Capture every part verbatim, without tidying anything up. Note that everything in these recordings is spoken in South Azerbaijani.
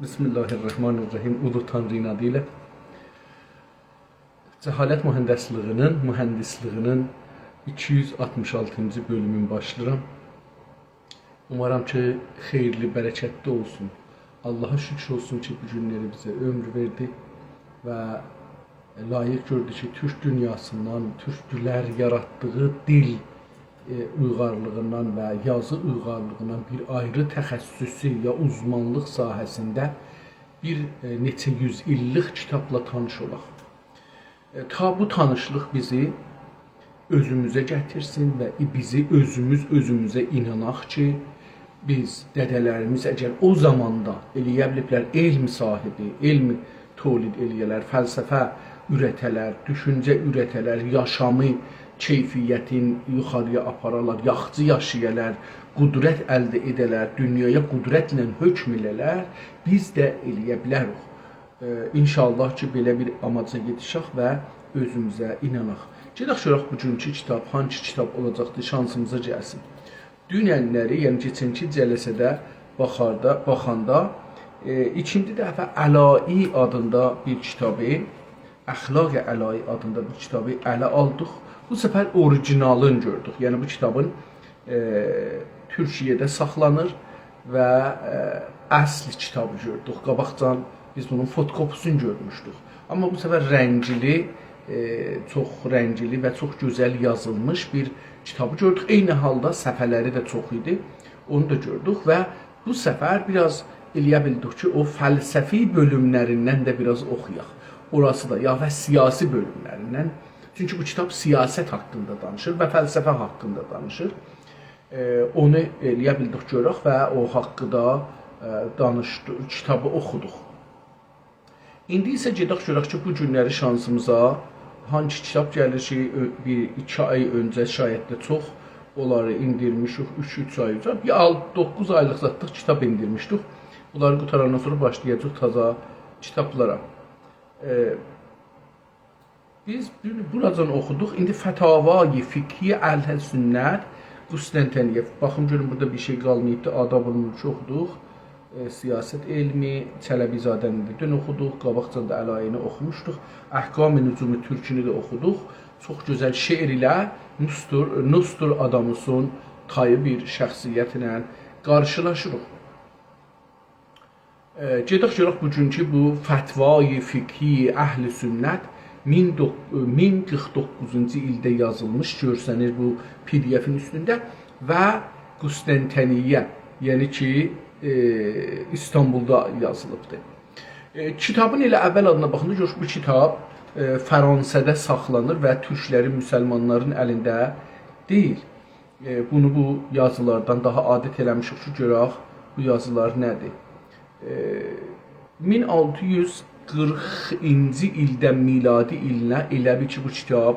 بسم الله الرحمن الرحیم. اولو تانری‌نین آدی ایله. جهالت مهندسلیگینین، مهندسلیگینین ایکی یوز آلتمیش آلتینجی بؤلومون باشلاییرام. اومارام کی، خئییرلی، برکتلی اولسون. آللاها شوکور اولسون کی، بو گونلری بیزه عؤمور وئردی و لایق گؤردو کی، تورک دونیاسیندان، تورکلر یاراتدیغی دیل، ائ، اویغارلیغیندان و یازی اویغارلیغیندان بیر آیری تخصصو یا اوزمانلیق ساحه‌سینده بیر، ائ، نئچه یوز ایللیک کیتابلا تانیش اولاق. ائ، تا بو تانیشلیق بیزی اؤزوموزه گتیرسین و بیزی اؤزوموز اؤزوموزه ایناناق کی، بیز، دده‌لریمیز اگر او زاماندا ائلیه بیلیبلر علم صاحیبی، علم تولید ائلیه‌لر، فلسفه اوره‌ته‌لر، دوشونجه اوره‌ته‌لر، یاشامی، کیفیتین یوخاری‌یا آپارالار، یاخشی یاشایالار، قدرت الده ائده‌لر، دونیایا قدرتله حکم ائله‌لر، بیز ده ائلیه بیلریک. ائ، ان‌شاءالله کی، بئله بیر آماجا یئتیشک و اؤزوموزه ایناناق. گئدک گؤرک بوگونکو کیتاب، هانسی کیتاب اولاجاقدیر، شانسیمیزا گلسین. دوننلری، یعنی کئچنکی جلسه‌ده باخاردا، باخاندا، ائ، ایکینجی دفعه علایی آدیندا بیر کیتابی، اخلاق علایی آدیندا بیر کیتابی اله آلدیق. بو سفر اوریجینالینی گؤردوک. یعنی بو کیتابین، ائ، تورکیه‌ده ساخلانیر و، ائ، اصل کیتابی گؤردوک. قاباقجان بیز بونون فوتوکوپی‌سینی گؤرموشدوک. آمما بو سفر رنگلی، ائ، چوخ رنگلی و چوخ گؤزل یازیلمیش بیر کیتابی گؤردوک. عینی حالدا صفحه‌لری ده چوخ ایدی. اونو دا گؤردوک و بو سفر بیر آز ائلیه بیلدیک کی، او فلسفی بؤلوملریندن ده بیر آز اوخویاق. اوراسی دا، یا و سیاسی بؤلوملریندن. چونکی بو کیتاب سیاست حاقیندا دانیشیر و فلسفه حاقیندا دانیشیر. ائ، اونو ائلیه بیلدیک گؤرک و او حاقدا، ائ، دانیشدی-، کیتابی اوخودوق. ایندی ایسه گئدک گؤرک کی، بو گونلری شانسیمیزا هانسی کیتاب گلیر کی، اؤ-، بیر ایکی آی اؤنجه، شاید ده چوخ، اونلاری ایندیرمیشیک، اوچ، اوچ آی اؤنجه. بیر آلت-، دوققوز آیلیق زادلیق کیتاب ایندیرمیشدیک. بونلاری قوتاراندان سونرا باشلایاجاغیق تازا کیتابلارا. ائ، بیز دون بوراجان اوخودوق. ایندی فتاوای فقهی اهل سنت، قسطنطنیه. باخین، گؤرون، بورادا بیر شئی قالماییبدی. آداب الملک اوخودوق. ائ، سیاست علمی، چلبی‌زاده‌نی ده دون اوخودوق. قاباقجان دا علایی‌نی اوخوموشدوق. احکام نجوم ترکی‌نی ده اوخودوق. چوخ گؤزل شعر ایله نوستور-، نوستراداموسون تایی بیر شخصیتله قارشیلاشیریق. ائ، گئدک گؤرک بوگونکو بو فتوای فقهی اهل سنت مین دوق-، مین قیرخ دوققوزونجو ایلده یازیلمیش، گؤرسنیر بو PDF-ین اوستونده و قسطنطنیه، یعنی کی، ائ، ایستانبولدا یازیلیبدیر. ائ، کیتابین ائله اول آدینا باخاندا گؤرک بو کیتاب، ائ، فرانسه‌ده ساخلانیر و تورکلرین، مسلمانلارین الینده دئییل. ائ، بونو بو یازیلاردان داها عادت ائله‌میشیک کی، گؤرک بو یازیلار نه‌دیر. ائ، مین آلتی یوز قیرخینجی ایلدن میلادی ایلینه ائله بیل کی، بو کیتاب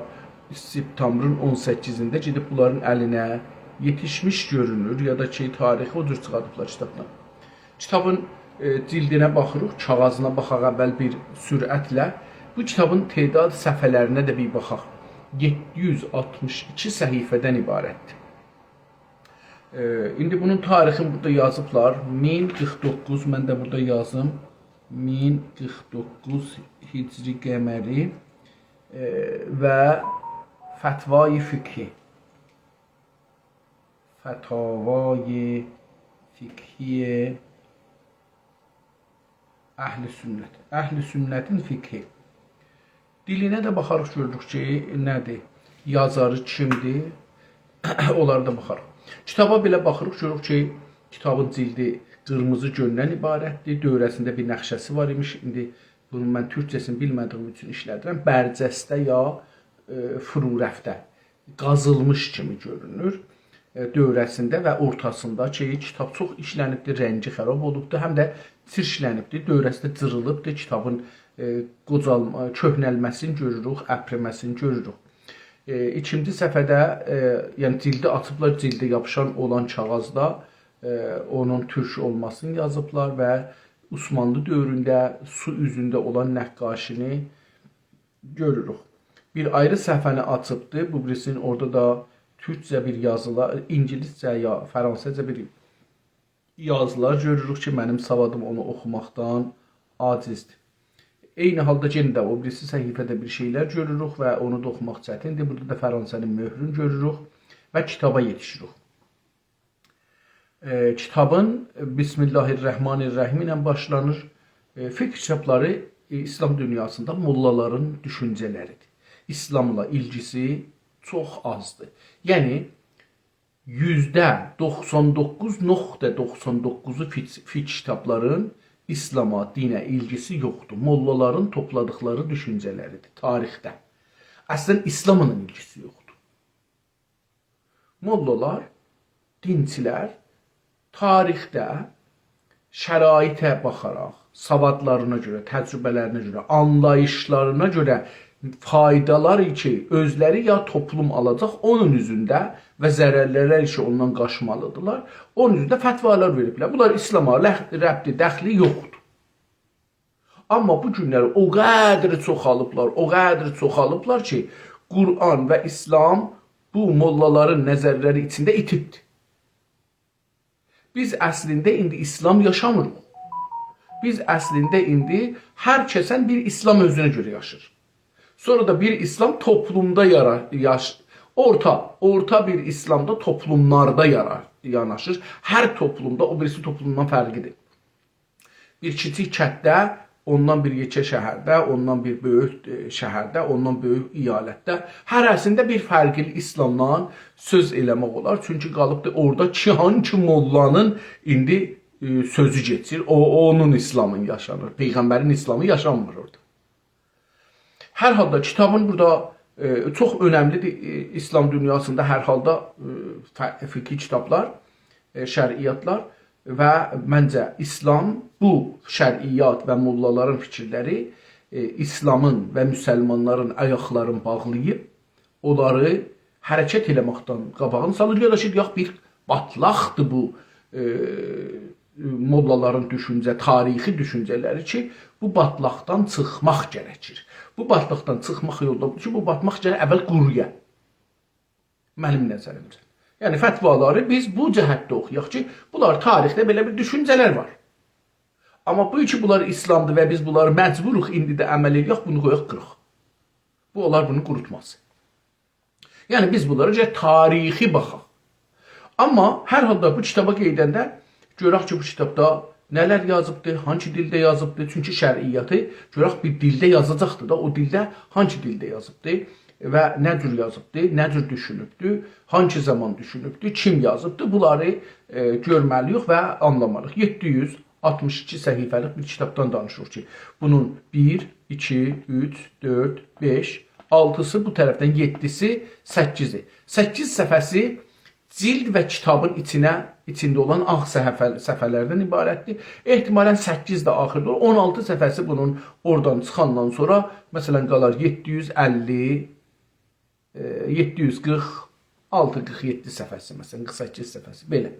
سپتامبرین اون سککیزینده گئدیب بونلارین الینه یئتیشمیش گؤرونور، یا دا کی، تاریخی او جور چیخاردیبلار کیتابدان. کیتابین، ائ، جیلدینه باخیریق، کاغیذینا باخاق اول بیر سرعتله. بو کیتابین تعداد صفحه‌لرینه ده بیر باخاق. یئددی یوز آلتمیش ایکی صفحه‌دن عبارتدیر. ائ، ایندی بونون تاریخینی بورادا یازیبلار. مین قیرخ دوققوز، من ده بورادا یازیم. مین قیرخ دوققوز هجری قمری، ائ، و فتوای فقهی. فتاوای فقهی اهل سنت. اهل سنتین فقهی. دیلینه ده باخاریق، گؤروروک کی، نه‌دیر؟ یازاری کیمدیر؟ اونلارا دا باخاریق. کیتابا بئله باخیریق، گؤروروک کی، کیتابین جیلدی قیرمیزی گؤندن عبارتدیر. دؤوره‌سینده بیر نقشه‌سی وار ایمیش. ایندی بونون من تورکجه‌سینی بیلمه‌دیییم اوچون ایشله‌دیرم. برجسته یا، ائ، فرورفته قازیلمیش کیمی گؤرونور، ائ، دؤوره‌سینده و اورتاسیندا کی، کیتاب چوخ ایشله‌نیبدیر، رنگی خراب اولوبدور، هم ده چیرکله‌نیبدیر، دؤوره‌سی ده جیریلیبدیر، کیتابین، ائ، قوجالما-، کؤهنلمه‌سینی گؤروروک، اپریمه‌سینی گؤروروک. ائ، ایکینجی صفحه‌ده، ائ، یعنی جیلدی آچیبلار، جیلده یاپیشان اولان کاغیذدا، ائ، اونون تورک اولماسینی یازیبلار و عثمانلی دؤورونده سو اوزونده اولان نقاشینی گؤروروک. بیر آیری صفحه‌نی آچیبدی. بو بیریسینین اورادا دا تورکجه بیر یازیلار، اینگیلیسجه یا فرانسیزجا بیر یازیلار گؤروروک کی، منیم سوادیم اونو اوخوماقدان عاجزدیر. عینی حالدا یئنه ده او بیریسی صفحه‌ده بیر شئیلر گؤروروک و اونو دا اوخوماق چتیندیر. بورادا دا فرانسه‌نین مؤهرون گؤروروک و کیتابا یئتیشیریک. ائ، کیتابین بسم الله الرحمن الرحیم ایله باشلانیر. ائ، فقه کیتابلاری، ائ، ایسلام دونیاسیندا موللالارین دوشونجه‌لریدیر. ایسلاملا ایلگیسی چوخ آزدیر. یعنی، یوزده دوخسان دوققوز نقطه دوخسان دوققوزو فقه، فقه کیتابلارین ایسلاما، دینه ایلگیسی یوخدور. موللالارین توپلادیقلاری دوشونجه‌لریدیر تاریخده. اصلاً ایسلاملا ایلگیسی یوخدور. موللالار، دینچیلر تاریخده شرایطه باخاراق، سوادلارینا گؤره، تجربه‌لرینه گؤره، آنلاییشلارینا گؤره فایدالار کی، اؤزلری یا توپلوم آلاجاق، اونون اوزونده و ضررلر کی، اوندان قاچمالیدیرلار، اونون اوزونده فتوالار وئریبلر. بونلار ایسلاما لح-، ربطی، دخلی یوخدور. آمما بو گونلری او قدر چوخالیبلار، او قدر چوخالیبلار کی، قرآن و ایسلام بو موللالارین نظرلری ایچینده ایتیبدیر. بیز اصلینده ایندی ایسلام یاشامیریق. بیز اصلینده ایندی هر کسن بیر ایسلام اؤزونه گؤره یاشیر. سونرا دا بیر ایسلام توپلومدا یارا-، یاش-، اورتا، اورتا بیر ایسلام دا توپلوملاردا یارا-، یاناشیر. هر توپلومدا او بیریسی توپلومدان فرقلیدیر. بیر کیچیک کتده، اوندان بیر یئکه شهرده، اوندان بیر بؤیوک، ائ، شهرده، اوندان بؤیوک ایالتده، هره‌سینده بیر فرقلی ایسلامدان سؤز ائله‌مک اولار. چونکی قالیبدی اورادا کی، هانسی موللانین ایندی، ائ، سؤزو کئچیر، او، اونون ایسلامی یاشانیر. پیغمبرین ایسلامی یاشانمیر اورادا. هر حالدا کیتابین بورادا، ائ، چوخ اؤنملیدیر، ائ، ایسلام دونیاسیندا هر حالدا، ائ، ف-، فقهی کیتابلار، ائ، شرعیاتلار و منجه ایسلام بو شرعیات و موللالارین فیکیرلری، ائ، ایسلامین و مسلمانلارین آیاقلارینی باغلاییب، اونلاری حرکت ائله‌مکدن قاباغین سالیر، یا دا کی، یوخ، بیر باتلاقدیر بو، ائ، موللالارین دوشونجه، تاریخی دوشونجه‌لری کی، بو باتلاقدان چیخماق گرکیر. بو باتلاقدان چیخماق یولو دا بودور کی، بو باتلاق گرک اول قورویا. منیم نظریمجه. یعنی، فتوالاری بیز بو جهتده اوخویاق کی، بونلار تاریخده بئله بیر دوشونجه‌لر وار. آمما بو کی، بونلار ایسلامدیر و بیز بونلاری مجبوروق ایندی ده عمل ائله‌یک، بونو قویاق قیراق. بو، اولار بونو قوروتماز. یعنی، بیز بونلارا گرک تاریخی باخاق. آمما هر حالدا بو کیتابا قئییدنده گؤرک کی، بو کیتابدا نه‌لر یازیبدی، هانسی دیلده یازیبدی، چونکی شرعیاتی گؤرک بیر دیلده یازاجاقدی دا، او دیلده هانسی دیلده یازیبدی و نه جور یازیبدی، نه جور دوشونوبدو، هانسی زامان دوشونوبدو، کیم یازیبدی، بونلاری، ائ، گؤرمه‌لی‌ییک و آنلامالی‌ییق. یئددی یوز آلتمیش ایکی صفحه‌لیک بیر کیتابدان دانیشیریق کی، بونون بیر، ایکی، اوچ، دؤرد، بئش، آلتیسی بو طرفدن، یئددیسی، سککیزی. سککیز صفحه‌سی جلد و کیتابین ایچینه، ایچینده اولان آغ صفحه-، صفحه‌لردن عبارتدیر. احتمالاً سککیز ده آخیردا اولور. اون آلتی صفحه‌سی بونون اورادان چیخاندان سونرا، مثلاً، قالار یئددی یوز اللی، ائ، یئددی یوز قیرخ آلتی، قیرخ یئددی صفحه‌سی، مثلاً، قیرخ سککیز صفحه‌سی، بئله.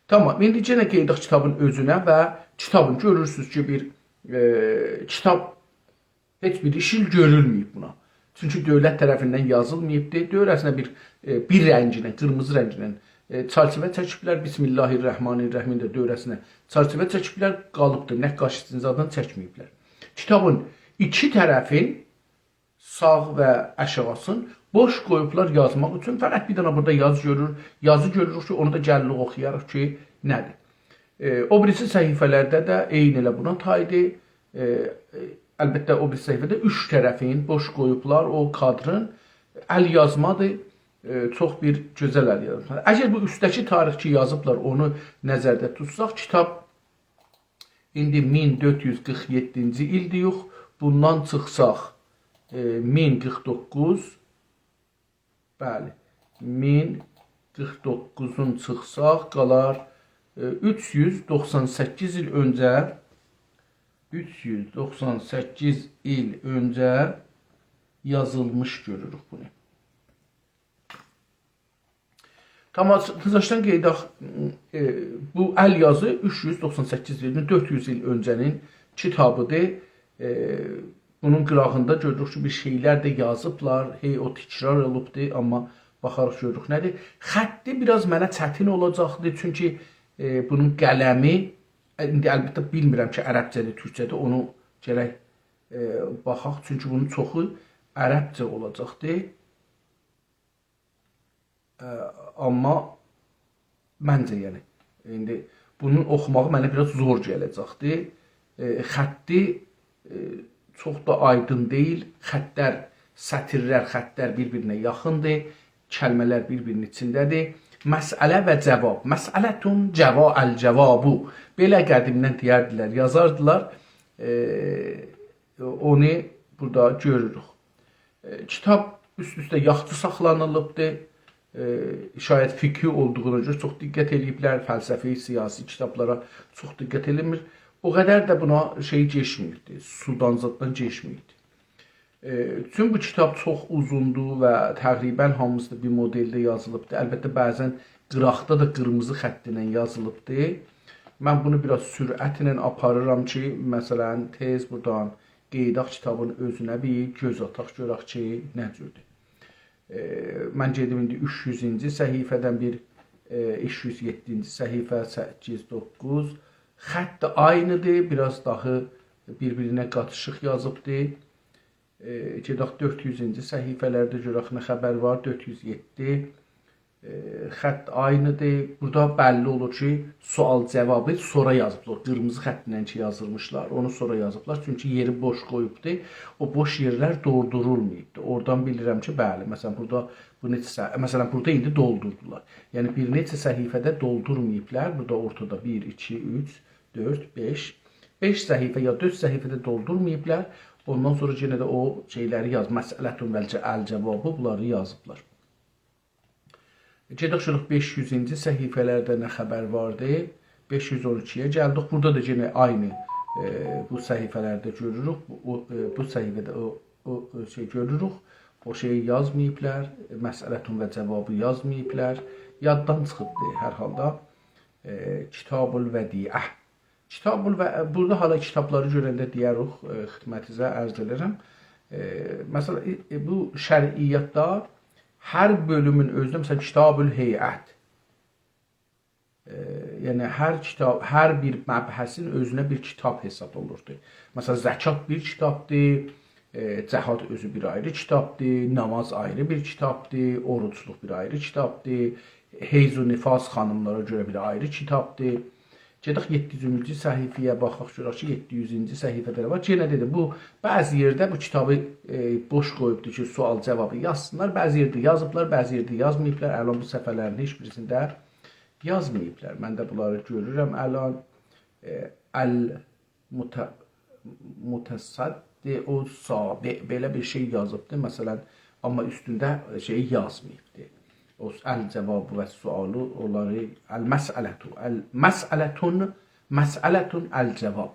تامام، ایندی یئنه قئییدک کیتابین اؤزونه و کیتابین، گؤرورسونوز کی، بیر، ائ، کیتاب هئچ بیر ایش ایل گؤرولمه‌ییب بونا. چونکی دؤولت طرفیندن یازیلماییبدی. دؤوره‌سینه بیر، ائ، بیر رنگینن، قیرمیزی رنگینن، ائ، چرچیوه چکیبلر. بسم الله الرحمن الرحیم ده دؤوره‌سینه چرچیوه چکیبلر، قالیبدیر. نقاشی‌سینی زادان چکمه‌ییبلر. کیتابین ایکی طرفین، ساغ و آشاغیسین، بوش قویوبلار یازماق اوچون. فقط بیر دنه بورادا یازی گؤرور، یازی گؤروروک کی، اونو دا گلیریک اوخویاریق کی، نه‌دیر. ائ، او بیریسی صفحه‌لرده ده عینی ائله بونا تایدیر. ائ، ائ، البته، او بیریسی صفحه‌ده اوچ طرفین بوش قویوبلار، او کادرین، ال یازمادیر. ائ، چوخ بیر گؤزل ال یازمادیر. اگر بو اوستده‌کی تاریخ کی یازیبلار، اونو نظرده توتساق، کیتاب ایندی مین دؤرد یوز قیرخ یئددینجی ایلدیر، یوخ. بوندان چیخساق، ائ، مین قیرخ دوققوز، بلی، مین قیرخ دوققوزون چیخساق، قالار، ائ، اوچ یوز دوخسان سککیز ایل اؤنجه، اوچ یوز دوخسان سککیز ایل اؤنجه یازیلمیش گؤروروک بونو. تامام، تزاشدان قئییدک، ائ، بو ال یازی اوچ یوز دوخسان سککیز ایلین، دؤرد یوز ایل اؤنجه‌نین کیتابیدیر. ائ، بونون قیراغیندا گؤروروک کی، بیر شئیلر ده یازیبلار، هئی او تکرار اولوبدور، آمما باخاریق گؤروروک نه‌دیر. خطی بیر آز منه چتین اولاجاقدیر، چونکی، ائ، بونون قلمی، ائ، ایندی البته بیلمیرم کی، عربجه‌دیر، تورکجه‌دیر، اونو گرک، ائ، باخاق، چونکی بونون چوخو عربجه اولاجاقدیر. ائ، آمما منجه، یعنی، ایندی بونون اوخوماغی منه بیر آز زور گله‌جکدیر. ائ، خطی، ائ، چوخ دا آیدین دئییل. خطلر، سطیرلر، خطلر بیر-بیرینه یاخیندیر. کلمه‌لر بیر-بیرینین ایچینده‌دیر. مسئله و جواب. مسئلة جوا-، الجواب. بئله قدیمدن دئیردیلر، یازاردیلار. ائ، اونو بورادا گؤروروک. ائ، کیتاب اوست-اوسته یاخشی ساخلانیلیبدیر. ائ، شاید فقهی اولدوغونا گؤره چوخ دقت ائله‌ییبلر، فلسفی، سیاسی کیتابلارا چوخ دقت ائله‌میر. او قدر ده بونا شئی کئچمه‌ییبدیر، سودان زاددان کئچمه‌ییبدیر. ائ، چون بو کیتاب چوخ اوزوندور و تقریباً هامیسی دا بیر مدلده یازیلیبدیر. البته، بعضاً قیراقدا دا قیرمیزی خط ایله یازیلیبدیر. من بونو بیر آز سرعتله آپاریرام کی، مثلاً، تئز بورادان قئییداق کیتابین اؤزونه، بیر گؤز آتاق، گؤرک کی، نه جوردور. ائ، من گئدیم ایندی اوچ یوزونجو صفحه‌دن بیر، ائ، اوچ یوز یئددینجی صفحه، سککیز، دوققوز. خط عینی‌دیر، بیر آز داها بیر-بیرینه قاتیشیق یازیبدیر. ائ، گئدک دؤرد یوزونجو صفحه‌لرده گؤرک نه خبر وار، دؤرد یوز یئددی. ائ، خط عینی‌دیر. بورادا بللی اولور کی، سؤال جوابی سونرا یازیبلار. او قیرمیزی خط ایله کی یازیلمیشلار، اونو سونرا یازیبلار. چونکی یئری بوش قویوبدور. او بوش یئرلر دولدورولماییبدیر. اورادان بیلیرم کی، بلی، مثلاً، بورادا بو نئچه صفحه، مثلاً، بورادا ایندی دولدوردولار. یعنی، بیر نئچه صفحه‌ده دولدورماییبلار. بورادا اورتادا بیر، ایکی، اوچ، دؤرد، بئش. بئش صفحه یا دؤرد صفحه‌ده دولدورماییبلار. اوندان سونرا یئنه ده او شئیلری یاز، مسئلة و الج-، الجوابی، بونلاری یازیبلار. گئدک گؤرک بئش یوزونجو صفحه‌لرده نه خبر واردی. بئش یوز اون ایکی‌یه گلدیک. بورادا دا یئنه عینی، ائ، بو صفحه‌لرده گؤروروک. بو، او، ائ، بو صفحه‌ده او، او، او شئی گؤروروک. او شئیی یازماییبلار. مسئلة و جوابی یازماییبلار. یاددان چیخیبدی هر حالدا. ائ، کتاب الودیعة. کتاب الو-، بورادا حالا کیتابلاری گؤرنده دئیه‌ریک، ائ، خدمتینیزه عرض ائدیرم. ائ، مثلاً، ائ، ائ، بو شرعیاتدا هر بؤلومون اؤزونه، مثلاً، کتاب الهیئة. ائ، یعنی، هر کیتاب، هر بیر مبحثین اؤزونه بیر کیتاب حساب اولوردو. مثلاً، زکات بیر کیتابدیر، ائ، جهاد اؤزو بیر آیری کیتابدیر، نماز آیری بیر کیتابدیر، اوروجلوق بیر آیری کیتابدیر، حیض و نفاس خانیملارا گؤره بیر آیری کیتابدیر. گئدک یئددی یوزونجو صفحه‌یه باخاق، گؤرک کی، یئددی یوزونجو صفحه‌ده نه وار. یئنه دئدیم، بو، بعضی یئرده بو کیتابی، ائ، بوش قویوبدور کی، سؤال جوابی یازسینلار. بعضی یئرده یازیبلار، بعضی یئرده یازماییبلار. الان بو صفحه‌لرین هئچ بیریسینده یازماییبلار. من ده بونلاری گؤرورم الان. ائ، ال مت-، متصدع السابع، بئله بیر شئی یازیبدی، مثلاً، آمما اوستونده شئی یازماییبدی. او الجواب و سؤالی، اونلاری، المسئلة، المسئلة، مسئلة الجواب.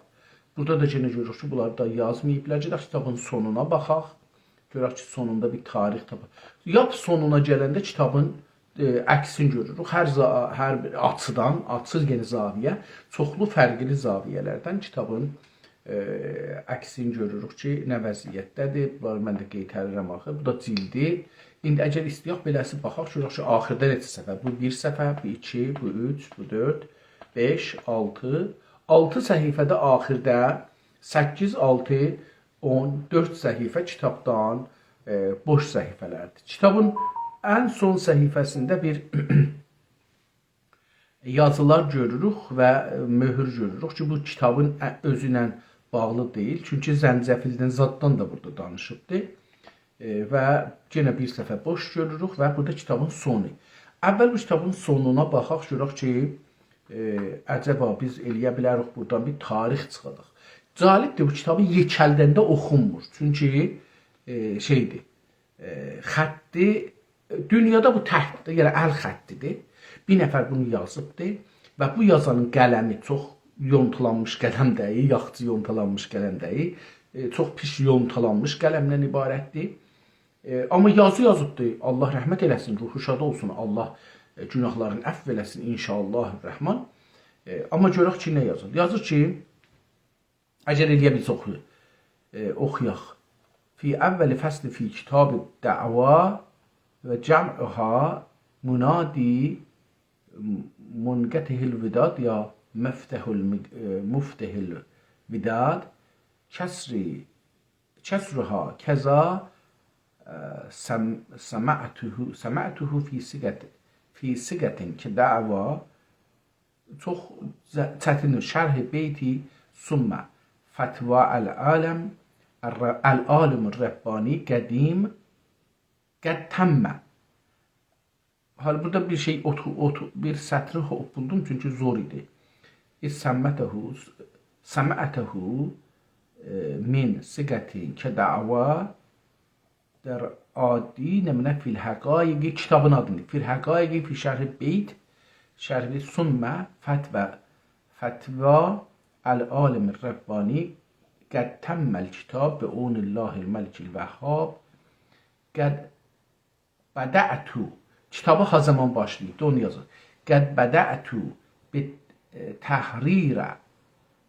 بورادا دا یئنه گؤروروک کی، بونلاری دا یازماییبلار. گئدک کیتابین سونونا باخاق. گؤرک کی، سونوندا بیر تاریخ تاپاق. لاپ سونونا گلنده کیتابین، ائ، عکسینی گؤروروک. هر زا-، هر بیر آچیدان، آچی، یعنی زاویه، چوخلو فرقلی زاویه‌لردن کیتابین، ائ، عکسینی گؤروروک کی، نه وضعیتده‌دیر. بونلاری من ده قئیتریرم آخی. بو دا جیلدی. ایندی اگر ایسته‌یک بئله‌سی باخاق، گؤرک کی، آخیردا نئچه صفحه؟ بو بیر صفحه، بو ایکی، بو اوچ، بو دؤرد، بئش، آلتی. آلتی صفحه‌ده آخیردا سککیز، آلتی، اون، دؤرد صفحه کیتابدان، ائ، بوش صفحه‌لردیر. کیتابین ان سون صفحه‌سینده بیر یازیلار گؤروروک و مؤهور گؤروروک کی، بو کیتابین ا-، اؤزو ایله باغلی دئییل. چونکی زنجفیلدن زاددان دا بورادا دانیشیبدی. ائ، و یئنه بیر صفحه بوش گؤروروک و بورادا کیتابین سونو. اول بو کیتابین سونونا باخاق، گؤرک کی، ائ، عجبا بیز ائلیه بیلریک بورادان بیر تاریخ چیخاداق. جالبدیر، بو کیتابی یئکلدنده اوخونمور. چونکی، ائ، شئیدیر، ائ، خطی، دونیادا بو تکدیر، یعنی ال خطی‌دیر. بیر نفر بونو یازیبدیر و بو یازانین قلمی چوخ یونتولانمیش قلم دئییل، یاخچی یونتولانمیش قلم دئییل. ائ، چوخ پیس یونتولانمیش قلمدن عبارتدیر. ائ، آمما یازی یازیبدیر. الله رحمت ائله‌سین، روحو شاد اولسون. الله، ائ، گوناهلارینی عفو ائله‌سین، ان‌شاءالله الرحمن. ائ، آمما گؤرک کی، نه یازیر. یازیر کی، اگر ائلیه بیلسک اوخویاق. ائ، اوخویاق. فی اول فصل فی کتاب الدعوة و جمعها منادی منقطع الوداد یا مفتح المگ-، ائ، مفتح الوداد، کسر، کسرها کذا، ائ، سم-، سمعته، سمعته فی صیغة، فی صیغة کدعوی، چوخ ز-، چتیندیر. شرح بیتی ثم فتوی العالم، الر-، العالم الربانی قدیم، قد تم. حالا بورادا بیر شئی اوتو-، اوتو-، بیر سطری هوپلدوم، چونکی زور ایدی. اذ سمعته، سمعته، ائ، من صیغة کدعوی، در عادی، نمنه، فی الحقایق، کیتابین آدینی، فی الحقایق، فی شرح بیت، شرح بیت، ثم فتوی، فتوی العالم الربانی، قد تم الکتاب بعون الله الملک الوهاب، قد بدأت، کیتابی ها زامان باشلاییب، اونو یازیر. قد بدأت بتحریر،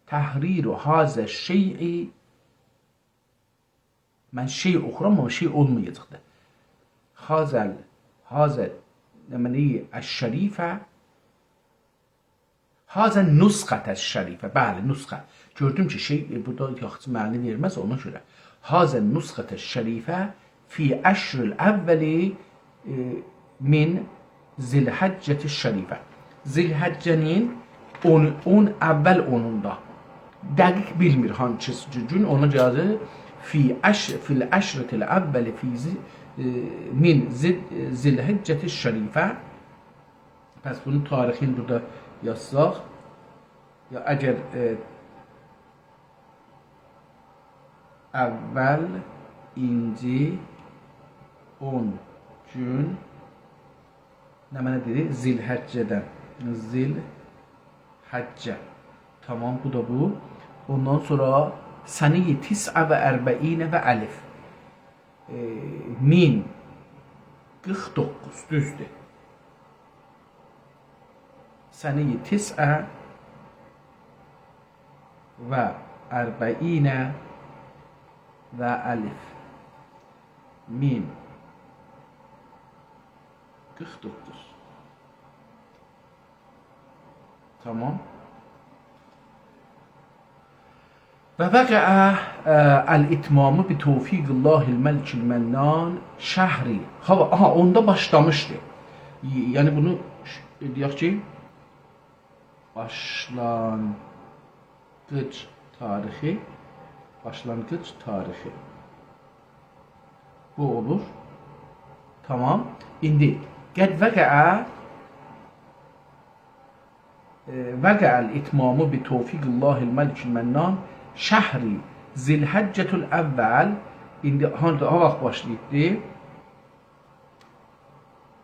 تحریر هذا الشیء، من شئی اوخورام، آمما شئی اولمایاجاق دا. هذا ال-، هذا، نمنه، الشریفه، هذا النسخة الشریفة. بلی، نسخه. گؤردوم کی، شئی، ائ، بورادا یاخشی معنی وئرمز، اونا گؤره. هذا النسخة الشریفة فی عشر الاول، ائ، من ذی الحجة الشریفة. ذی الحجه‌نین اون، اون، اول اونوندا. دقیق بیلمیر هانسی گون، اونا گؤره فی عش-، فی العشرة الاول فی ذی-، ائ، من ذی-، ذی الحجة الشریفة. پس بونون تاریخینی بورادا یازساق، یا اگر، ائ، اولینجی اون گون، نمنه دئییر؟ ذی‌الحجه‌دن. ذی‌الحجه. تامام، بو دا بو. اوندان سونرا سنه‌ی تسع و اربعین و الف. ائ، مین قیرخ دوققوز، دوزدور. سنه‌ی تسع و اربعین و الف. مین قیرخ دوققوز. تامام. و وقع، اه، الاتمام بتوفیق الله الملک المنان شهر. ها، آها، اوندا باشلامیشدی. ی-، یعنی بونو ش-، دئیک کی، باشلانغیج تاریخی، باشلانغیج تاریخی. بو اولور. تامام. ایندی قد وقع، ائ، وقع الاتمام بتوفیق الله الملک المنان شهر ذی‌الحجة الاول. ایندی هانسی، ها واخت باشلاییبدی؟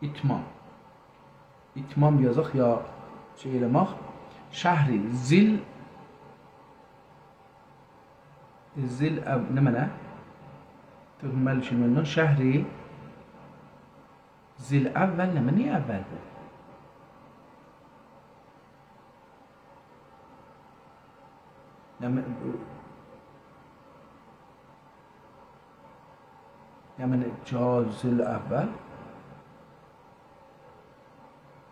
اتمام. اتمام یازاق یا شئی ائله‌مک. شهر ذی‌ال-، ذی‌ال-، نمنه؟ توفیق الملک المنان شهر ذی‌الاول، نمنه، نییه اول بو؟ نمنه، بو، نمنه، جا ذی‌الاول.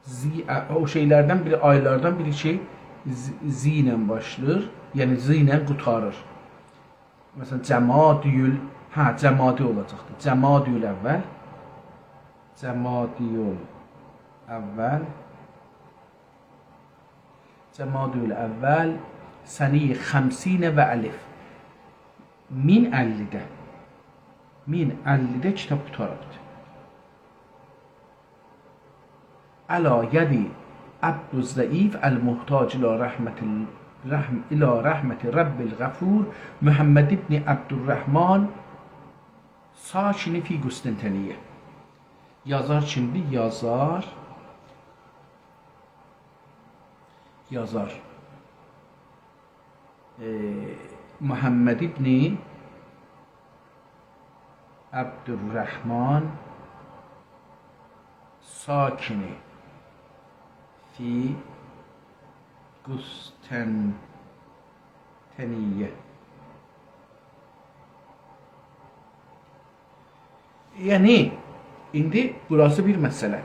ذی، ا، او شئیلردن بیری، آیلاردان بیری کی، ذ، ذی ایله باشلاییر، یعنی ذی ایله قوتاریر. مثلا، جمادی ال، هه، جمادی اولاجاقدی. جمادی الاول. جمادی الاول. جمادی الاول، سنه‌ی خمسین و الف. مین اللی‌ده. مین اللی‌ده کیتاب قوتاریبدی. علی ید عبد الضعیف المحتاج الی رحمة ال، رحم، الی رحمة رب الغفور محمد ابن عبدالرحمن ساکن فی قسطنطنیه. یازار کیمدیر؟ یازار، یازار، ائ، محمد ابن عبدالرحمن ساکن فی قسطنطنیه. یعنی، ایندی بوراسی بیر مسئله.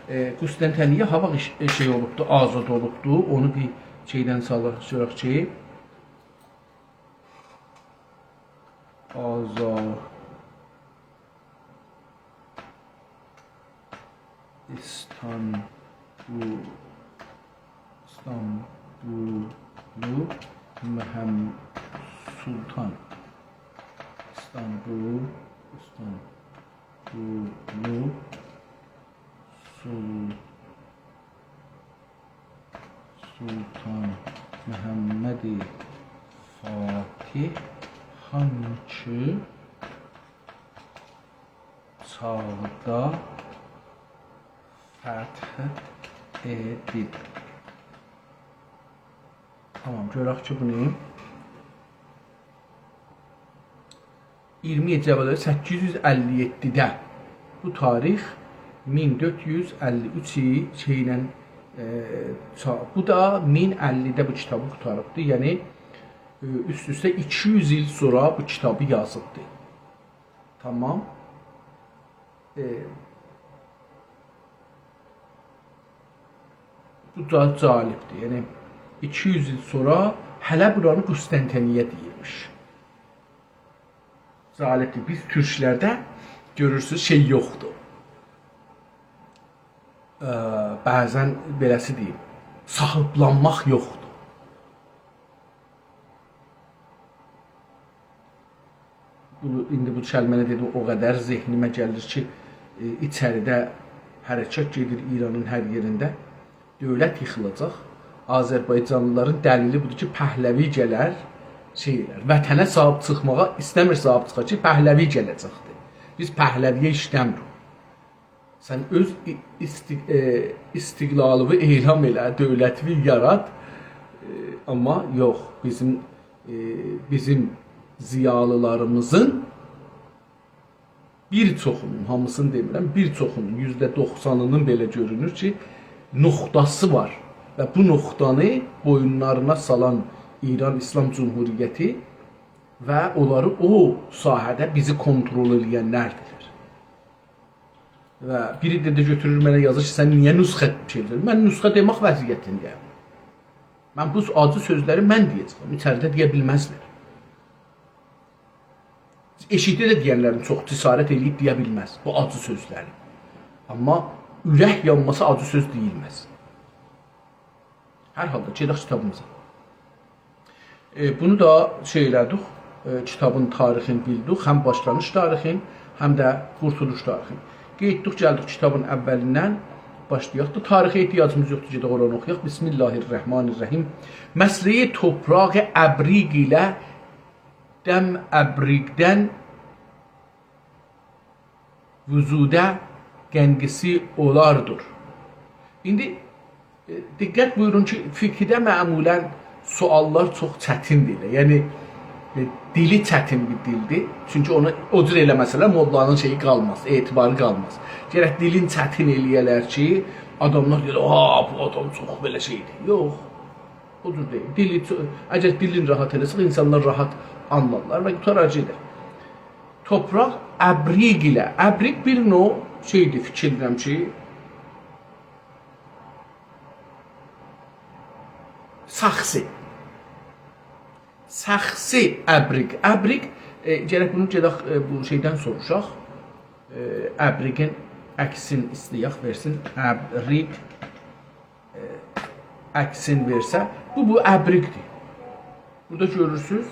ائ، قسطنطنیه هاواخت ایش-، ائ، شئی اولوبدو، آزاد اولوبدو. اونو بیر شئیدن سالاق، سوراق کی، آزاد، ایستانبول، ایستانبولو محم-، سلطان. ایستانبول، ایستانبولو سل-، سلطان محمد فاتح هانکی چاغدا فتح ائدیب. تامام، گؤرک کی، بونو ایگیرمی یئددی جوادی سککیز یوز اللی یئددیده. بو تاریخ مین دؤرد یوز اللی اوچ شئی ایله، ائ، چا-، بو دا مین اللیده بو کیتابی قوتاریبدی. یعنی، ائ، اوست-اوسته ایکی یوز ایل سونرا بو کیتابی یازیبدی. تامام. ائ، بو دا جالبدیر. یعنی، ایکی یوز ایل سونرا هله بورانی قسطنطنیه دئییرمیش. جالبدیر. بیز تورکلرده گؤرورسونوز، شئی یوخدور. ائ، بعضا بئله‌سی دئییم، صاحیبلانماق یوخدور. بونو، ایندی بو کلمه‌نی دئدیم، او قدر ذهنیمه گلیر کی، ائ، ایچریده حرکت گئدیر ایرانین هر یئرینده. دؤولت ییخیلاجاق. آذربایجانلیلارین دلیلی بودور کی، پهلوی گلر، شئی ائلر. وطنه صاحیب چیخماغا ایسته‌میر صاحیب چیخا کی، پهلوی گله‌جکدیر. بیز پهلوی‌یه ایشله‌میریک. سن اؤز ای-، ایستی-، ائ، ایستیقلالینی اعلان ائله، دؤولتینی یارات. ائ، آمما یوخ، بیزیم، ائ، بیزیم ضیالیلاریمیزین بیر چوخونون، هامیسینی دئمیرم، بیر چوخونون، یوزده دوخسانینین بئله گؤرونور کی، نقطه‌سی وار و بو نقطه‌نی بویونلارینا سالان ایران ایسلام جمهوریتی و اونلاری او ساحه‌ده بیزی کنترل ائله‌ینلردیر. و بیری ده، ده گؤتورور منه یازیر کی، سن نییه نسخه چئویریرسن؟ من نسخه دئمک وضعیتینده‌یم. من بو آجی سؤزلری من دئیه‌جه‌یم. ایچریده دئیه بیلمزلر. ائشیکده ده دئینلرین چوخو جسارت ائله‌ییب دئیه بیلمز بو آجی سؤزلری. آمما اورک یانماسی آجی سؤز دئییلمز. هر حالدا، گئدک کیتابیمیزا. ائ، بونو دا شئی ائله‌دیک، ائ، کیتابین تاریخینی بیلدیک، هم باشلانیش تاریخین، هم ده قورتولوش تاریخین. گئتدیک، گلدیک کیتابین اولیندن باشلایاق دا. تاریخه احتیاجیمیز یوخدور، گئدک اورانی اوخویاق. بسم الله الرحمن الرحیم. مسئله‌ی توپراق ابریق ایله دم ابریقدن وجوده گنگیسی اولاردیر. ایندی، ائ، دقت بویورون کی، فقهده معمولا سؤاللار چوخ چتیندیر. یعنی، ائ، دیلی چتین بیر دیلدیر. چونکی اونو او جور ائله‌مه‌سه‌لر، موللانین شئیی قالماز، اعتباری قالماز. گرک دیلین چتین ائله‌یه‌لر کی، آداملار دئییر، «آ، بو آدام چوخ بئله شئیدیر.» یوخ، او جور دئییل. دیلی چو-، اگر دیلین راحت ائله‌سک، اینسانلار راحت آنلارلار و قوتارار گئدر. توپراق ابریق ایله. ابریق بیر نوع شئیدیر، فیکیر ائدیرم کی، ساخسی. ساخسی ابریق. ابریق، ائ، گرک بونو گئدک، ائ، بو شئیدن سوروشاق. ائ، ابریقین عکسین ایسته‌یک وئرسین. ابریق، ائ، عکسین وئرسه، بو، بو ابریقدیر. بورادا گؤرورسونوز،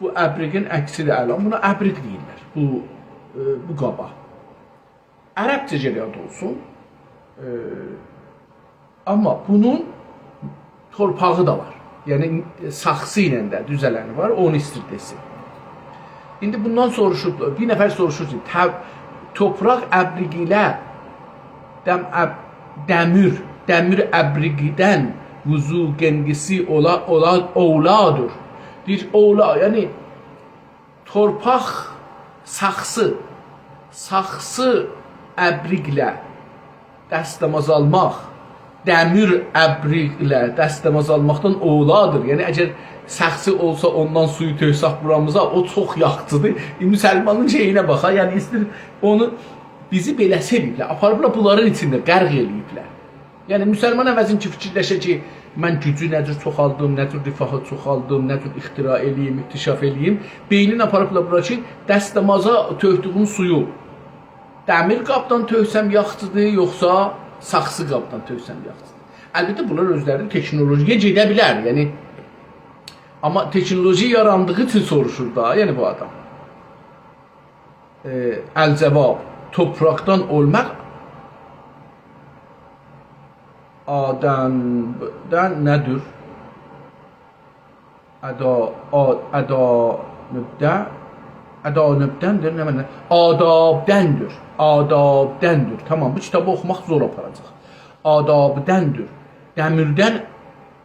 بو ابریقین عکسیدیر الان. بونا ابریق دئییرلر. بو، ائ، بو قابا. عربجه گرک آد اولسون. ائ، آمما بونون تورپاغی دا وار. یعنی، ساخسی ایله ده دوزلنی وار، اونو ایستیر دئسین. ایندی بوندان سوروشوب، بیر نفر سوروشور کی، ته-، توپراق ابریق ایله دم اب-، دمیر، دمیر ابریقدن وضو گنگیسی اولا، اولا، اولادیر. دئییر، اولا، یعنی، تورپاق ساخسی، ساخسی ابریقله دستماز آلماق، دمیر ابریقله دستماز آلماقدان اولادیر. یعنی، اگر ساخسی اولسا، اوندان سویو تؤکسک بورامیزا، او چوخ یاخشیدیر. مسلمانین شئیینه باخ ها، یعنی، ایستیر اونو بیزی بئله‌سی ائله‌ییبلر، آپاریبلار بونلارین ایچینده غرق ائله‌ییبلر. یعنی، مسلمان عوضین کی فیکیرلشه کی، من گوجو نه جور چوخالدیم، نه جور رفاهی چوخالدیم، نه جور اختراع ائله‌ییم، اکتشاف ائله‌ییم، بئینین آپاریبلار بورا کی، دستمازا تؤکدویوم سویو دمیر قابدان تؤکسم یاخشیدیر، یوخسا ساخسی قابدان تؤکسم یاخشیدیر؟ البته، بونلار اؤزلری تکنولوژی‌یه گئده بیلر، یعنی، آمما تکنولوژی یاراندیغی اوچون سوروشور دا، یعنی بو آدام. ائ، الجواب، توپراقدان اولماق آدابدن نه‌دیر؟ آدا، آ-، آدابدن، آدابدندیر، نه معنا؟ آدابدندیر، آدابدندیر. تامام، بو کیتابی اوخوماق زور آپاراجاق. آدابدندیر. دمیردن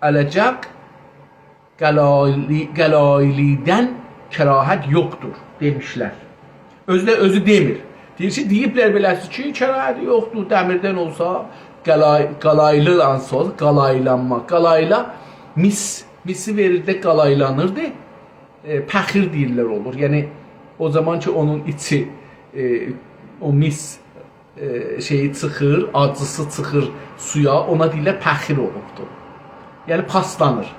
آلاجاق قالایلی-، قالایلیدان کراهت یوخدور دئمیشلر. اؤزو ده اؤزو دئمیر. دئییر کی، دئییبلر بئله‌سی کی، کراهت یوخدور، دمیردن اولسا، قالای-، قالایلی هانسی اولسا، قالایلانما. قالایلا مس، مسی وئریردی، قالایلانیردی. ائ، پخیر دئییرلر اولور. یعنی، او زامان کی، اونون ایچی، ائ، او مس ائ، شئیی چیخیر، آجیسی چیخیر سویا، اونا دئییرلر پخیر اولوبدور. یعنی پاسلانیر.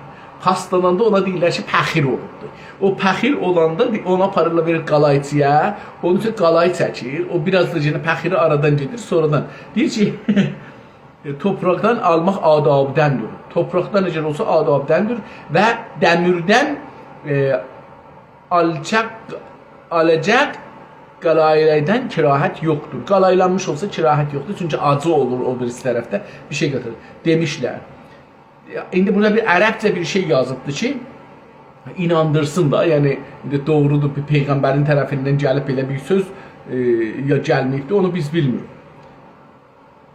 پاسلاناندا اونا دئییرلر کی، پخیر اولوبدور. او پخیر اولاندا بیر، اونو آپاریرلار، وئریر قالایچی‌یا، اونون اوچون قالای چکیر. او بیر آز دا یئنه پخیری آرادان گئدیر، سونرادان دئییر کی، ائ، توپراقدان آلماق آدابدندیر. توپراقدان اگر اولسا آدابدندیر و دمیردن، ائ، آلچاق، آلاجاق قالایلیدان کراهت یوخدور. قالایلانمیش اولسا کراهت یوخدور. چونکی آجی اولور او بیریسی طرفده. بیر شئی قاتیر. دئمیشلر. ایندی بورادا بیر عربجه بیر شئی یازیبدی کی، ایناندیرسین دا، یعنی ایندی دوغرودور، بیر پیغمبرین طرفیندن گلیب بئله بیر سؤز، ائ، یا گلمه‌ییبدی، اونو بیز بیلمیریک.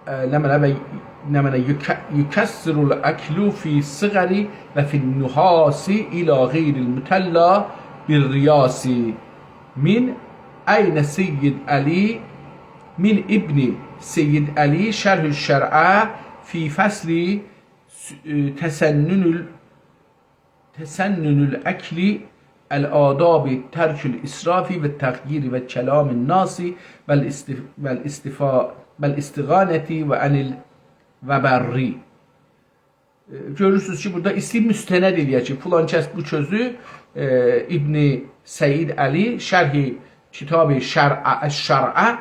اه، نمنه و نمنه یک-، یکثر الاکل فی الصغر و فی النحاس الی غیر المطلا بالریاس من عین سید علی، من ابن سید علی شرح الشرع فی فصل، اه، تسنن ال-، تسنن الاکل، الآداب، ترک الاسراف و تغییر و کلام الناس و الاستف-، و الاستفا-، و الاستغانة و عن ال-، و بری. ائ، گؤرورسونوز کی، بورادا ایسته‌ییر مستند ائله‌یه کی، فلان کس بو سؤزو، ائ، ابن سعید علی شرح کتاب شرع، الشرع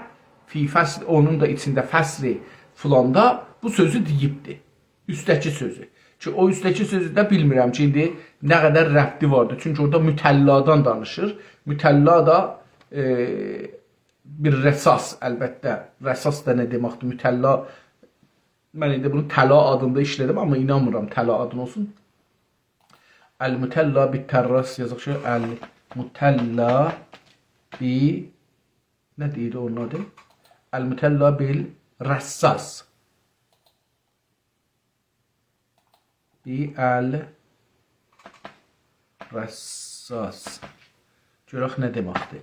فی فصل، اونون دا ایچینده فصل فلاندا بو سؤزو دئییبدی. اوسته‌کی سؤزو. کی، او اوسته‌کی سؤزو ده بیلمیرم کی، ایندی نه قدر ربطی واردیر. چونکی اورادا مطلادان دانیشیر. مطلا دا، ائ، بیر رصاص، البته. رصاص دا نه دئمکدیر؟ مطلا، من ایندی بونو طلا آدیندا ایشله‌دیم، آمما اینانمیرام طلا آدین اولسون. المطلا بالتراص یازاق کی، المطلا بی، نه دئییر اونون آدی؟ المطلا بالرصاص. بی ال رصاص. گؤرک نه دئمکدیر.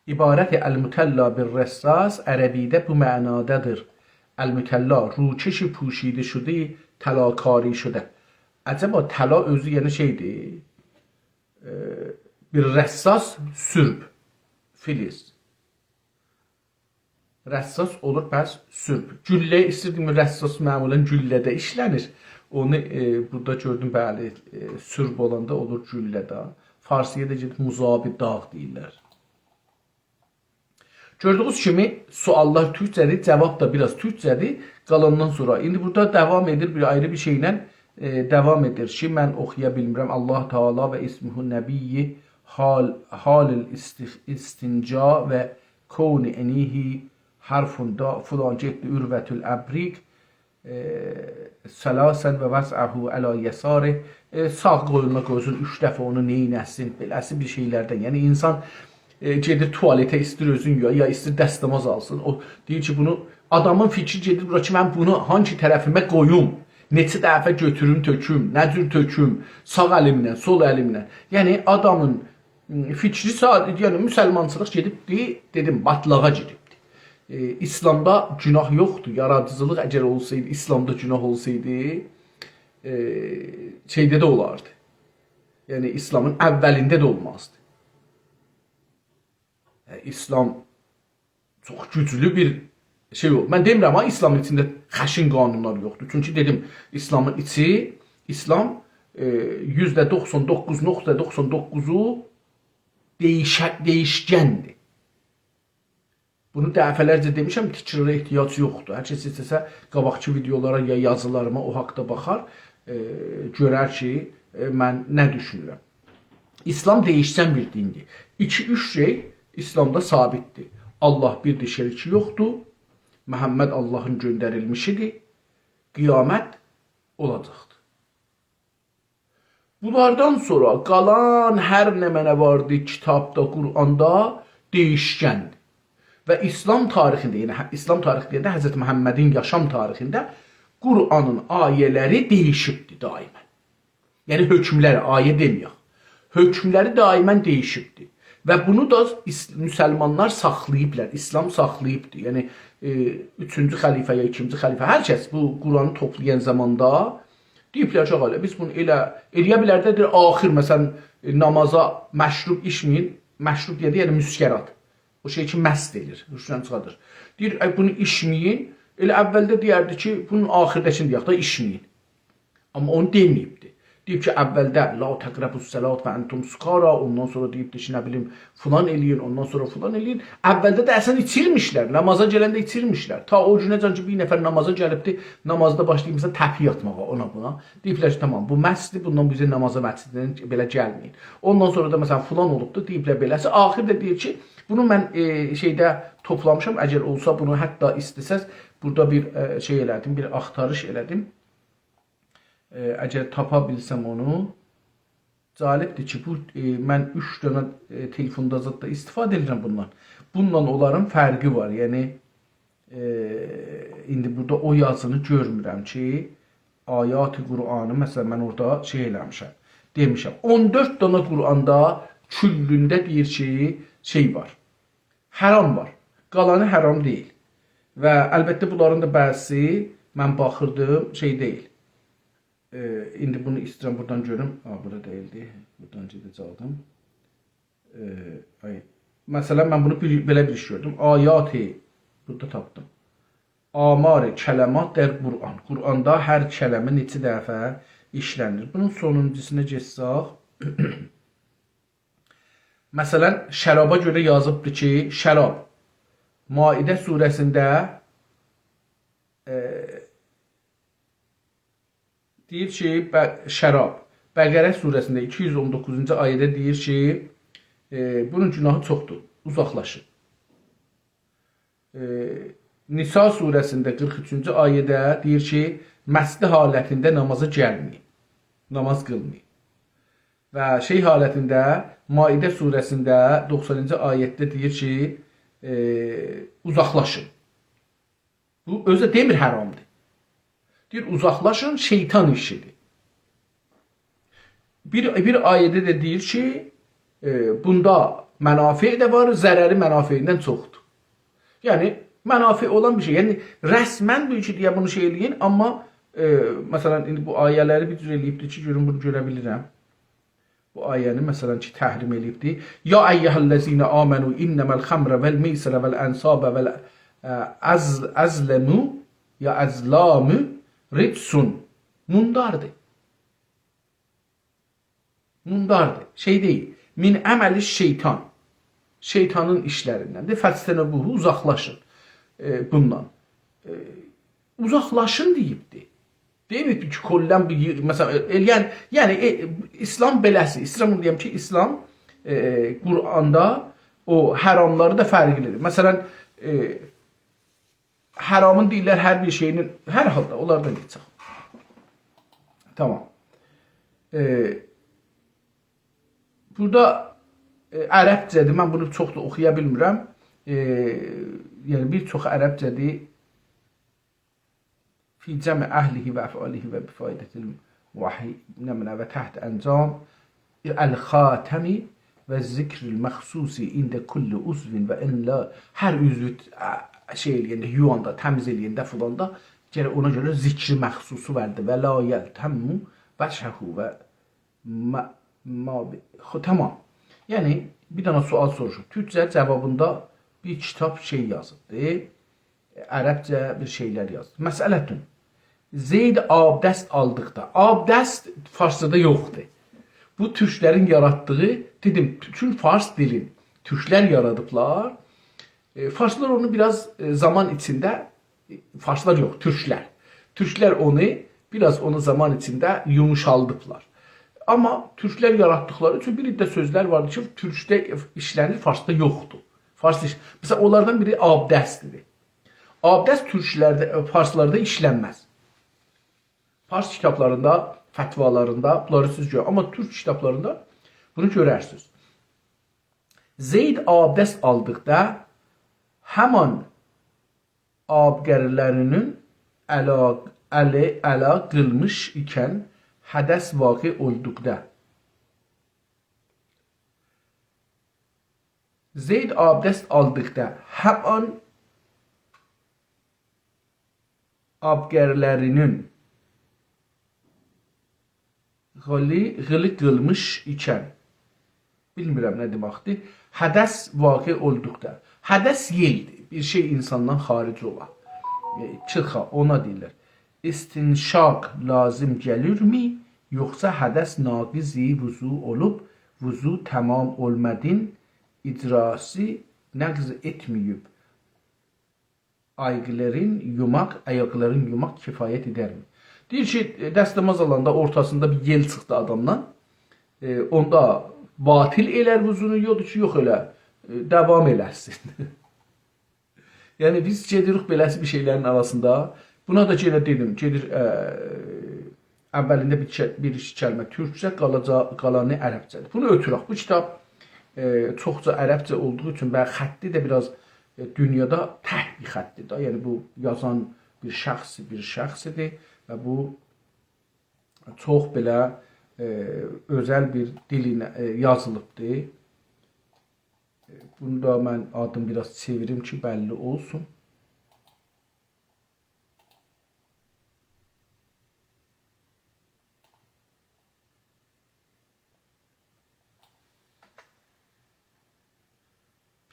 عبارت المطلا بالرصاص عربی‌ده بو معنادادیر. المطلا، روکش پوشیده شده، طلاکاری شده. عجبا طلا اؤزو یعنی شئیدیر؟ ائ، بیر رصاص، سورب، فلز. رصاص اولور، پس سورب. گولله، ایسته‌ییردیم، رصاص معمولاً گولله‌ده ایشله‌نیر. اونو، ائ، بورادا گؤردوم، بلی، ائ، سورب اولاندا اولور گولله‌ده. فارسی‌یا دا گئدیب مذاب داغ دئییرلر. گؤردویونوز کیمی، سؤاللار تورکجه‌دیر، جواب دا بیر آز تورکجه‌دیر. قالاندان سونرا، ایندی بورادا داوام ائدیر، بیر آیری بیر شئیله، ائ، داوام ائدیر کی، من اوخویا بیلمیرم. الله تعالی و اسمه النبی، حال، حال الاست-، استنجا و کون عینیه حرف دا، فلان گئتدی، عروة الابریق، ائ، ثلاثاً و وضعه علی یساره، ائ، ساغ قولونا قویسون، اوچ دفعه اونو نئینه‌سین، بئله‌سی بیر شئیلردن. یعنی، اینسان، ائ، گئدیر توالته، ایستیر اؤزون یویا، یا ایستیر دستماز آلسین. او دئییر کی، بونو، آدامین فیکری گئدیر بورا کی، من بونو هانسی طرفیمه قویوم، نئچه دفعه گؤتوروم، تؤکوم، نه جور تؤکوم، ساغ الیمله، سول الیمله. یعنی، آدامین فیکری ساده، یعنی مسلمانچیلیق گئدیبدی، دئدیم، باتلاغا گیریبدی. ائ، ایسلامدا گوناه یوخدور. یارادیجیلیق اگر اولسایدی، ایسلامدا گوناه اولسایدی، ائ، شئیده ده اولاردی. یعنی ایسلامین اولینده ده اولمازدی. ائ، ایسلام چوخ گوجلو بیر شئی اولوب. من دئمیرم، ها، ایسلامین ایچینده خشن قانونلار یوخدور. چونکی دئدیم، ایسلامین ایچی، ایسلام، ائ، یوزده دوخسان دوققوز نقطه دوخسان دوققوزو دَییشه-، دَییشکندیر. بونو دفعه‌لرجه دئمیشم، تکرارا احتیاج یوخدور. هر کس ایسته‌سه، قاباقکی ویدئولارا یا یازیلاریما او حاقدا باخار، ائ، گؤرر کی، ائ، من نه دوشونورم. ایسلام دَییشکن بیر دیندیر. ایکی-اوچ شئی ایسلامدا ثابتدیر. الله بیردیر، شریکی یوخدور. محمد اللهین گؤندریلمیشیدیر. قیامت اولاجاقدیر. بونلاردان سونرا قالان هر نمنه واردی کیتابدا، قرآندا، دَییشکندیر. و ایسلام تاریخینده، یعنی هه-، ایسلام تاریخی دئینده حضرت محمدین یاشام تاریخینده قرآنین آیه‌لری دَییشیبدیر دائما. یعنی حکملری، آیه دئمه‌یک. حکملری دائما دَییشیبدیر. و بونو دا ایس-، مسلمانلار ساخلاییبلار، ایسلام ساخلاییبدیر. یعنی، ائ، اوچونجو خلیفه یا ایکینجی خلیفه، هر کس بو قرآنی توپلایان زاماندا دئییبلر کی، آغا، ائله بیز بونو ائله ائلیه بیلر ده، دئییر، آخر، مثلا، ائ، نامازا مشروب ایچمه‌یین، مشروب دئینده، یعنی مسکرات. او شئی کی، مست ائله‌ییر، هوشدان چیخادیر. دئییر، «آی، بونو ایچمه‌یین.» ائله اولده دئیردی کی، بونون آخرده‌کینی دئیک ده، ایچمه‌یین. آمما اونو دئمه‌ییبدی. دئییب کی، اولده «لا تقربوا الصلاة وانتم سکاری»، اوندان سونرا دئییبدی کی، نه بیلیم، فلان ائله‌یین، اوندان سونرا فلان ائله‌یین. اولده ده اصلا ایچیرمیشلر، نامازا گلنده ایچیرمیشلر. تا او گونه‌جن کی، بیر نفر نامازا گلیبدی، نامازدا باشلاییب، مثلا، تپیک آتماغا اونا بونا. دئییبلر کی، تمام، بو مستدیر، بوندان بیزه نامازا، مسجددن بئله گلمه‌یین. اوندان سونرا دا، مثلا، فلان اولوبدو، دئییبلر بئله‌سی. آخیردا دئییر کی، بونو من، ائ، شئیده توپلامیشام، اگر اولسا بونو حتی ایسته‌سز، بورادا بیر، ائ، شئی ائله‌دیم، بیر آختاریش ائله‌دیم. ائ، اگر تاپا بیلسم اونو. جالبدیر کی، بو، ائ، من اوچ دنه، ائ، تلفوندا زاددا استفاده ائدیرم بوندان. بونونلا اونلارین فرقی وار. یعنی، ائ، ایندی بورادا او یازینی گؤرمورم کی، آیات قرآنی، مثلا، من اورادا شئی ائله‌میشم، دئمیشم. اون دؤرد دنه قرآندا کلّونده دئییر کی، شئی وار. حرام وار. قالانی حرام دئییل. و البته، بونلارین دا بعضیسی، من باخیردیم، شئی دئییل. ائ، ایندی بونو ایسته‌ییرم بورادان گؤروم. آ، بورا دئییلدی. بورادان گئده‌جکدیم. ائ، آی. مثلا، من بونو بیر، بئله بیر ایش گؤردوم. آیاتی، بورادا تاپدیم. آمار کلمات در قرآن. قرآندا هر کلمه نئچه دفعه ایشله‌نیر. بونون سونونجوسونا گئتسک، مثلا، شرابا گؤره یازیبدی کی، شراب. مائده سوره‌سینده، ائ، دئییر کی، ب-، شراب. بقره سوره‌سینده ایکی یوز اون دوققوزونجو آیه‌ده دئییر کی، ائ، بونون گناهی چوخدور، اوزاقلاشین. ائ، نساء سوره‌سینده قیرخ اوچونجو آیه‌ده دئییر کی، مستی حالتینده نامازا گلمه‌یین، ناماز قیلمایین. و شئی حالتینده، مائده سوره‌سینده دوخسانینجی آیه‌ده دئییر کی، ائ، اوزاقلاشین. بو اؤزو ده دئمیر حرامدیر. دئییر، اوزاقلاشین، شیطان ایشیدیر. بیر، بیر آیه‌ده ده دئییر کی، ائ، بوندا منافع ده وار، ضرری منافعیندن چوخدور. یعنی، منافع اولان بیر شئی. یعنی، رسما بو کی، دئیه بونو شئی ائله‌یین، آمما، ائ، مثلا، ایندی بو آیه‌لری بیر جور ائله‌ییبدیر کی، گؤروم بونو گؤره بیلیرم. بو آیه‌نی، مثلا کی، تحریم ائله‌ییبدی. «یا ایها الذین آمنوا انما الخمر والمیسر والانصاب وال، اه، از، ازلمو، یا ازلامو رجس.» مونداردیر. مونداردیر. شئی دئییل. «من عمل الشیطان.» شیطانین ایشلریندندیر. «فاجتنبوه»، اوزاقلاشین، ائ، بوندان. ائ، اوزاقلاشین دئییبدی. دئمه‌ییب کی، کلاً بیر، مثلا، ائ، ائله‌ین، یعنی، ائ، ایسلام بئله‌سی، ایسته‌ییرم بونو دئیم کی، ایسلام، ائ، قرآندا او حراملاری دا فرقلی‌دیر. مثلا، ائ، حرامین دئییرلر هر بیر شئیینین، هر حالدا اونلاردان گئچک. تمام. ائ، بورادا، ائ، عربجه‌دیر، من بونو چوخ دا اوخویا بیلمیرم. ائ، یعنی، بیر چوخ عربجه‌دیر. «فی جمع اهله و افعاله و بفایدة الموحد»، نه بیلیم، «و تحت انجام الخاتم و ذکر المخصوص عند کل عضو و ان لا»، هر عضوو، اه، شئی ائله‌ینده، یویاندا، تمیز ائله‌ینده، فلاندا، گرک اونا گؤره ذکر مخصوصو وردی. «و لا یلتم وجهه و ما، ما بی-»، خو، تمام. یعنی، بیر دنه سؤال سوروشوب. تورکجه جاوابیندا بیر کیتاب شئی یازیبدی. عربجه بیر شئیلر یازیب. مسئلةٌ. زید آبدست آلدیقدا. آبدست فارسجادا یوخدور. بو تورکلرین یاراتدیغی، دئدیم، چون فارس دیلین تورکلر یارادیبلار. ائ، فارسلار اونو بیر آز، ائ، زامان ایچینده، ائ، فارسلار یوخ، تورکلر. تورکلر اونو، بیر آز اونو زامان ایچینده یوموشالدیبلار. آمما تورکلر یاراتدیقلاری اوچون بیر عده سؤزلر واردی کی، تورکده ایشله‌نیر، فارسدا یوخدور. فارس ایش-، مثلا، اونلاردان بیری آبدستدیر. آبدست تورکلرده، فارسلاردا ایشلنمز. فارس کیتابلاریندا، فتوالاریندا بونلاری سیز گؤرون. آمما تورک کیتابلاریندا بونو گؤررسینیز. زید آبدست آلدیقدا همان آبگرلرینین الا، الی، الا قیلمیش ایکن حدث واقع اولدوقدا. زید آبدست آلدیقدا همان آبگرلرینین قیلی، قیلی قیلمیش ایکن. بیلمیرم نه دئمکدیر. حدث واقع اولدوقدا. حدث یئلدیر. بیر شئی اینساندان خارج اولا. ائ، چیخا، اونا دئییرلر. استنشاق لازم گلیرمی، یوخسا حدث ناقض وضو اولوب، وضو تمام اولمادین اجراسی نقض ائتمه‌ییب. آیاقلارین یوماق، آیاقلارین یوماق کفایت ائدرمی؟ دئییر کی، ائ، دستماز آلاندا اورتاسیندا بیر یئل چیخدی آدامدان. ائ، اوندا باطل ائلر وضونو، یوخدور کی، یوخ ائله، ائ، داوام ائله‌سین. یعنی، بیز گئدیریک بئله‌سی بیر شئیلرین آراسیندا. بونا دا یئنه دئدیم، گئدیر، ائ، اولینده بیر چه-، بیر ایکی کلمه تورکجه، قالاجا-، قالانی عربجه‌دیر. بونو اؤتورک. بو کیتاب، ائ، چوخجا عربجه اولدوغو اوچون و خطی ده بیر آز، ائ، دونیادا تک بیر خطدیر دا. یعنی بو یازان بیر شخص، بیر شخص ایدی و بو چوخ بئله، ائ، اؤزل بیر دیل ایله، ائ، یازیلیبدی. ائ، بونو دا من آدین بیر آز چئویریم کی، بللی اولسون.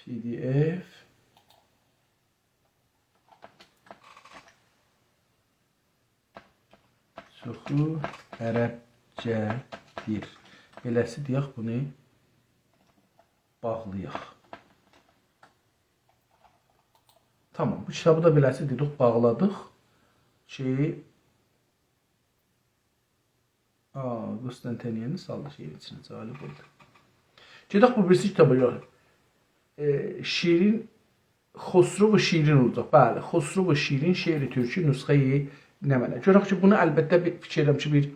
PDF. چوخو عربجه‌دیر. بئله‌سی دئیک، بونو باغلایاق. تامام، بو کیتابی دا بئله‌سی دئدیک، باغلادیق کی، آ، قسطنطنیه‌نی سالدی شعرین ایچینه، جالب اولدو. گئدک بو بیریسی کیتابا، یوخ. ائ، شیرین، خسرو و شیرین اولاجاق. بلی، خسرو و شیرین، شعر ترکی، نسخه‌ی نمنه. گؤرک کی، بونو البته بیر، فیکیر ائدیرم کی، بیر،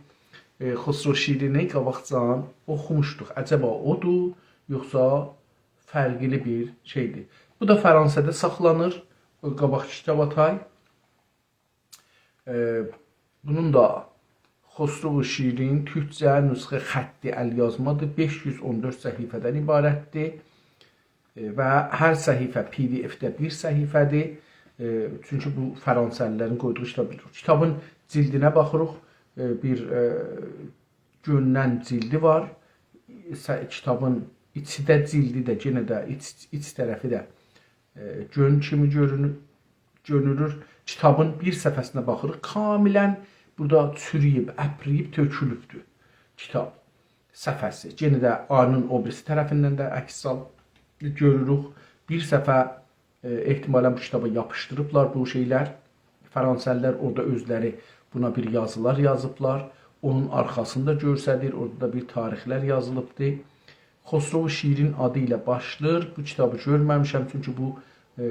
ائ، خسرو شیرینی قاباقجان اوخوموشدوق. عجبا اودور، یوخسا فرقلی بیر شئیدیر؟ بو دا فرانسه‌ده ساخلانیر، او قاباقکی کیتابا تای. ائ، بونون دا خسرو شیرین تورکجه نسخه خطی، ال‌یازمادیر، بئش یوز اون دؤرد صفحه‌دن عبارتدیر. ائ، و هر صفحه PDF-ده بیر صفحه‌دیر. ائ، چونکی بو فرانسه‌لی‌لرین قویدوغو کیتاب. کیتابین جلدینه باخیریق. ائ، بیر، ائ، گؤندن جلدی وار. س-، کیتابین ایچی ده، جلدی ده، یئنه ده ایچ، ایچ طرفی ده، ائ، گؤن کیمی گؤرونور، گؤرونور. کیتابین بیر صفحه‌سینه باخیریق، کاملاً بورادا چورویوب، اپرییب، تؤکولوبدور کیتاب صفحه‌سی. یئنه ده آیرین او بیریسی طرفیندن ده عکس آل-، گؤروروک. بیر صفحه ائ، احتمالاً بو کیتابا یاپیشدیریبلار بو شئیلر. فرانسه‌لی‌لر اورادا اؤزلری بونا بیر یازیلار یازیبلار. اونون آرخاسینی دا گؤستریر، اورادا دا بیر تاریخلر یازیلیبدی. خسرو شیرین آدی ایله باشلاییر. بو کیتابی گؤرمه‌میشم، چونکی بو، ائ،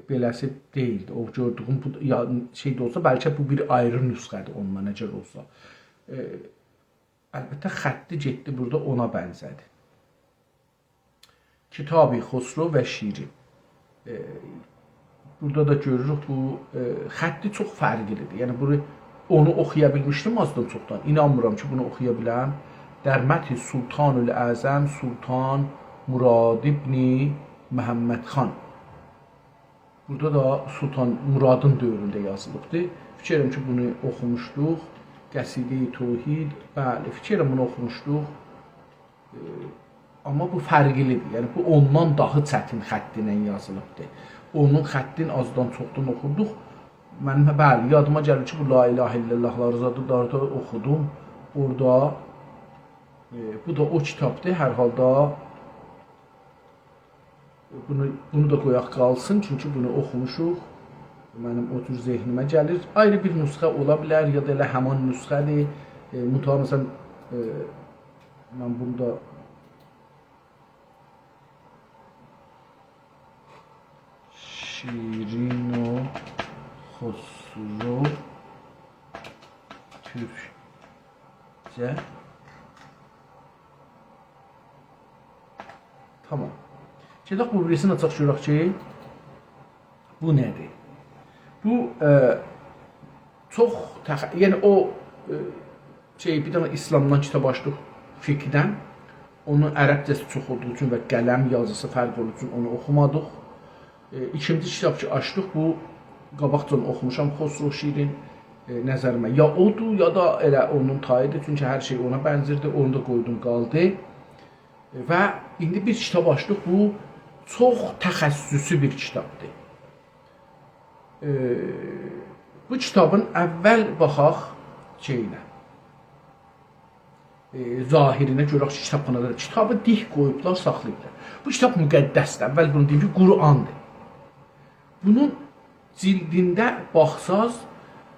بئله‌سی دئییلدی. او گؤردویوم بو، یا، شئی ده اولسا، بلکه بو بیر آیری نسخه‌دیر اوندان، اگر اولسا. ائ، البته، خطی گئتدی بورادا، اونا بنزه‌دی. کتاب خسرو و شیرین. ائ، بورادا دا گؤروروک، بو، ائ، خطی چوخ فرقلی‌دیر. یعنی، بونو، اونو اوخویا بیلمیشدیم آزدان چوخدان. اینانمیرام کی، بونو اوخویا بیلم. در متن سلطان الاعظم سلطان مراد ابن محمد خان. بورادا دا سلطان مرادین دؤورونده یازیلیبدیر. فیکیر ائدیرم کی، بونو اوخوموشدوق. قصیده توحید، بلی، فیکیر ائدیرم بونو اوخوموشدوق. ائ، آمما بو فرقلی‌دیر. یعنی، بو اوندان داها چتین خطی ایله یازیلیبدیر. اونون خطین آزدان چوخدان اوخودوق. منیم، بلی، یادیما گلیر کی، بو لا اله الا الله‌لاری زادی دا اورادا اوخودوم. اورادا، ائ، بو دا او کیتابدیر. هر حالدا بونو، بونو دا قویاق قالسین، چونکی بونو اوخوموشوق. منیم او جور ذهنیمه گلیر. آیری بیر نسخه اولا بیلر، یا دا ائله همان نسخه‌دیر. ائ، منتها، مثلا، ائ، من بونو دا شیرین و خسرو تورکجه. تامام. گئدک بو بیریسینی آچاق گؤرک کی، بو نه‌دیر؟ بو، ائ، چوخ تخ-، یعنی او، ائ، شئی، بیر دنه ایسلامدان کیتاب آچدیق، فقهدن. اونون عربجه‌سی چوخ اولدوغو اوچون و قلم یازیسی فرق اولدوغو اوچون اونو اوخومادیق. ائ، ایکینجی کیتاب کی آچدیق، بو قاباقجادان اوخوموشام، خسرو شیرین، ائ، نظریمه. یا اودور، یا دا ائله اونون تایی‌دیر، چونکی هر شئی اونا بنزیردی، اونو دا قویدوم، قالدی. ائ، و ایندی بیر کیتاب آچدیق، بو چوخ تخصصی بیر کیتابدیر. ائ، بو کیتابین اول باخاق شئیینه. ائ، ظاهرینه گؤرک کی، کیتابخانادا دا کیتابی دیک قویوبلار، ساخلاییبلار. بو کیتاب مقدس‌دیر. اول بونو دئییم کی، قرآندیر. بونون جلدینده باخساز،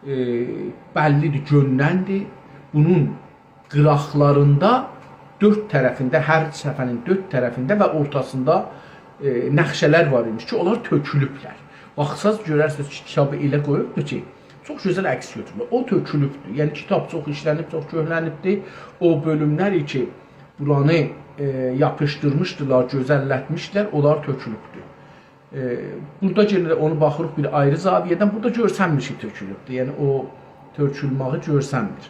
ائ، بللی‌دیر، گؤندندیر. بونون قیراقلاریندا دؤرد طرفینده، هر صفحه‌نین دؤرد طرفینده و اورتاسیندا، ائ، نقشه‌لر وار ایمیش کی، اونلار تؤکولوبلر. باخساز گؤررسینیز کی، کیتابی ائله قویوبدور کی، چوخ گؤزل عکس گؤتورولوب. او تؤکولوبدور. یعنی کیتاب چوخ ایشلنیب، چوخ کؤهلنیبدیر. او بؤلوملر کی، بورانی، ائ، یاپیشدیرمیشدیلار، گؤزللتمیشدیلر، اونلار تؤکولوبدور. ائ، بورادا یئنه ده اونو باخیریق بیر آیری زاویه‌دن. بورادا گؤرسنمیر کی، تؤکولوبدور. یعنی او تؤکولمه‌یی گؤرسنمیر.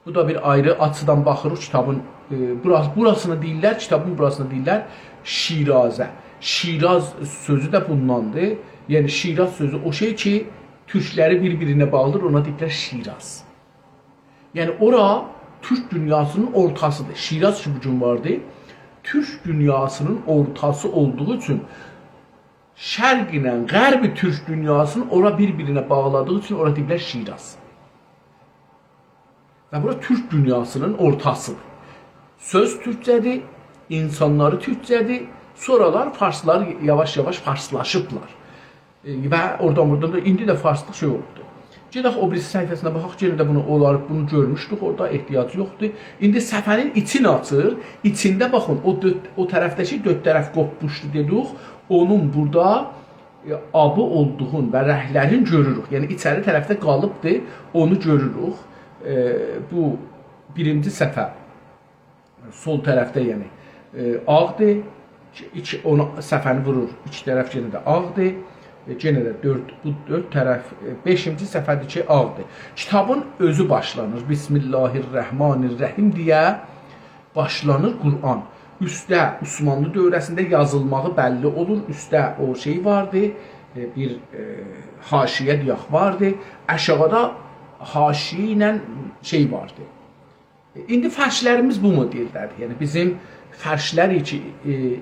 بو دا بیر آیری آچیدان باخیریق کیتابین، ائ، بورا-، بوراسینی دئییرلر، کیتابین بوراسینی دئییرلر شیرازه. شیراز سؤزو ده بونداندیر. یعنی شیراز سؤزو او شئی کی، تورکلری بیر-بیرینه باغلاییر، اونا دئییرلر شیراز. یعنی اورا تورک دونیاسینین اورتاسی‌دیر. شیراز کی، بو گون واردی، تورک دونیاسینین اورتاسی اولدوغو اوچون شرق ایله غرب تورک دونیاسینی اورا بیر-بیرینه باغلادیغی اوچون اورا دئییرلر شیراز. و بورا تورک دونیاسینین اورتاسی‌دیر. سؤز تورکجه‌دیر، اینسانلاری تورکجه‌دیر. سونرالار فارسلار یاواش-یاواش فارسلاشیبلار. ائ، و اورادان بورادان دا ایندی ده فارسلیق شئی اولوبدور. گئدک او بیریسی صفحه‌سینه باخاق، یئنه ده بونو، اونلار بونو گؤرموشدوک اورادا، احتیاج یوخدور. ایندی صفحه‌نین ایچینی آچیر، ایچینده باخین، او دؤرد، او طرفده‌کی دؤرد طرف قوپموشدو دئدیک، اونون بورادا، ائ، آبی اولدوغون و رنگلرین گؤروروک. یعنی ایچری طرفده قالیبدی، اونو گؤروروک. ائ، بو بیرینجی صفحه. سول طرفده، یعنی، ائ، آغدیر. ایکی، اونا صفحه‌نی وورور، ایکی طرف یئنه ده آغدیر. ائ، یئنه ده دؤرد، بو دؤرد طرف، ائ، بئشینجی صفحه‌دیر کی، آغدیر. کیتابین اؤزو باشلانیر. بسم الله الرحمن الرحیم دئیه باشلانیر قرآن. اوستده عثمانلی دوره‌سینده یازیلماغی بللی اولور. اوستده او شئی واردی، ائ، بیر، ائ، حاشیه دئیک واردی. آشاغیدا حاشیه ایله شئی واردی. ایندی فرشلریمیز بو مدلده‌دیر. یعنی بیزیم فرشلر کی، ائ،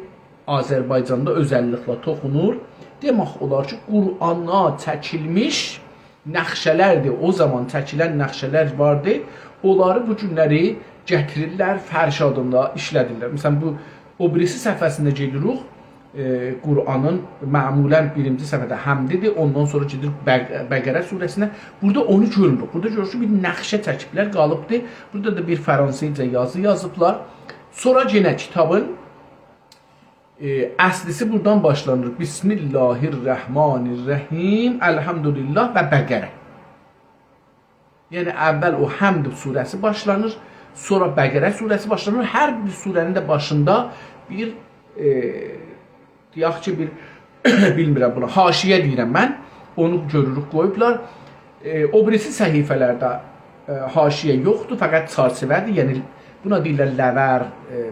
آذربایجاندا اؤزللیکله توخونور. دئمک اولار کی، قرآنا چکیلمیش نقشه‌لردیر. او زامان چکیلن نقشه‌لر واردی. اونلاری بو گونلری گتیریرلر، فرش آدیندا ایشلدیرلر. مثلا، بو او بیریسی صفحه‌سینده گئدیریک. ائ، قرآنین معمولا بیرینجی صفحه‌ده حمدی‌دیر، اوندان سونرا گئدیر بق-، بقره سوره‌سینه. بورادا اونو گؤرموروک. بورادا گؤرورسونوز، بیر نقشه چکیبلر، قالیبدی. بورادا دا بیر فرانسیزجا یازی یازیبلار. سونرا یئنه کیتابین، ائ، اصلی‌سی بورادان باشلانیر. بسم الله الرحمن الرحیم، الحمدلله و بقره. یعنی اول او حمد سوره‌سی باشلانیر، سونرا بقره سوره‌سی باشلانیر. هر بیر سوره‌نین ده باشیندا بیر، ائ، دئیک کی، بیر، بیلمیرم بونا، حاشیه دئییرم من، اونو گؤروروک، قویوبلار. ائ، او بیریسی صفحه‌لرده، ائ، حاشیه یوخدور، فقط چرچیوه‌دیر، یعنی بونا دئییرلر لور، ائ،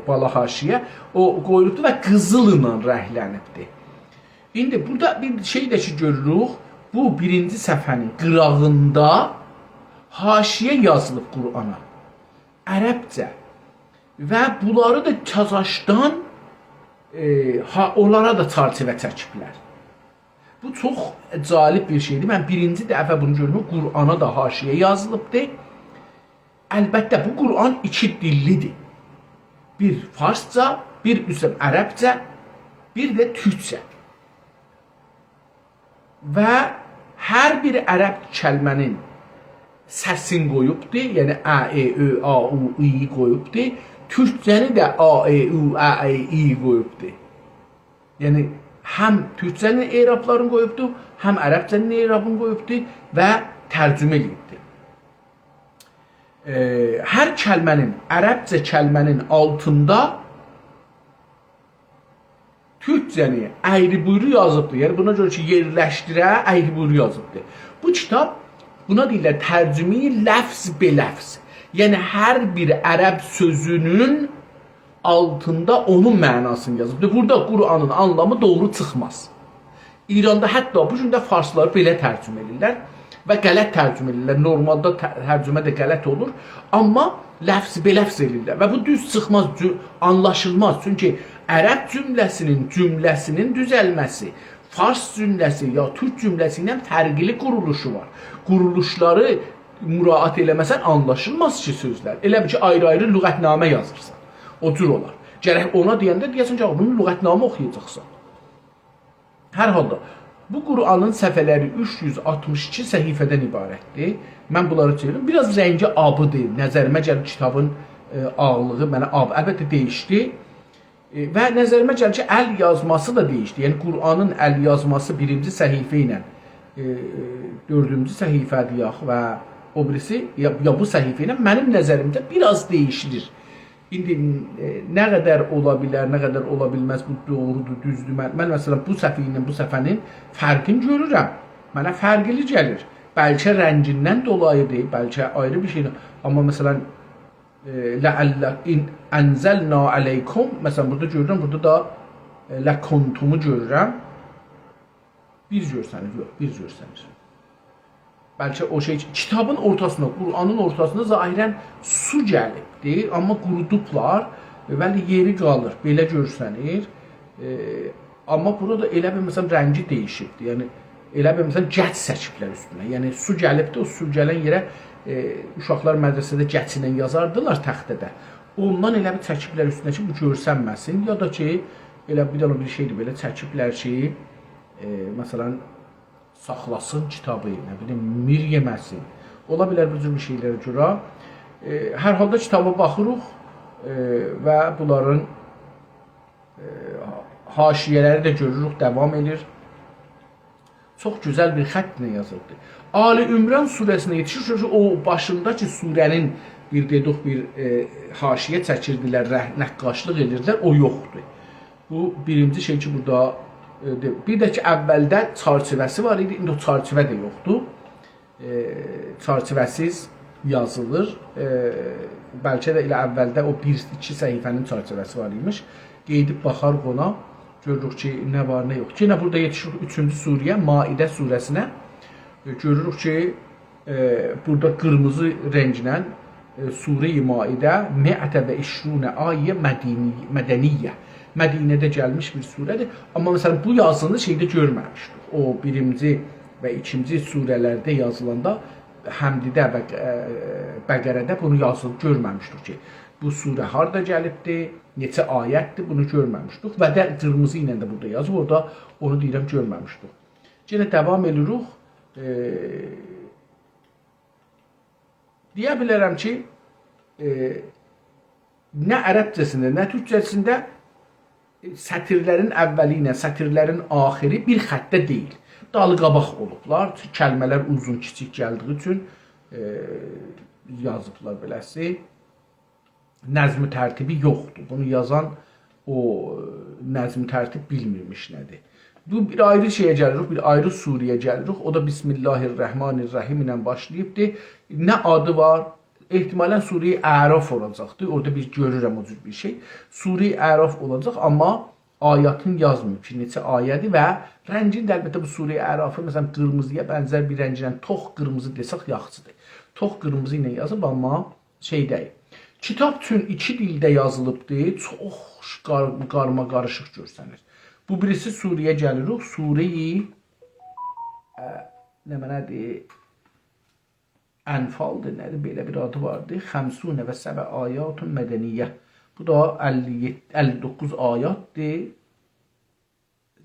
بالا حاشیه. او قویولوبدور و قیزیللا رنگلنیبدیر. ایندی بورادا بیر شئی ده کی گؤروروک، بو بیرینجی صفحه‌نین قیراغیندا حاشیه یازیلیب قرآنا. عربجه. و بونلاری دا کازاخستان، ائ، ها، اونلارا دا چرچیوه چکیبلر. بو چوخ جالب بیر شئیدیر. من بیرینجی دفعه بونو گؤردوم، قرآنا دا حاشیه یازیلیبدیر. البته، بو قرآن ایکی دیللیدیر. بیر فارسجا، بیر اوسه عربجه، بیر ده تورکجه. و هر بیر عرب کلمه‌نین سسین قویوبدور، یعنی ا، ائ، او، آ، او، ای قویوبدور. تورکجه‌نی ده آ، ائ، او، ا، ای، ای قویوبدور. یعنی هم تورکجه‌نین اعرابلارینی قویوبدور، هم عربجه‌نین اعرابینی قویوبدور و ترجمه ائله‌ییبدیر. ائ، هر کلمه‌نین، عربجه کلمه‌نین آلتیندا تورکجه‌نی اَیری بویرو یازیبدیر. یعنی بونا گؤره کی، یئرلشدیره، اَیری بویرو یازیبدیر. بو کیتاب، بونا دئییرلر ترجمه‌ی لفظ به لفظ. یعنی هر بیر عرب سؤزونون آلتیندا اونون معناسینی یازیبدیر. بورادا قرآنین آنلامی دوغرو چیخماز. ایراندا حتی بو گون ده فارسلاری بئله ترجمه ائدیرلر و غلط ترجمه ائدیرلر. نورمالدا ت، ترجمه ده غلط اولور، آمما لفظ به لفظ ائدیرلر و بو دوز چیخماز، جو، آنلاشیلماز. چونکی عرب جمله‌سینین، جمله‌سینین دوزلمه‌سی، فارس جمله‌سی یا تورک جمله‌سی ایله فرقلی قورولوشو وار. قورولوشلاری مراعات ائله‌مه‌سن، آنلاشیلماز کی سؤزلر. ائله بیل کی، آیری-آیری لغتنامه یازیرسان. او جور اولار. گرک اونا دئینده دئیه‌سن کی، بونو لغتنامه اوخویاجاقسان. هر حالدا، بو قرآنین صفحه‌لری اوچ یوز آلتمیش ایکی صفحه‌دن عبارتدیر. من بونلاری چئویرم. بیر آز رنگی آبیدیر. نظریمه گلیر، کیتابین، ائ، آغلیغی منه آب، البته، دییشدی. ائ، و نظریمه گلیر کی، ال یازماسی دا دییشدی. یعنی، قرآنین ال یازماسی بیرینجی صفحه ایله، ائ، دؤردونجو صفحه‌دیر یاخود و او بیریسی، یا، یا بو صفحه ایله منیم نظریمده بیر آز دییشیلیر. ایندی، ائ، نه قدر اولا بیلر، نه قدر اولا بیلمز، بو دوغرودور، دوزدور. من، من، مثلا، بو صفحه ایله بو صفحه‌نین فرقینی گؤرورم. منه فرقلی گلیر. بلکه رنگیندن دولاییدیر، بلکه آیری بیر شئیدیر. آمما، مثلا، ائ، «لعل، ان، انزلنا علیکم»، مثلا، بورادا گؤرورم، بورادا دا، ائ، «لکنتم»و گؤرورم. بیر گؤرسنیر، یوخ، بیر گؤرسنیر. بلکه او شئی، کیتابین اورتاسیندا، قرآنین اورتاسیندا ظاهرا سو گلیبدیر، آمما قورودوبلار، ولی یئری قالیر، بئله گؤرسنیر. ائ، آمما بورادا ائله بیل، مثلا، رنگی دییشیبدیر. یعنی، ائله بیل، مثلا، گچ چکیبلر اوستونه. یعنی، سو گلیبدیر، او سو گلن یئره، ائ، اوشاقلار مدرسه‌ده گچ ایله یازاردیلار تخته‌ده. اوندان ائله بیل چکیبلر اوستونه کی، بو گؤرسنمه‌سین. یا دا کی، ائله بیر دنه بیر شئیدیر، بئله چکیبلر کی، ائ، مثلا، ساخلاسین کیتابی، نه بیلیم، میر یئمه‌سین. اولا بیلر بو جور بیر شئیلره گؤره. ائ، هر حالدا کیتابا باخیریق، ائ، و بونلارین، ائ، حاشیه‌لری ده گؤروروک، داوام ائدیر. چوخ گؤزل بیر خطله یازیلیبدیر. آل عمران سوره‌سینه یئتیشیر، چونکی او باشینداکی سوره‌نین بیر، دئدیک، بیر، ائ، حاشیه چکیردیلر، ره، نقاشلیق ائدیردیلر، او یوخدور. بو بیرینجی شئی کی، بورادا، ائ، دئ، بیر ده کی، اولده چرچیوه‌سی وار ایدی، ایندی او چرچیوه ده یوخدور. ائ، چرچیوه‌سیز یازیلیر. ائ، بلکه ده ائله اولده او بیر، ایکی صفحه‌نین چرچیوه‌سی وار ایمیش. قئییدیب باخاریق اونا، گؤروروک کی، نه وار، نه یوخ. یئنه بورادا یئتیشیریک اوچونجو سوره‌یه، مائده سوره‌سینه. ائ، گؤروروک کی، ائ، بورادا قیرمیزی رنگله، ائ، سوره‌ی مائده، «مئة و عشرون آیة مدینی، مدنیة». مدینه‌ده گلمیش بیر سوره‌دیر. آمما، مثلا، بو یازینی شئیده گؤرمه‌میشدیک. او بیرینجی و ایکینجی سوره‌لرده یازیلاندا، حمدده و، ائ، بقره‌ده بونو یازیلی گؤرمه‌میشدیک کی، بو سوره هاردا گلیبدی، نئچه آیتدیر، بونو گؤرمه‌میشدیک. و ده قیرمیزی ایله ده بورادا یازیب، اورادا اونو دئییرم، گؤرمه‌میشدیک. یئنه داوام ائدیریک. ائ، دئیه بیلرم کی، ائ، نه عربجه‌سینده، نه تورکجه‌سینده، ائ، سطیرلرین اولی ایله سطیرلرین آخیری بیر خطده دئییل. دالی قاباق اولوبلار. کلمه‌لر اوزون، کیچیک گلدیگی اوچون، ائ، یازیبلار بئله‌سی. نظم و ترتیبی یوخدور. بونو یازان او، ائ، نظم و ترتیب بیلمیرمیش نه‌دیر. بو بیر آیری شئیه گلیریک، بیر آیری سوره‌یه گلیریک. او دا «بسم الله الرحمن الرحیم» ایله باشلاییبدیر. نه آدی وار؟ احتمالا سوره‌ی اعراف اولاجاقدیر. اورادا بیر گؤرورم او جور بیر شئی. سوره‌ی اعراف اولاجاق، آمما آیاتین یازماییب کی، نئچه آیه‌دیر و رنگین ده، البته، بو سوره‌ی اعرافی، مثلا، قیرمیزی‌یا بنزر بیر رنگله، توخ قیرمیزی دئسک یاخشیدیر. توخ قیرمیزی ایله یازیب، آمما شئی دئییل. کیتاب چون ایکی دیلده یازیلیبدیر، چوخ قار-، قارما-قاریشیق گؤرسنیر. بو بیریسی سوره‌یه گلیریک. سوره‌ی، ائ، نمنه‌دیر؟ انفالدیر، نه‌دیر؟ بئله بیر آدی واردی. «خمسون و سبع آیات مدنیه». بو دا اللی یئددی، اللی دوققوز آیاتدیر.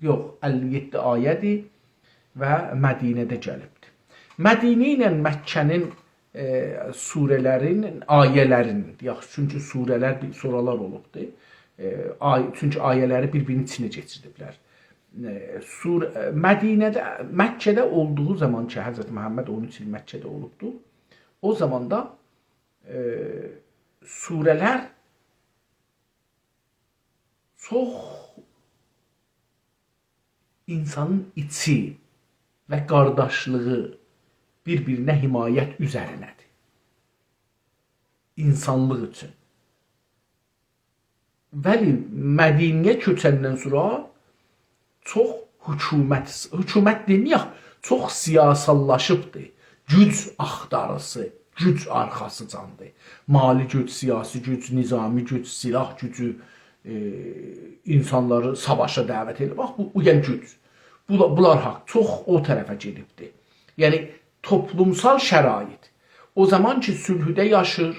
یوخ، اللی یئددی آیه‌دیر و مدینه‌ده گلیبدیر. مدینه ایله مکه‌نین، ائ، سوره‌لرین، آیه‌لرین، یاخشی، چونکی سوره‌لر بیر، سورالار اولوبدور. ائ، آی-، چونکی آیه‌لری بیر-بیرینین ایچینه کئچیردیبلر. ائ، سور-، ائ، مدینه‌ده، مکه‌ده اولدوغو زامان کی، حضرت محمد اون اوچ ایل مکه‌ده اولوبدو، او زاماندا، ائ، سوره‌لر چوخ اینسانین ایچی و قارداشلیغی، بیر-بیرینه حمایت اوزرینه‌دیر. اینسانلیق اوچون. ولی مدینه‌یه کؤچندن سونرا چوخ حکومت، حکومت دئمه‌یک، چوخ سیاساللاشیبدیر. گوج آختاریسی، گوج آرخاسیجاندیر. مالی گوج، سیاسی گوج، نظامی گوج، سلاح گوجو، ائ، اینسانلاری ساواشا دعوت ائدیر. باخ، بو، بو، یعنی گوج. بولا-، بونلار حاق، چوخ او طرفه گئدیبدیر. یعنی توپلومسال شرایط. او زامان کی، صلحده یاشیر،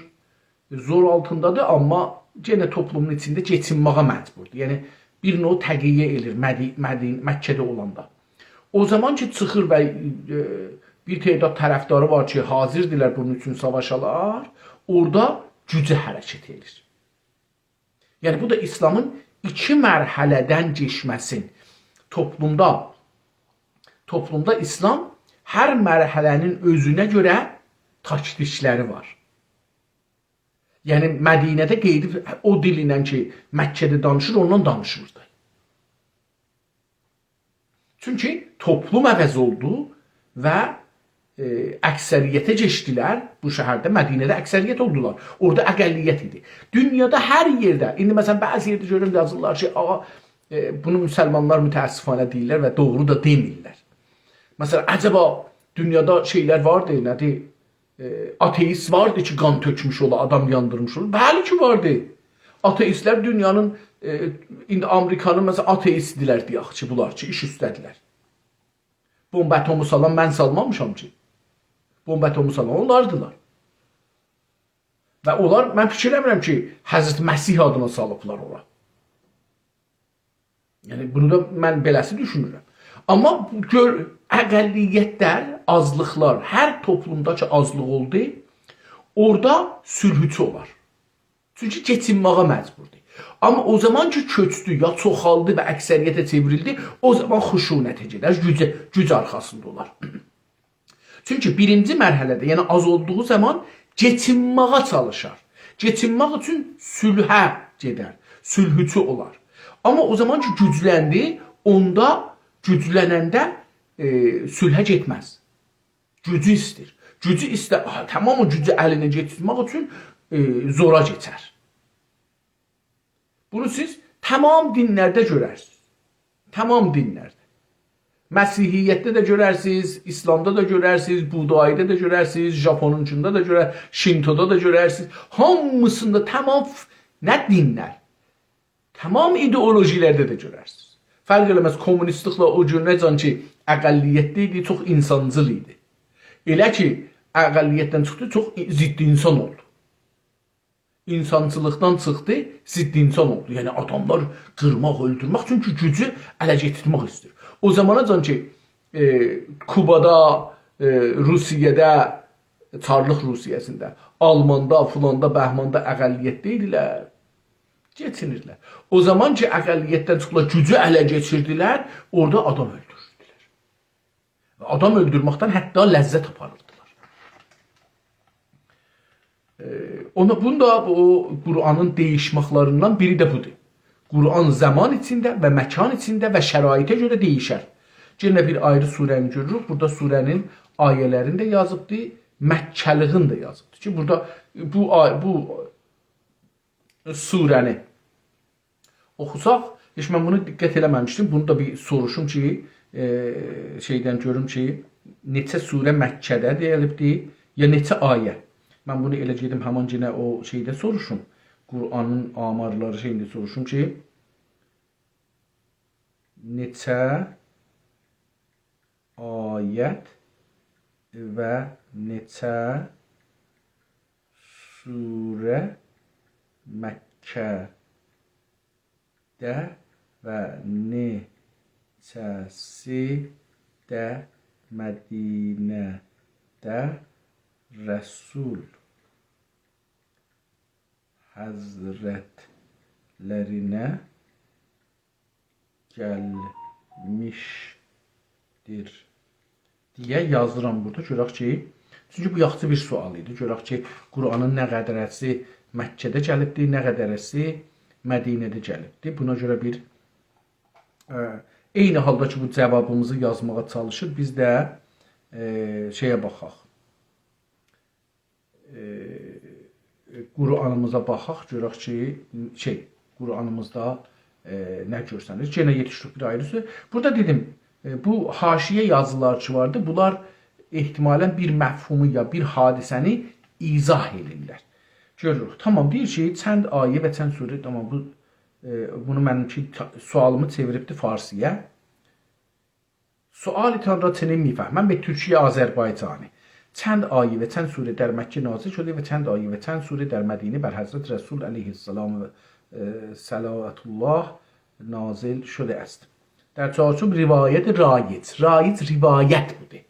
زور آلتیندادیر، آمما یئنه توپلومون ایچینده کئچینمه‌یه مجبوردور. یعنی، بیر نوع تقیه ائله‌ییر مدی-، مدین-، مکه‌ده اولاندا. او زامان کی، چیخیر و، ائ، بیر تعداد طرفداری وار کی، حاضردیرلر بونون اوچون ساواشالار، اورادا گوجو حرکت ائله‌ییر. یعنی، بو دا ایسلامین ایکی مرحله‌دن کئچمه‌سین. توپلومدا، توپلومدا ایسلام هر مرحله‌نین اؤزونه گؤره تاکتیکلری وار. یعنی، مدینه‌ده قئییدیب او دیل ایله کی، مکه‌ده دانیشیر، اوندان دانیشمیردی. چونکی توپلوم عوض اولدو و، ائ، اکثریته کئچدیلر. بو شهرده، مدینه‌ده اکثریت اولدولار. اورادا اقلیت ایدی. دونیادا هر یئرده، ایندی مثلا، بعضی یئرده گؤرورم، یازیرلار کی، آغا، ائ، بونو مسلمانلار متأسفانه دئییرلر و دوغرو دا دئمیرلر. مثلا، عجبا دونیادا شئیلر واردی، نه‌دیر؟ ائ، آتئیست واردی کی، قان تؤکموش اولا، آدام یاندیرمیش اولا؟ بلی کی، واردی. آتئیستلر دونیانین، ائ، ایندی آمریکانین، مثلا، آتئیستدیلر دئیک کی، بونلار کی، ایش اوسته‌دیرلر. بومب اتمی سالان من سالمامیشام کی. بومب اتمی سالان اونلاردیلار. و اونلار، من فیکیر ائله‌میرم کی، حضرت مسیح آدینا سالیبلار اورا. یعنی، بونو دا من بئله‌سی دوشونورم. آمما گؤر، اقلیتلر، آزلیقلار، هر توپلومدا کی آزلیق اولدو، اورادا صلحچو اولار. چونکی کئچینمه‌یه مجبوردور. آمما او زامان کی، کؤچدو، یا چوخالدی و اکثریته چئوریلدی، او زامان خشونته گئدر، گوجه، گوج آرخاسیندا اولار. چونکی بیرینجی مرحله‌ده، یعنی آز اولدوغو زامان کئچینمه‌یه چالیشار. کئچینمک اوچون صلحه گئدر، صلحچو اولار. آمما او زامان کی، گوجلندی، اوندا گوجلننده، ائ، صلحه گئتمز. گوجو ایسته‌ییر. گوجو ایسته-، آها، تمام او گوجو الینه کئچیرمک اوچون، ائ، زورا کئچر. بونو سیز تمام دینلرده گؤررسینیز. تمام دینلرده. مسیحیتده ده گؤررسینیز، ایسلامدا دا گؤررسینیز، بوداییده ده گؤررسینیز، ژاپونونکوندا دا گؤرر، شینتودا دا گؤررسینیز. هامیسیندا تمام ف-، نه دینلر؟ تمام ایدئولوژیلرده ده گؤررسینیز. فرق ائله‌مز، کمونیستلیکله او گون نئجه کی، اقلیتده ایدی، چوخ اینسانجیل ایدی. ائله کی، اقلیتدن چیخدی، چوخ ای-، ضد اینسان اولدو. اینسانچیلیقدان چیخدی، ضد اینسان اولدو. یعنی آداملار قیرماق، اؤلدورمک، چونکی گوجو اله گتیرمک ایسته‌ییر. او زاماناجان کی، ائ، کوبادا، ائ، روسیه‌ده، چارلیق روسیه‌سینده، آلماندا، فلاندا، بهماندا اقلیتده ایدیلر، کئچینیردیلر. او زامان کی، اقلیتدن چیخدیلار، گوجو اله کئچیردیلر، اورادا آدام اؤلدوروردولر. آدام اؤلدورمکدن حتی لذت آپاریردیلار. ائ، اونا، بونو دا او قرآنین دییشمکلریندن بیری ده بودور. قرآن زامان ایچینده و مکان ایچینده و شرایطه گؤره دییشر. یئنه بیر آیری سوره‌نی گؤروروک. بورادا سوره‌نین آیه‌لرینی ده یازیبدی، مکه‌لیگینی ده یازیبدی کی، بورادا بو آی-، بو سوره‌نی اوخوساق، هئچ من بونو دقت ائله‌مه‌میشدیم. بونو دا بیر سوروشوم کی، ائ، شئیدن گؤروم کی، نئچه سوره مکه‌ده دئییلیبدیر، یا نئچه آیه. من بونو ائله گئدیم همان یئنه او شئیده سوروشوم. قرآنین آمارلاری شئیینده سوروشوم کی، نئچه آیت و نئچه سوره مکه‌ده و نئچه‌سی ده مدینه‌ده رسول حضرتلرینه گلمیشدیر دئیه یازیرام بورادا. گؤرک کی، چونکی بو یاخشی بیر سؤال ایدی. گؤرک کی، قرآنین نه قدره‌سی مکه‌ده گلیبدی، نه قدره‌سی مدینه‌ده گلیبدی. بونا گؤره بیر، ائ، عینی حالدا کی، بو جاوابیمیزی یازماغا چالیشیر، بیز ده، ائ، شئیه باخاق. ائ، قرآنیمیزا باخاق، گؤرک کی، شئی، قرآنیمیزدا، ائ، نه گؤرسنیر. یئنه یئتیشدیک بیر آیری سؤز. بورادا دئدیم، ائ، بو حاشیه یازیلار کی واردی، بونلار احتمالاً بیر مفهومو یا بیر حادثه‌نی ایضاح ائدیرلر. گؤروروک. تامام، دئییر کی، چند آیه و چند سوره، تامام، بو، ائ، بونو منیمکی تا-، سؤالیمی چئویریبدی فارسی‌یا. سؤالتان را چنین می‌فهمم به ترکی آذربایجانی. چند آیه و چند سوره در مکه نازل شده و چند آیه و چند سوره در مدینه بر حضرت رسول علیه السلام، اه، صلوات الله نازل شده است. در چارچوب روایت رایج. رایج روایت بودور.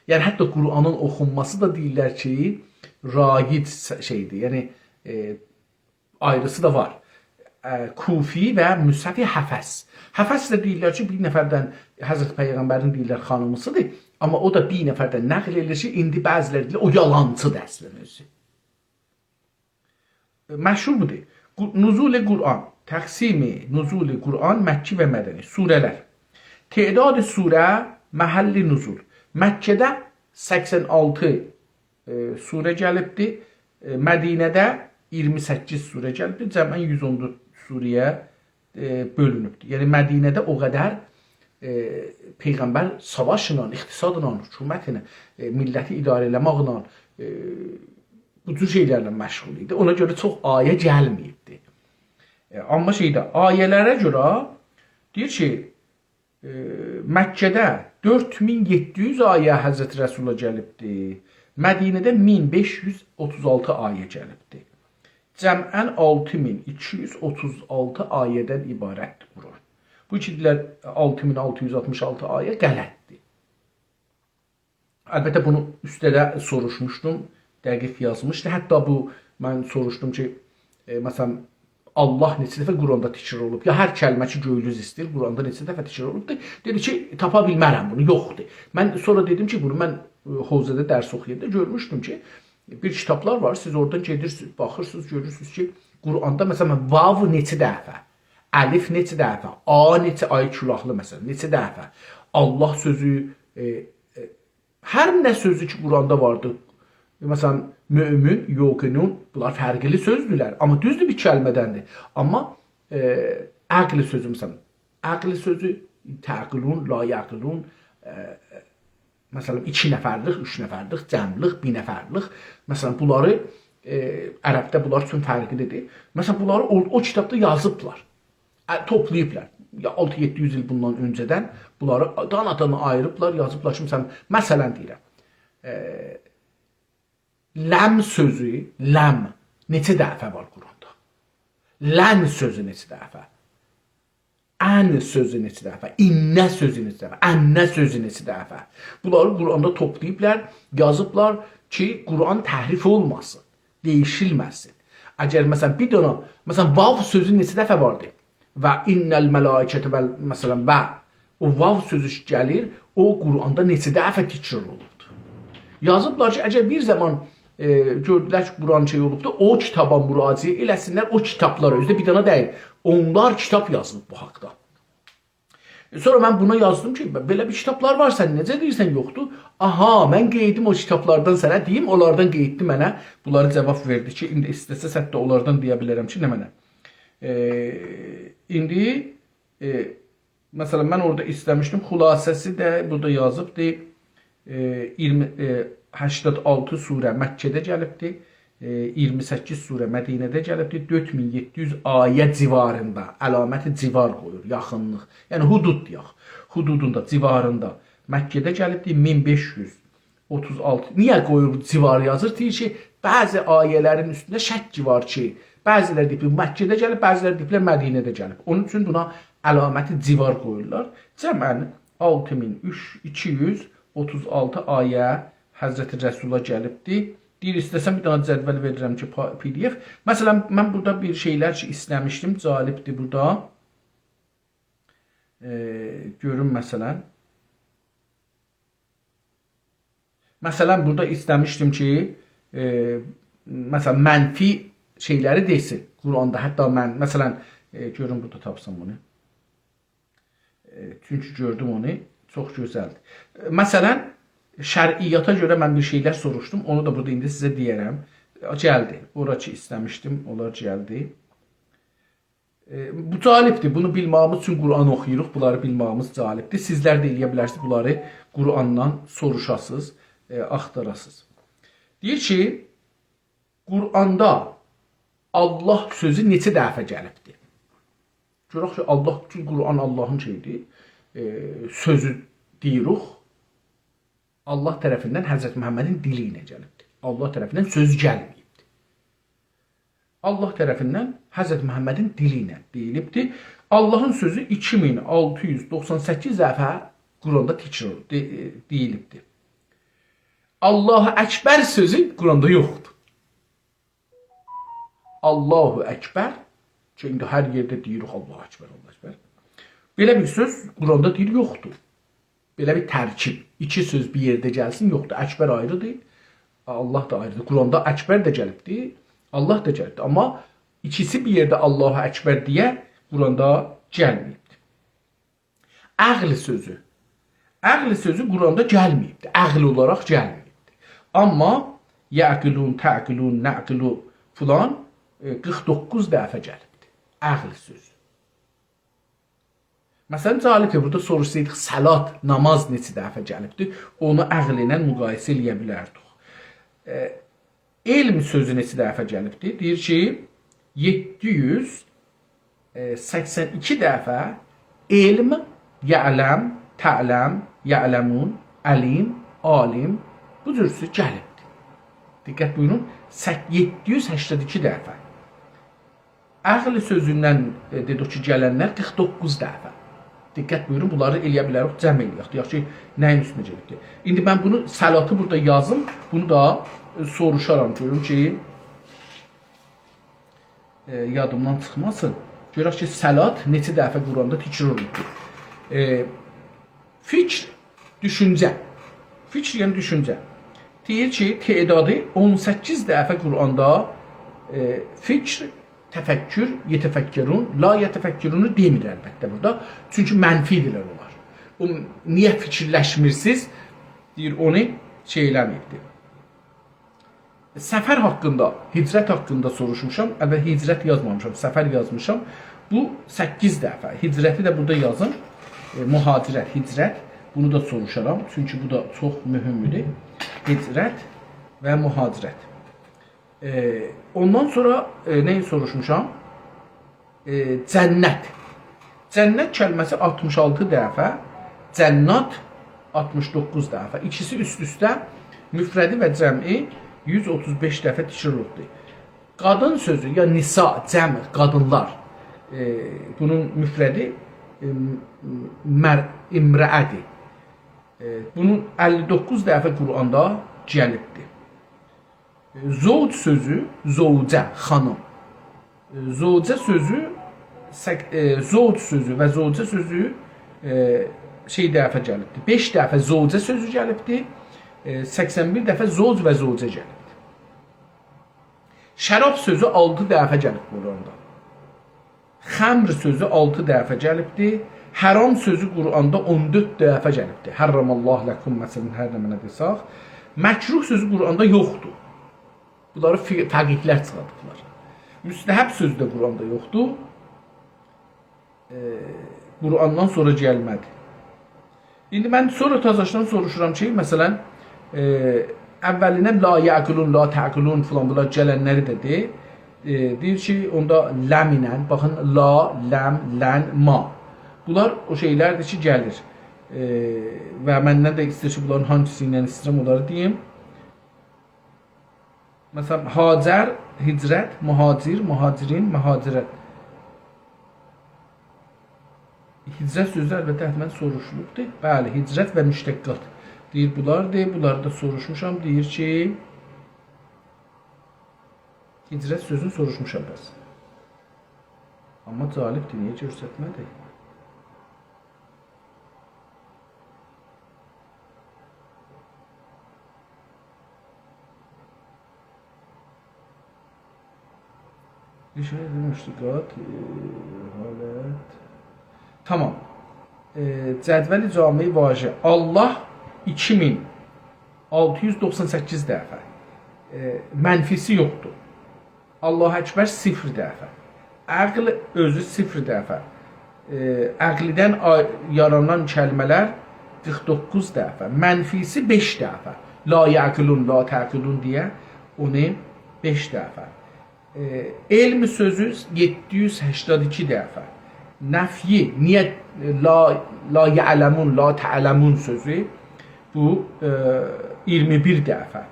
یعنی حتی قرآنین اوخونماسی دا دئییرلر کی، رایج س-، شئیدیر. یعنی، ائ، آیریسی دا وار. اه، کوفی و مصحف حفص. حفص ده دئییرلر کی، بیر نفردن، حضرت پیغمبرین دئییرلر خانیمیسیدیر. آمما او دا بیر نفردن نقل ائدیر کی، ایندی بعضی‌لری دئییرلر، او یالانچیدیر اصلاً اؤزو. مشهور بودور. قو-، نزول قرآن، تقسیم نزول قرآن مکی و مدنی، سوره‌لر. تعداد سوره، محل نزول. مکه‌ده سکسن آلتی ائ، سوره گلیبدی. ائ، مدینه‌ده اییرمی سککیز سوره گلیبدی. جمعاً یوز اون دؤرد سوره‌یه، ائ، بؤلونوبدور. یعنی مدینه‌ده او قدر، ائ، پیغمبر ساواشلا، اقتصادلا، حکومتله، ائ، میللتی اداره ائله‌مکله، ائ، بو جور شئیلرله مشغول ایدی. اونا گؤره چوخ آیه گلمه‌ییبدی. ائ، آمما شئیده، آیه‌لره گؤره دئییر کی، ائ، مکه‌ده دؤرد مین یئددی یوز آیه حضرت رسولا گلیبدی. مدینه‌ده مین بئش یوز اوتوز آلتی آیه گلیبدی. جمعاً آلتی مین ایکی یوز اوتوز آلتی آیه‌دن عبارتدیر قرآن. بو کی دئییرلر آلتی مین آلتی یوز آلتمیش آلتی آیه غلطدیر. البته، بونو اوسته ده سوروشموشدوم، دقیق یازمیشدی. حتی بو، من سوروشدوم کی، ائ، مثلاً، الله نئچه دفعه قرآندا تکرار اولوب؟ یا هر کلمه کی، گؤیلوز ایسته‌ییر، قرآندا نئچه دفعه تکرار اولوبدور؟ دئدی کی، تاپا بیلمرم بونو، یوخدور. من سونرا دئدیم کی، بونو من، ائ، حوزه‌ده درس اوخویاندا گؤرموشدوم کی، بیر کیتابلار وار، سیز اورادان گئدیرسینیز، باخیرسینیز، گؤرورسونوز کی، قرآندا، مثلاً، واو نئچه دفعه، الف نئچه دفعه، آ نئچه، آی کولاقلی، مثلاً، نئچه دفعه، الله سؤزو، ائ، ائ، هر نه سؤزو کی، قرآندا واردیر. مثلاً، مؤمن، یوقنون، بونلار فرقلی سؤزدورلر. آمما دوزدور، بیر کلمه‌دندیر. آمما، ائ، عقل سؤزو، مثلاً، عقل سؤزو، تعقلون، لا یعقلون، ائ، مثلاً، ایکی نفرلیک، اوچ نفرلیک، جمعلیک، بیر نفرلیک. مثلاً، بونلاری، ائ، عربده بونلار اوچون فرقلیدیر. مثلاً، بونلاری او، او کیتابدا یازیبلار. ا، توپلاییبلار. یا آلتی یئددی یوز ایل بوندان اؤنجه‌دن بونلاری دانا-دانا آییریبلار، یازیبلار کی، مثلاً، مثلاً دئییرم، ائ، لم سؤزو، لم، نئچه دفعه وار قرآندا؟ لن سؤزو نئچه دفعه؟ ان سؤزو نئچه دفعه؟ ایننه سؤزو نئچه دفعه؟ اننه سؤزو نئچه دفعه؟ بونلاری قرآندا توپلاییبلار، یازیبلار کی، قرآن تحریف اولماسین، دییشیلمه‌سین. اگر، مثلاً، بیر دنه، مثلاً، واو سؤزو نئچه دفعه واردی؟ و ان الملائکة و، مثلاً، و او واو سؤزو کی گلیر، او قرآندا نئچه دفعه تکرار اولوبدور؟ یازیبلار کی، اگر بیر زامان، ائ، گؤردولر کی، قرآن شئی اولوبدور، او کیتابا مراجعه ائله‌سینلر، او کیتابلار، اؤزو ده بیر دنه دئییل، اونلار کیتاب یازیلیب بو حاقدا. سونرا من بونا یازدیم کی، بئله بیر کیتابلار وار، سن نئجه دئییرسن یوخدور؟ آها، من قئییدیم او کیتابلاردان سنه دئییم، اونلاردان قئییتدی منه. بونلاری جاواب وئردی کی، ایندی ایسته‌سز، حتی اونلاردان دئیه بیلرم کی، نمنه. ائ، ایندی، ائ، مثلاً، من اورادا ایسته‌میشدیم، خلاصه‌سی ده بورادا یازیبدی. ائ، اییرمی، ائ، هشتاد آلتی سوره مکه‌ده گلیبدی. ائ، اییرمی سککیز سوره مدینه‌ده گلیبدیر، دؤرد مین یئددی یوز آیه جیواریندا، علامت جیوار قویور، یاخینلیق. یعنی حدود دئیک، حدودوندا، جیواریندا مکه‌ده گلیبدیر، مین بئش یوز اوتوز آلتی. نییه قویور بو جیوار یازیر؟ دئییر کی، بعضی آیه‌لرین اوستونده شک وار کی، بعضی‌لری دئییبلر مکه‌ده گلیب، بعضی‌لری دئییبلر مدینه‌ده گلیب. اونون اوچون بونا علامت جیوار قویورلار. جمعاً آلتی مین ایکی یوز اوتوز آلتی آیه حضرت رسولا گلیبدی. دئییر، ایسته‌سن بیر دنه جدول وئریرم کی، پا-، پی دی اف. مثلاً، من بورادا بیر شئیلر کی، ایسته‌میشدیم، جالبدیر بورادا. ائ، گؤروم، مثلاً. مثلاً، بورادا ایسته‌میشدیم کی، ائ، مثلاً، منفی شئیلری دئسین قرآندا. حتی من، مثلاً، ائ، گؤروم بورادا تاپسام بونو. ائ، چونکی گؤردوم اونو، چوخ گؤزلدیر. ائ، مثلاً، شرعیاتا گؤره من بیر شئیلر سوروشدوم، اونو دا بورادا ایندی سیزه دئیه‌رم. گلدی، اورا کی ایسته‌میشدیم، اونلار گلدی. ائ، بو جالبدیر، بونو بیلمه‌ییمیز اوچون قرآن اوخویوروق، بونلاری بیلمه‌ییمیز جالبدیر. سیزلر ده ائلیه بیلرسینیز، بونلاری قرآندان سوروشاسینیز، ائ، آختاراسینیز. دئییر کی، قرآندا الله سؤزو نئچه دفعه گلیبدیر؟ گؤرک کی، الله، بوتون قرآن اللهین شئییدیر، ائ، سؤزو دئییروخ. الله طرفیندن حضرت محمدین دیلی ایله گلیبدیر. الله طرفیندن سؤز گلمه‌ییبدیر. الله طرفیندن حضرت محمدین دیلی ایله دئییلیبدیر. اللهین سؤزو ایکی مین آلتی یوز دوخسان سککیز دفعه قرآندا تکرار، دئ-، ائ، دئییلیبدیر. الله اکبر سؤزو قرآندا یوخدور. الله اکبر، کی، ایندی هر یئرده دئییریک، الله اکبر، الله اکبر. بئله بیر سؤز قرآندا دئییر، یوخدور. بئله بیر ترکیب، ایکی سؤز بیر یئرده گلسین، یوخدور. اکبر آیریدیر، الله دا آیریدیر. قرآندا اکبر ده گلیبدیر، الله دا گلیبدیر. آمما ایکیسی بیر یئرده الله اکبر دئیه قرآندا گلمه‌ییبدیر. عقل سؤزو. عقل سؤزو قرآندا گلمه‌ییبدیر. عقل اولاراق گلمه‌ییبدیر. آمما یعقلون، تعقلون، نعقلو فلان، ائ، قیرخ دوققوز دفعه گلیبدیر. عقل سؤزو. مثلاً، جالبدیر، بورادا سوروشسایدیق، صلات، ناماز نئچه دفعه گلیبدیر، اونو عقل ایله مقایسه ائلیه بیلردیک. ائ، علم سؤزو نئچه دفعه گلیبدیر؟ دئییر کی، یئددی یوز سکسن ایکی دفعه علم، یعلم، تعلم، یعلمون، علیم، عالم، بو جور سؤز گلیبدیر. دقت بویورون، سک-، یئددی یوز سکسن ایکی دفعه. عقل سؤزوندن، ائ، دئدیک کی، گلنلر قیرخ دوققوز دفعه. دقت بویورون، بونلاری ائلیه بیلریک جمع ائلیک. دئیک کی، نه‌یین اوستونه گلیبدیر؟ ایندی من بونو، صلاتی بورادا یازیم، بونو دا، ائ، سوروشارام، گؤروم کی، ائ، یادیمدان چیخماسین. گؤرک کی، صلات نئچه دفعه قرآندا تکرار اولوبدور. ائ، فکر، دوشونجه. فکر، یعنی دوشونجه. دئییر کی، تعدادی اون سککیز دفعه قرآندا، ائ، فکر، تفکر، یتفکرون، لا یتفکرونو دئمیر البته بورادا. چونکی منفی‌دیرلر اونلار. او، نییه فیکیرلشمیرسینیز؟ دئییر، اونو شئی ائله‌مه‌ییبدیر. سفر حاقیندا، هجرت حاقیندا سوروشموشام. البته، هجرت یازمامیشام، سفر یازمیشام. بو سککیز دفعه. هجرتی ده بورادا یازیم. ائ، مهاجرت، هجرت. بونو دا سوروشارام. چونکی بو دا چوخ مهمدور. هجرت و مهاجرت. ائ، اوندان سونرا، ائ، نه‌یی سوروشموشام؟ ائ، جنت. جنت کلمه‌سی آلتمیش آلتی دفعه، جنات آلتمیش دوققوز دفعه. ایکیسی اوست-اوسته، مفردی و جمعی یوز اوتوز بئش دفعه تکرار اولوبدور. قادین سؤزو، یا نساء، جمع، قادینلار. ائ، بونون مفردی، ائ، مر-، امرأه‌دیر. ائ، بونون اللی دوققوز دفعه قرآندا گلیبدیر. زوج سؤزو، زوجه، خانیم. زوجه سؤزو، سک-، ائ، زوج سؤزو و زوجه سؤزو، ائ، شئی دفعه گلیبدیر. بئش دفعه زوجه سؤزو گلیبدیر. ائ، سکسن بیر دفعه زوج و زوجه گلیبدیر. شراب سؤزو آلتی دفعه گلیب قرآندا. خمر سؤزو آلتی دفعه گلیبدیر. حرام سؤزو قرآندا اون دؤرد دفعه گلیبدیر. حرم الله لکم، مثلاً، هر نمنه دئسک. مکروه سؤزو قرآندا یوخدور. بونلاری فی-، فقیه‌لر چیخاردیبلار. مستحب سؤزو ده قرآندا یوخدور. ائ، قرآندان سونرا گلمه‌دی. ایندی من سونرا تازاشدان سوروشورام کی، مثلاً، ائ، اوّلینه لا یعقلون، لا تعقلون فلان، بونلار گلنلری ده دئییر. ائ، دئییر کی، اوندا لم ایله، باخین، لا، لم، لن، ما. بونلار او شئیلردیر کی، گلیر. ائ، و مندن ده ایسته‌ییر کی، بونلارین هانگیسی ایله ایسته‌ییرم، اونلاری دئییم. مثلا، هاجر، هجرت، مهاجر، مهاجرین، مهاجرت. هجرت سؤزو البته حتما سوروشولوبدور. بلی، هجرت و مشتقات. دئییر، بونلاردیر. بونلاری دا سوروشموشام. دئییر کی، هجرت سؤزونو سوروشموشام بس. آمما جالبدیر، نییه گؤسترمه‌دی؟ ایشاره مشتقات، ائ، حالت. تمام. ائ، جدول جامع واژه. الله ایکی مین آلتی یوز دوخسان سککیز دفعه. ائ، منفی‌سی یوخدور. الله اکبر صفر دفعه. عقل اؤزو صفر دفعه. ائ، عقلیدن آ-، یارانان کلمه‌لر قیرخ دوققوز دفعه. منفی‌سی بئش دفعه. لا یعقلون، لا تعقلون دئیه اونو بئش دفعه. ائ، علم سؤزو یئددی یوز سکسن ایکی دفعه. نفی، نییه، لا، لا یعلمون، لا تعلمون سؤزو، بو، ائ، اییرمی بیر دفعه.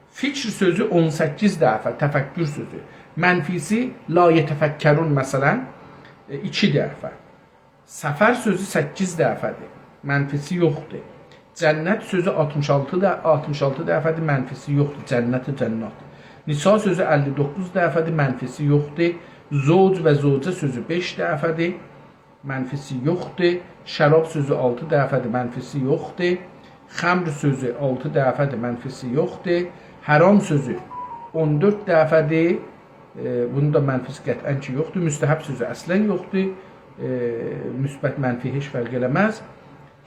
فکر سؤزو اون سککیز دفعه، تفکر سؤزو. منفی‌سی لا یتفکرون، مثلا، ائ، ایکی دفعه. سفر سؤزو سککیز دفعه‌دیر. منفی‌سی یوخدور. جنت سؤزو آلتمیش آلتی د-، آلتمیش آلتی دفعه‌دیر، منفی‌سی یوخدور. جنت، جنات. نساء سؤزو اللی دوققوز دفعه‌دیر، منفی‌سی یوخدور. زوج و زوجه سؤزو بئش دفعه‌دیر، منفی‌سی یوخدور. شراب سؤزو آلتی دفعه‌دیر، منفی‌سی یوخدور. خمر سؤزو آلتی دفعه‌دیر، منفی‌سی یوخدور. حرام سؤزو اون دؤرد دفعه‌دیر، ائ، بونون دا منفی‌سی قطعا کی یوخدور. مستحب سؤزو اصلا یوخدور. ائ، مثبت، منفی هئچ فرق ائله‌مز.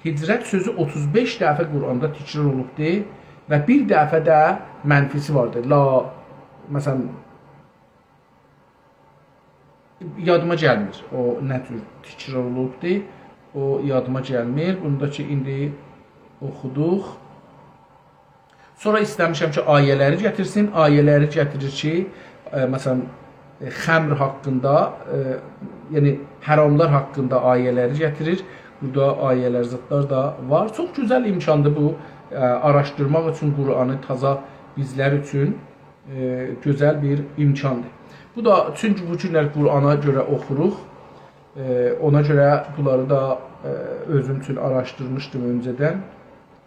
هجرت سؤزو اوتوز بئش دفعه قرآندا تکرار اولوبدور و بیر دفعه ده منفی‌سی واردیر. لا، مثلا، یادیما گلمیر او نه جور تکرار اولوبدور. او یادیما گلمیر. بونو دا کی، ایندی اوخودوق. سونرا ایسته‌میشم کی، آیه‌لری گتیرسین. آیه‌لری گتیریر کی، ائ، مثلا، ائ، خمر حاقیندا، ائ، یعنی حراملار حاقیندا آیه‌لری گتیریر. بورادا آیه‌لر، زادلار دا وار. چوخ گؤزل امکاندیر بو، ائ، آراشدیرماق اوچون قرآنی تازا بیزلر اوچون، ائ، گؤزل بیر امکاندیر. بو دا، چونکی بو گونلر قرآنا گؤره اوخوروق، ائ، اونا گؤره بونلاری دا، ائ، اؤزوم اوچون آراشدیرمیشدیم اؤنجه‌دن.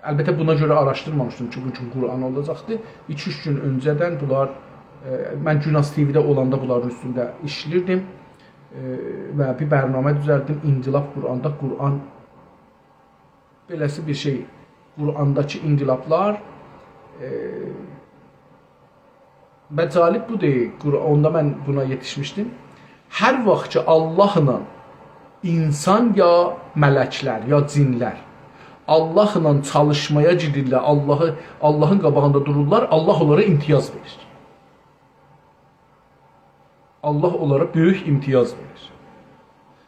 البته، بونا گؤره آراشدیرمامیشدیم کی، بو گون قرآن اولاجاقدی. ایکی-اوچ گون اؤنجه‌دن بونلار، ائ، من گوناز تی‌وی‌ده اولاندا بونلارین اوستونده ایشله‌ییردیم. ائ، و بیر برنامه دوزلتدیم، انقلاب قرآندا، قرآن بئله‌سی بیر شئی، قرآنداکی انقلابلار، ائ، و جالب بودور، قر-، اوندا من بونا یئتیشمیشدیم. هر واخت کی، آللاهلا انسان یا ملکلر، یا جینلر آللاهلا چالیشمایا گئدیرلر، آللاهی، آللاهین قاباغیندا دورورلار، آللاه اونلارا امتیاز وئریر. آللاه اونلارا بؤیوک امتیاز وئریر.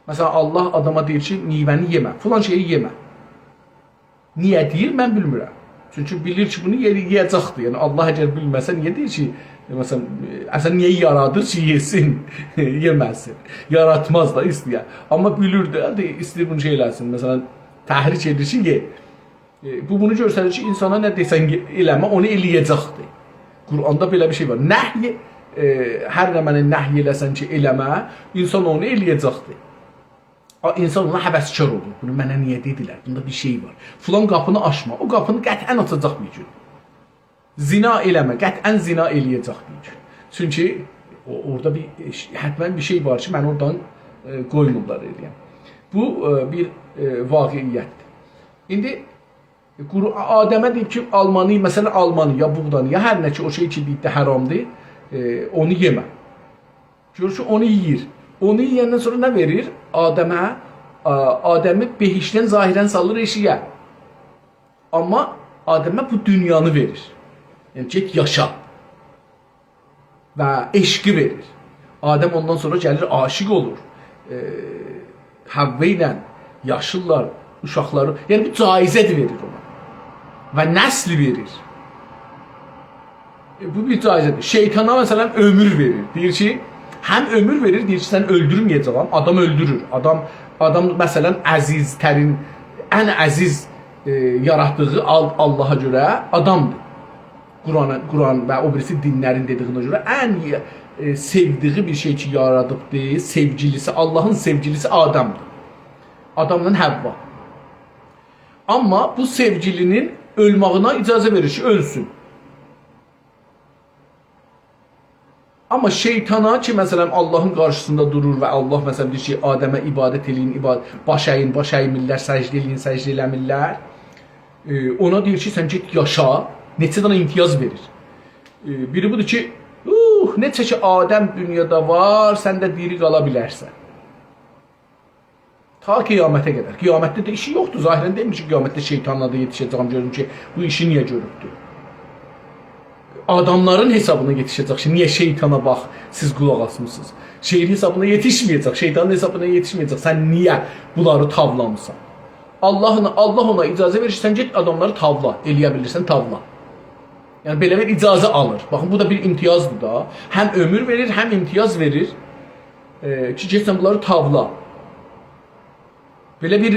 مثلا، آللاه آداما دئییر کی، میوه‌نی یئمه، فلان شئیی یئمه. نییه دئییر، من بیلمیرم. چونکی بیلیر کی، بونو یئ-، یئیه‌جکدیر. یعنی، آللاه اگر بیلمه‌سه، نییه دئییر کی، مثلا، اصلا نییه یارادیر کی، یئسین، یئمه‌سین؟ یاراتماز دا، ایسته‌یر. آمما بیلیر ده، دئ-، ایسته‌ییر بونو شئی ائله‌سین. مثلا، تحریک ائدیر کی، یئ. ائ، بو بونو گؤستریر کی، انسانا نه دئسن ائ-، ائله‌مه، اونو ائله‌یه‌جکدیر. قرآندا بئله بیر شئی وار. نهی، ائ، هر نمنه نهی ائله‌سن کی، ائله‌مه، انسان اونو ائله‌یه‌جکدیر. آ، انسان اونا هوسکار اولور. بونو منه نییه دئدیلر؟ بوندا بیر شئی وار. فلان قاپینی آچما. او قاپینی قطعا آچاجاق بیر گون. زنا ائله‌مه، قطعا زنا ائله‌یه‌جک بیر گون. چونکی او، اورادا بیر، حتما بیر شئی وار کی، منی اورادان، ائ، قویمورلار ائله‌یم. بو، ائ، بیر، ائ، واقعیتدیر. ایندی قرو-، آدمه دئییب کی، آلمانی، مثلا، آلمانی یا بوغدانی، یا هر نه کی، او شئی کی، دئییب ده حرامدیر، ائ، اونو یئمه. گؤرور کی، اونو یئییر. اونو یئیندن سونرا نه وئریر؟ آدمه، آ، آدمی بهشتدن ظاهرا سالیر ائشیگه. آمما آدمه بو دونیانی وئریر. یعنی، گئت یاشا. و عشقی وئریر. آدم اوندان سونرا گلیر، عاشق اولور. ائ، حوا ایله یاشیرلار، اوشاقلاری، یعنی بو جایزه‌دیر وئریر اونا. و نسل وئریر. بو بیر جایزه‌دیر. شیطانا، مثلا، عؤمور وئریر. دئییر کی، هم عؤمور وئریر، دئییر کی، سن اؤلدورمه‌یه‌جه‌یم. آدام اؤلدورور. آدام، آدام، مثلا، عزیزترین، ان عزیز، ائ، یاراتدیغی آل-، آللاها گؤره آدامدیر. قرآن، قرآن و او بیریسی دینلرین دئدیگینه گؤره ان، ائ، سئودیگی بیر شئی کی، یارادیبدی، سئوگیلیسی، آللاهین سئوگیلیسی آدامدیر. آداملا حوا. آمما بو سئوگیلی‌نین اؤلمه‌یینه اجازه وئریر کی، اؤلسون. آمما شیطانا کی، مثلا، آللاهین قارشیسیندا دورور و آللاه، مثلا، دئییر کی، آدمه عبادت ائله‌یین، عباد-، باش اَیین، باش اَیمیرلر، سجده ائله‌یین، سجده ائله‌میرلر. ائ، اونا دئییر کی، سن گئت یاشا، نئچه دنه امتیاز وئریر. ائ، بیری بودور کی، اوه، نئچه کی آدم دونیادا وار، سن ده دیری قالا بیلرسن. تا قیامته قدر. قیامتده ده ایشی یوخدور. ظاهرا دئمیر کی، قیامتده شیطانلا دا یئتیشه‌جه‌یم، گؤروم کی، بو ایشی نییه گؤروبدور. آداملارین حسابینا یئتیشه‌جک کی، نییه شیطانا باخ، سیز قولاق آسمیسینیز. شئیین حسابینا یئتیشمه‌یه‌جک، شیطانین حسابینا یئتیشمه‌یه‌جک. سن نییه بونلاری تاولامیسان؟ آللاهین، آللاه اونا اجازه وئریر کی، سن گئت آداملاری تاولا، ائله‌یه بیلیرسن، تاولا. یعنی، بئله بیر اجازه آلیر. باخین، بو دا بیر امتیازدیر دا. هم عؤمور وئریر، هم امتیاز وئریر. ائ، کی، گئت سن بونلاری تاولا. بئله بیر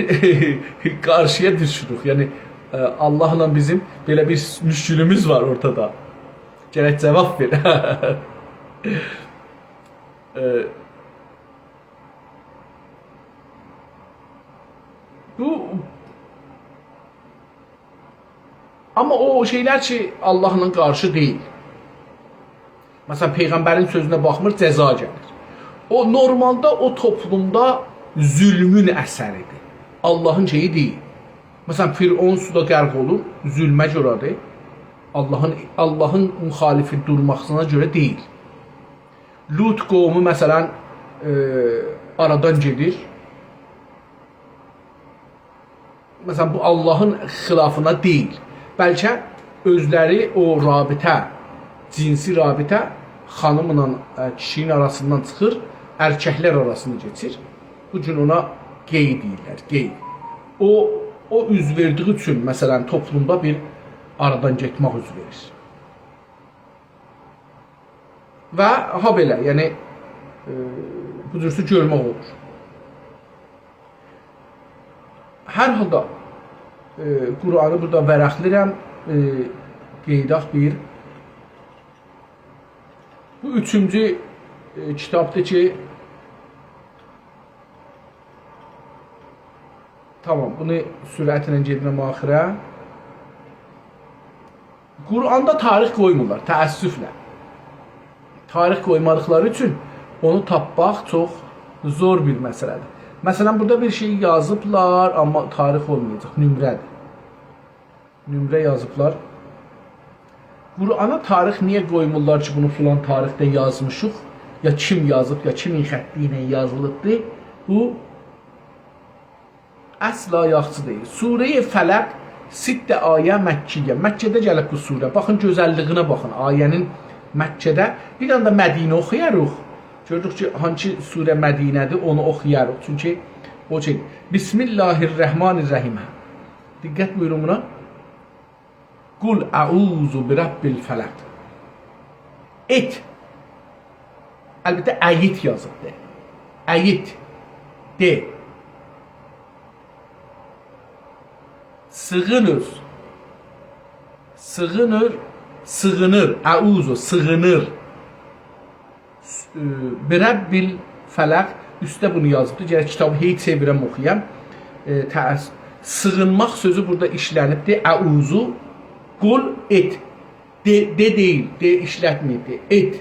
قارشییا دوشوروک. یعنی، ائ، آللاهلا بیزیم بئله بیر مشکلیمیز وار اورتادا. گرک جواب وئره. ائ، بو، آمما او شئیلر کی، آللاهلا قارشی دئییل. مثلا، پیغمبرین سؤزونه باخمیر، جزا گلیر. او، نورمالدا او توپلومدا ظلمون اثریدیر. آللاهین شئیی دئییل. مثلا، فرعون سودا غرق اولور، ظلمه گؤره‌دیر. آللاهین، آللاهین مخالفی دورماسینا گؤره دئییل. لوط قومو، مثلا، ائ، آرادان گئدیر. مثلا، بو آللاهین خلافینا دئییل. بلکه اؤزلری او رابطه، جنسی رابطه خانیملا، ائ، کیشی‌نین آراسیندان چیخیر، ارککلر آراسیندا کئچیر. بو گون اونا گئی دئییرلر، گئی. او، او اوز وئردیگی اوچون، مثلا، توپلومدا بیر آرادان گئتمک اوز وئریر. و هابئله، یعنی، ائ، بو جورسو گؤرمک اولور. هر حالدا، ائ، قرآنی بورادا ورقله‌ییرم، ائ، قئییداق بیر. بو اوچونجو، ائ، کیتابدیر کی، تامام، بونو سرعتله گئدیرم آخیره. قرآندا تاریخ قویمورلار، تأسفله. تاریخ قویمادیقلاری اوچون اونو تاپماق چوخ زور بیر مسئله‌دیر. مثلا، بورادا بیر شئی یازیبلار، آمما تاریخ اولمایاجاق، نمره‌دیر. نمره یازیبلار. قرآنا تاریخ نییه قویمورلار کی، بونو فلان تاریخده یازمیشیق؟ یا کیم یازیب، یا کیمین خطی ایله یازیلیبدیر؟ بو اصلا یاخشی دئییل. سوره‌ی فلق، ست آیه مکیه. مکه‌ده گلیب بو سوره. باخین، گؤزللیگینه باخین. آیه‌نین مکه‌ده. بیر دنه ده مدینه اوخویاریق. گؤروروک کی، هانسی سوره مدینه‌دیر، اونو اوخویاریق. چونکی او شئی، بسم الله الرحمن الرحیم. دقت بویورون بونا. قل اعوذ برب الفلق. ائت. البته، ایت یازیبدیر. ایت. دئ. سیغینیر. سیغینیر. سیغینیر. اعوذ، سیغینیر. ائ، برب الفلق، اوسته بونو یازیبدی. گرک کیتابی هئی چئویرم، اوخویام. ائ، تأس-، سیغینماق سؤزو بورادا ایشله‌نیبدیر. اعوذ، قل، ائت. دئ، دئ دئییل، دئ ایشلتمه‌ییبدیر. ائت.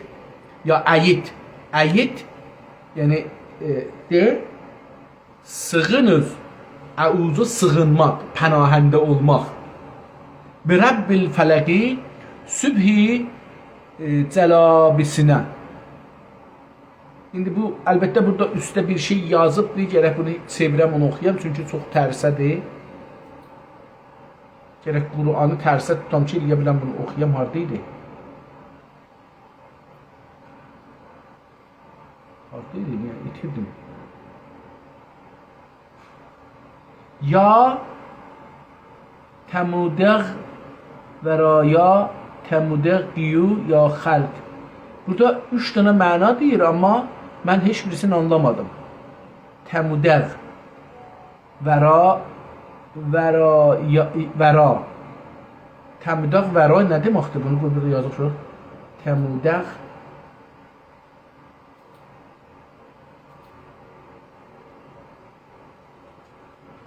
یا ایت. ایت، یعنی، ائ، دئ. سیغینیر. اعوذ، سیغینماق، پناهنده اولماق. برب الفلق، صبحی، ائ، جلابیسینه. ایندی بو، البته، بورادا اوسته بیر شئی یازیبدیر. گرک بونو چئویرم، اونو اوخویام، چونکی چوخ ترسه‌دیر. گرک قرآنی ترسه توتام کی، ائلیه بیلم بونو اوخویام. هاردا ایدی؟ هاردا ایدی؟ نییه ایتیردیم؟ یا تمودغ ورایا تمودغ، قیو یا خلق. بورادا اوچ دنه معنا دئییر، آمما من هئچ بیریسینی آنلامادیم. تمودغ، ورا، ورا، یا، ورا. تمودغ ورا نه دئمکدیر؟ بونو قوی بورادا یازیب سونرا. تمودغ،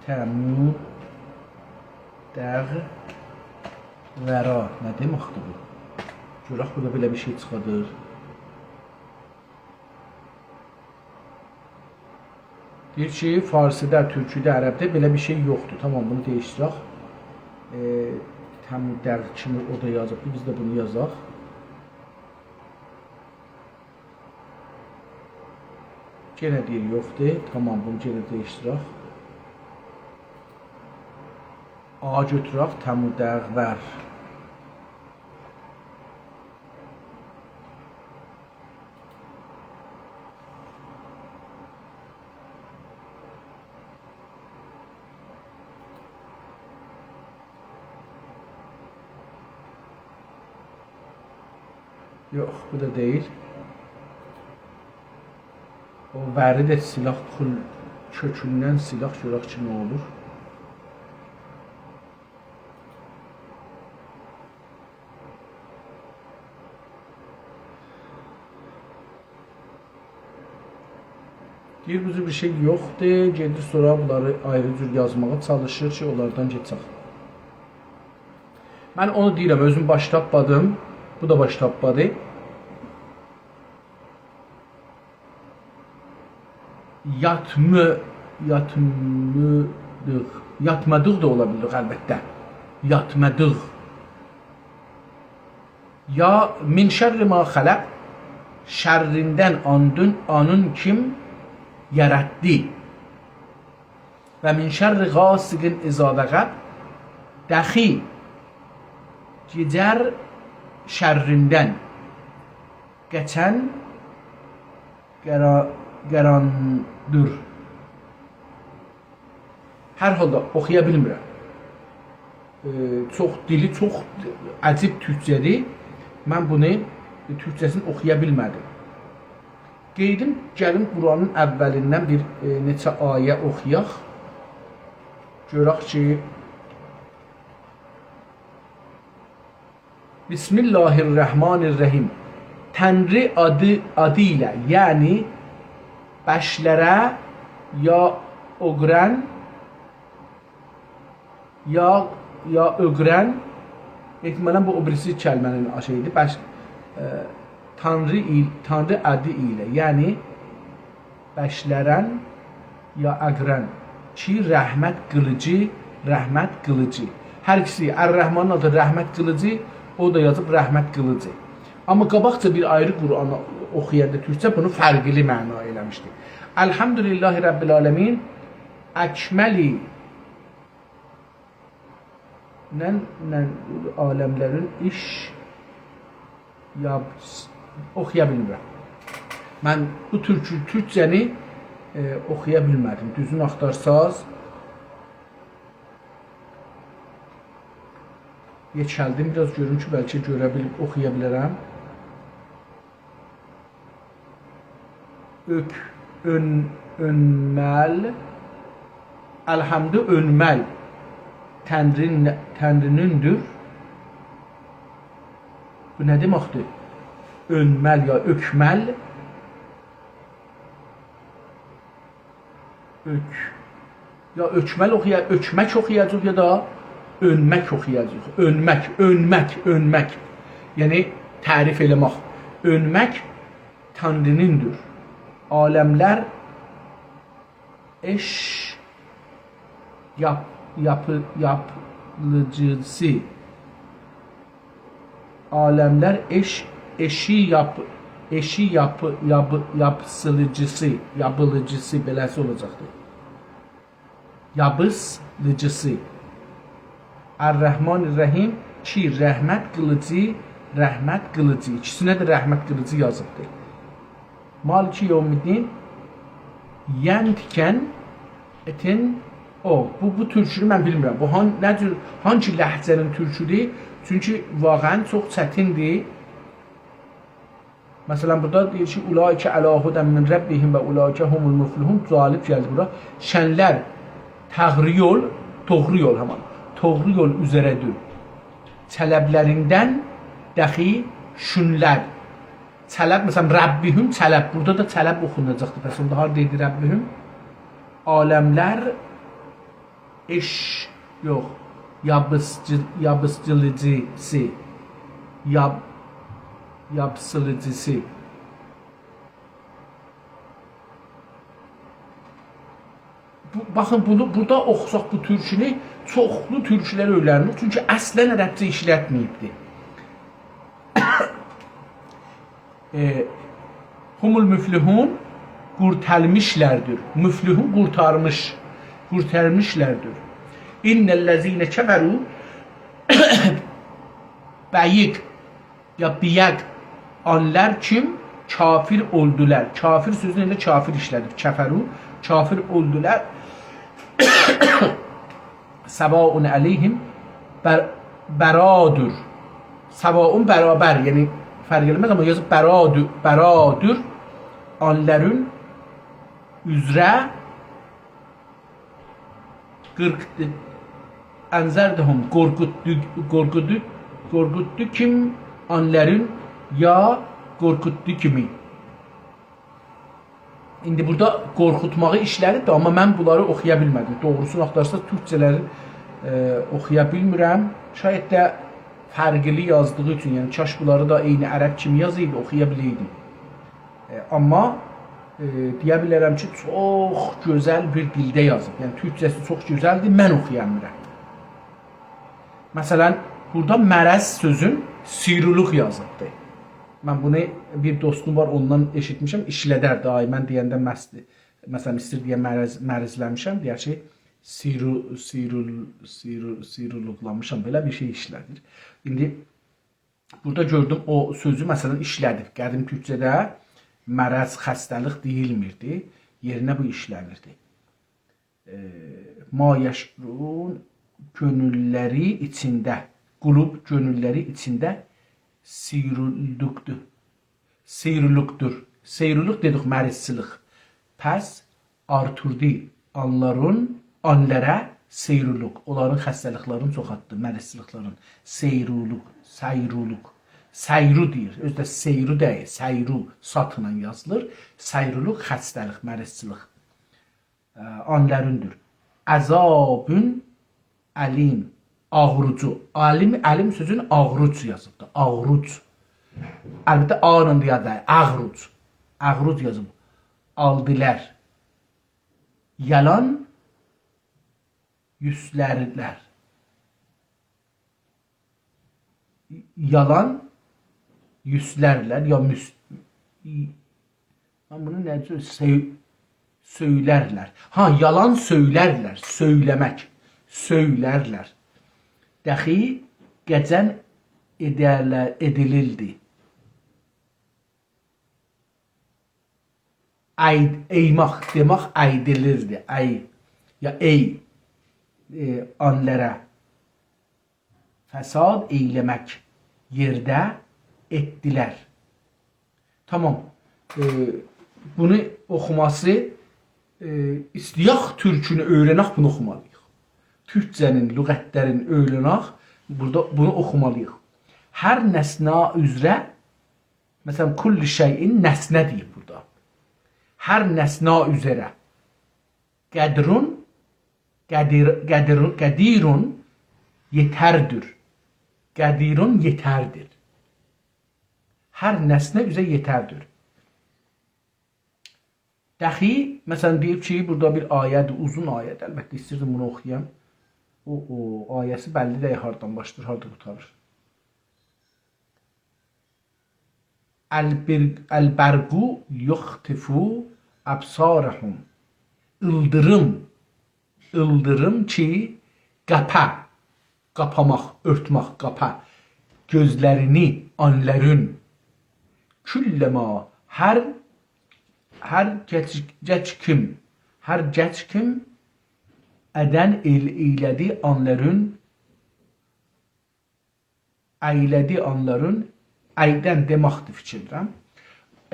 تمودغ، ورا. نه دئمکدیر بو؟ گؤرک بورادا بئله بیر شئی چیخادیر. دئییر کی، فارسی‌دا، تورکوده، عربده بئله بیر شئی یوخدور. تامام، بونو دییشدیرک. ائ، تمودغ کیمی او دا یازیبدی، بیز ده بونو یازاق. یئنه دئییر، یوخدور. تامام، بونو یئنه دییشدیرک. آ گؤتورک، تمودغ، ور. یوخ، بو دا دئییل. او وری ده سیلک، کؤکوندن سیلک، گؤرک کی، نه اولور. دئییر، بو جور بیر شئی یوخدور. گئدیر سونرا بونلاری آیری جور یازماغا چالیشیر کی، اونلاردان کئچک. من اونو دئییرم، اؤزوم باش تاپمادیم. بو دا باش تاپمادی. یاتمی، یاتمیدیق. یاتمادیق دا اولا بیلیر، البته. یاتمادیق. یا من شر ما خلق، شرّیندن آنین، آنین کیم یاراتدی. و من شر غاسق اذا وقب، دخی گئجه شرّیندن قاچان قارا-، قارانلیقدیر. هر حالدا اوخویا بیلمیرم. ائ، چوخ دیلی، چوخ عجیب تورکجه‌دیر. من بونو، ائ، تورکجه‌سینی اوخویا بیلمه‌دیم. قئییدیم، گلیم قرآنین اوّلیندن بیر، ائ، نئچه آیه اوخویاق. گؤرک کی، بسم الله الرحمن الرحیم. تنری آدی، آدی ایله، یعنی بشلره یا اوقرن، یا، یا اوقرن، احتمالاً بو او بیریسی کلمه‌نین شئییدی. بش-، ائ، تانری ایل-، تانری آدی ایله، یعنی بشلرن یا اقرن کی، رحمت قیلیجی، رحمت قیلیجی. هر ایکیسی، الرحمانین آدی رحمت قیلیجی، او دا یازیب رحمت قیلیجی. آمما قاباقجا بیر آیری قرآن اوخویاندا تورکجه بونو فرقلی معنا ائله‌میشدی. الحمدلله رب العالمین، اکملی نن، نن عالملرین ایش یاپ-، اوخویا بیلمیرم. من بو تورکو-، تورکجه‌نی، ائ، اوخویا بیلمه‌دیم. دوزون آختارساز، یئکلدیم بیر آز، گؤروم کی، بلکه گؤره بیلیب، اوخویا بیلرم. اؤک-، اؤن-، اؤنمل. الحمدو اؤنمل. تنرین-، تنرینیندیر. بو نه دئمکدیر؟ اؤنمل یا اؤکمل. اؤک. یا اؤکمل اوخویا-، اؤکمک اوخویاجاق یا دا اؤنمک اوخویاجاق. اؤنمک، اؤنمک، اؤنمک. یعنی تعریف ائله‌مک. اؤنمک تانرینیندیر. عالملر ائش یاپ-، یاپی-، یاپیلیجیسی. عالملر ائش-، ائشی یاپ-، ائشی یاپی-، یابی-، یاپیسیلیجیسی، یابیلیجیسی، بئله‌سی اولاجاقدیر. یابیسیلیجیسی. الرحمن الرحیم کی، رحمت قیلیجی، رحمت قیلیجی. ایکیسینه ده رحمت قیلیجی یازیبدیر. مالک یوم‌الدین، ینتیکن، اتن، او. بو، بو تورکونو من بیلمیرم. بو هان-، نه جور، هانسی لهجه‌نین تورکودور؟ چونکی واقعاً چوخ چتیندیر. مثلاً، بورادا دئییر کی، «اولئک علی هدی من ربهم و اولئک هم المفلحون.» جالب گلدی بورا. شنلر تغری یول، دوغرو یول همان. دوغرو یول اوزره‌دیر. طلبلریندن دخی شونلر. طلب، مثلاً، ربهم، طلب. بورادا دا طلب اوخوناجاقدیر. پس اوندا هاردا ایدی ربهم؟ عالملر ائش، یوخ. یابیسجی-، یابیسجیلیجیسی. یاب-، یابسیلیجیسی. بو، باخین، بونو، بورادا اوخوساق بو تورکونو، چوخلو تورکلر اؤیرنیر. چونکی اصلاً عربجه ایشلتمه‌ییبدیر. ائ، هم المفلحون، قورتارمیشلاردیر. مفلحون، قورتارمیش. قورتارمیشلاردیر. ان الذین کفروا، بیق، یا بیق، آنلار کیم؟ کافر اولدولار. کافر سؤزونو ائله کافر ایشله‌دیب. کفروا، کافر اولدولار. سواء علیهم، بر-، برادر. سواء، برابر، یعنی فرق ائله‌مز، آمما یازیب برادر، برادر آنلارین اوزره قیرخدی. انذرتهم، قورخوتدو، قورخوتدو، قورخوتدو کیم آنلارین، یا قورخوتدو کیمی. ایندی بورادا قورخوتماغی ایشله‌دیب ده، آمما من بونلاری اوخویا بیلمه‌دیم. دوغروسونو آختارساز، تورکجه‌لری، ائ، اوخویا بیلمیرم. شاید ده فرقلی یازدیغی اوچون، یعنی کاش بونلاری دا عینی عرب کیمی یازایدی، اوخویا بیلئیدیم. ائ، آمما، ائ، دئیه بیلرم کی، چوخ گؤزل بیر دیلده یازیب. یعنی تورکجه‌سی چوخ گؤزلدیر، من اوخویامیرام. مثلاً، بورادا مرض سؤزون سیرولوق یازیبدیر. من بونو، بیر دوستوم وار، اوندان ائشیتمیشم، ایشله‌در ده، آی، من دئینده مست-، مثلاً، ایستیر دئیه مرض، مرضله‌میشم، دئیر کی، سیرو-، سیرول-، سیرو-، سیرولوقلامیشام، بئله بیر شئی ایشله‌دیر. ایندی بورادا گؤردوم، او سؤزو، مثلاً، ایشله‌دیب. قدیم تورکجه‌ده مرض، خسته‌لیک دئییلمیردی، یئرینه بو ایشله‌نیردی. ائ، ما یشعرون، گؤنوللری ایچینده، قلوب، گؤنوللری ایچینده سیرولوقدور. سیرولوقدور. سیرولوق دئدیک، مریضچیلیک. پس آرتوردو آنلارین، آنلارا سیرولوق. اونلارین خسته‌لیکلرینی چوخالتدی، مریضچیلیکلرین. سیرولوق، سیرولوق. سیرو دئییر. اؤزو ده سیرو دئییل، سیرو، ساتلا یازیلیر. سیرولوق، خسته‌لیک، مریضچیلیک. اه، آنلاریندیر. عذابون الیم، آغریجی. الیم، الیم سؤزونو آغریج یازیبدیر. آغریج. البته، آ ایله ده یازیلیر. آغریج. آغریج یازیب. آلدیلار. یالان یوسلرلر. یالان یوسلرلر، یا موس-، من بونو نه جور سؤ-، سؤیلرلر. ها، یالان سؤیلرلر، سؤیله‌مک. سؤیلرلر. دخی گئجن ائدرلر، ائدیلیردی. ای-، ائیماق، دئماق، ایدیلیردی. ای-، یا ای-، ائ، آنلارا فساد ائیله‌مک یئرده ائتدیلر. تامام. ائ، بونو اوخوماسی، ائ، ایسته‌یک تورکونو اؤیرنک، بونو اوخومالی‌ییق. تورکجه‌نین لغتلرینی اؤیرنک، بورادا بونو اوخومالی‌ییق. هر نسنه اوزره، مثلاً، کل شیء نسنه دئییب بورادا. هر نسنه اوزره. قدرون، قدیر، قدیر، قدیرون یئتردیر. قدیرون یئتردیر. هر نسنه اوزره یئتردیر. دخی، مثلاً، دئییب کی، بورادا بیر آیه‌دیر، اوزون آیه‌دیر. البته، ایستیردیم بونو اوخویام. او، او آیه‌سی بللی دئییل، هاردان باشلاییر، هاردا قوتاریر. البر-، البرق یخطف ابصارهم. ایلدیریم، ایلدیریم کی، قاپا، قاپاماق، اؤرتمک، قاپا، گؤزلرینی، آنلارین. کلما، هر، هر گئچ-، گئچ کیم، هر گئچ کیم ادن ائل-، ائیله‌دی آنلارین eyleди onların, eyden demektir fikirdirəm.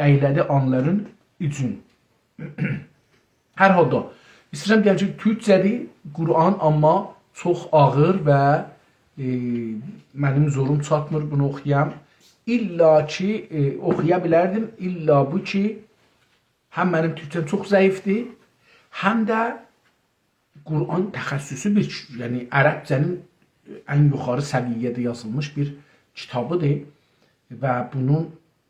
Eyleди onların ücün. هر حالدا، ایسته‌ییرم دئیم کی، تورکجه‌دیر قرآن، آمما چوخ آغیر و، ائ، منیم زوروم چاتمیر بونو اوخویام. الّا کی، ائ، اوخویا بیلردیم، الّا بو کی، هم منیم تورکجه‌م چوخ ضعیفدیر، هم ده قرآن تخصصی بیر، یعنی عربجه‌نین ان یوخاری سویه‌ده یازیلمیش بیر کیتابیدیر و بونون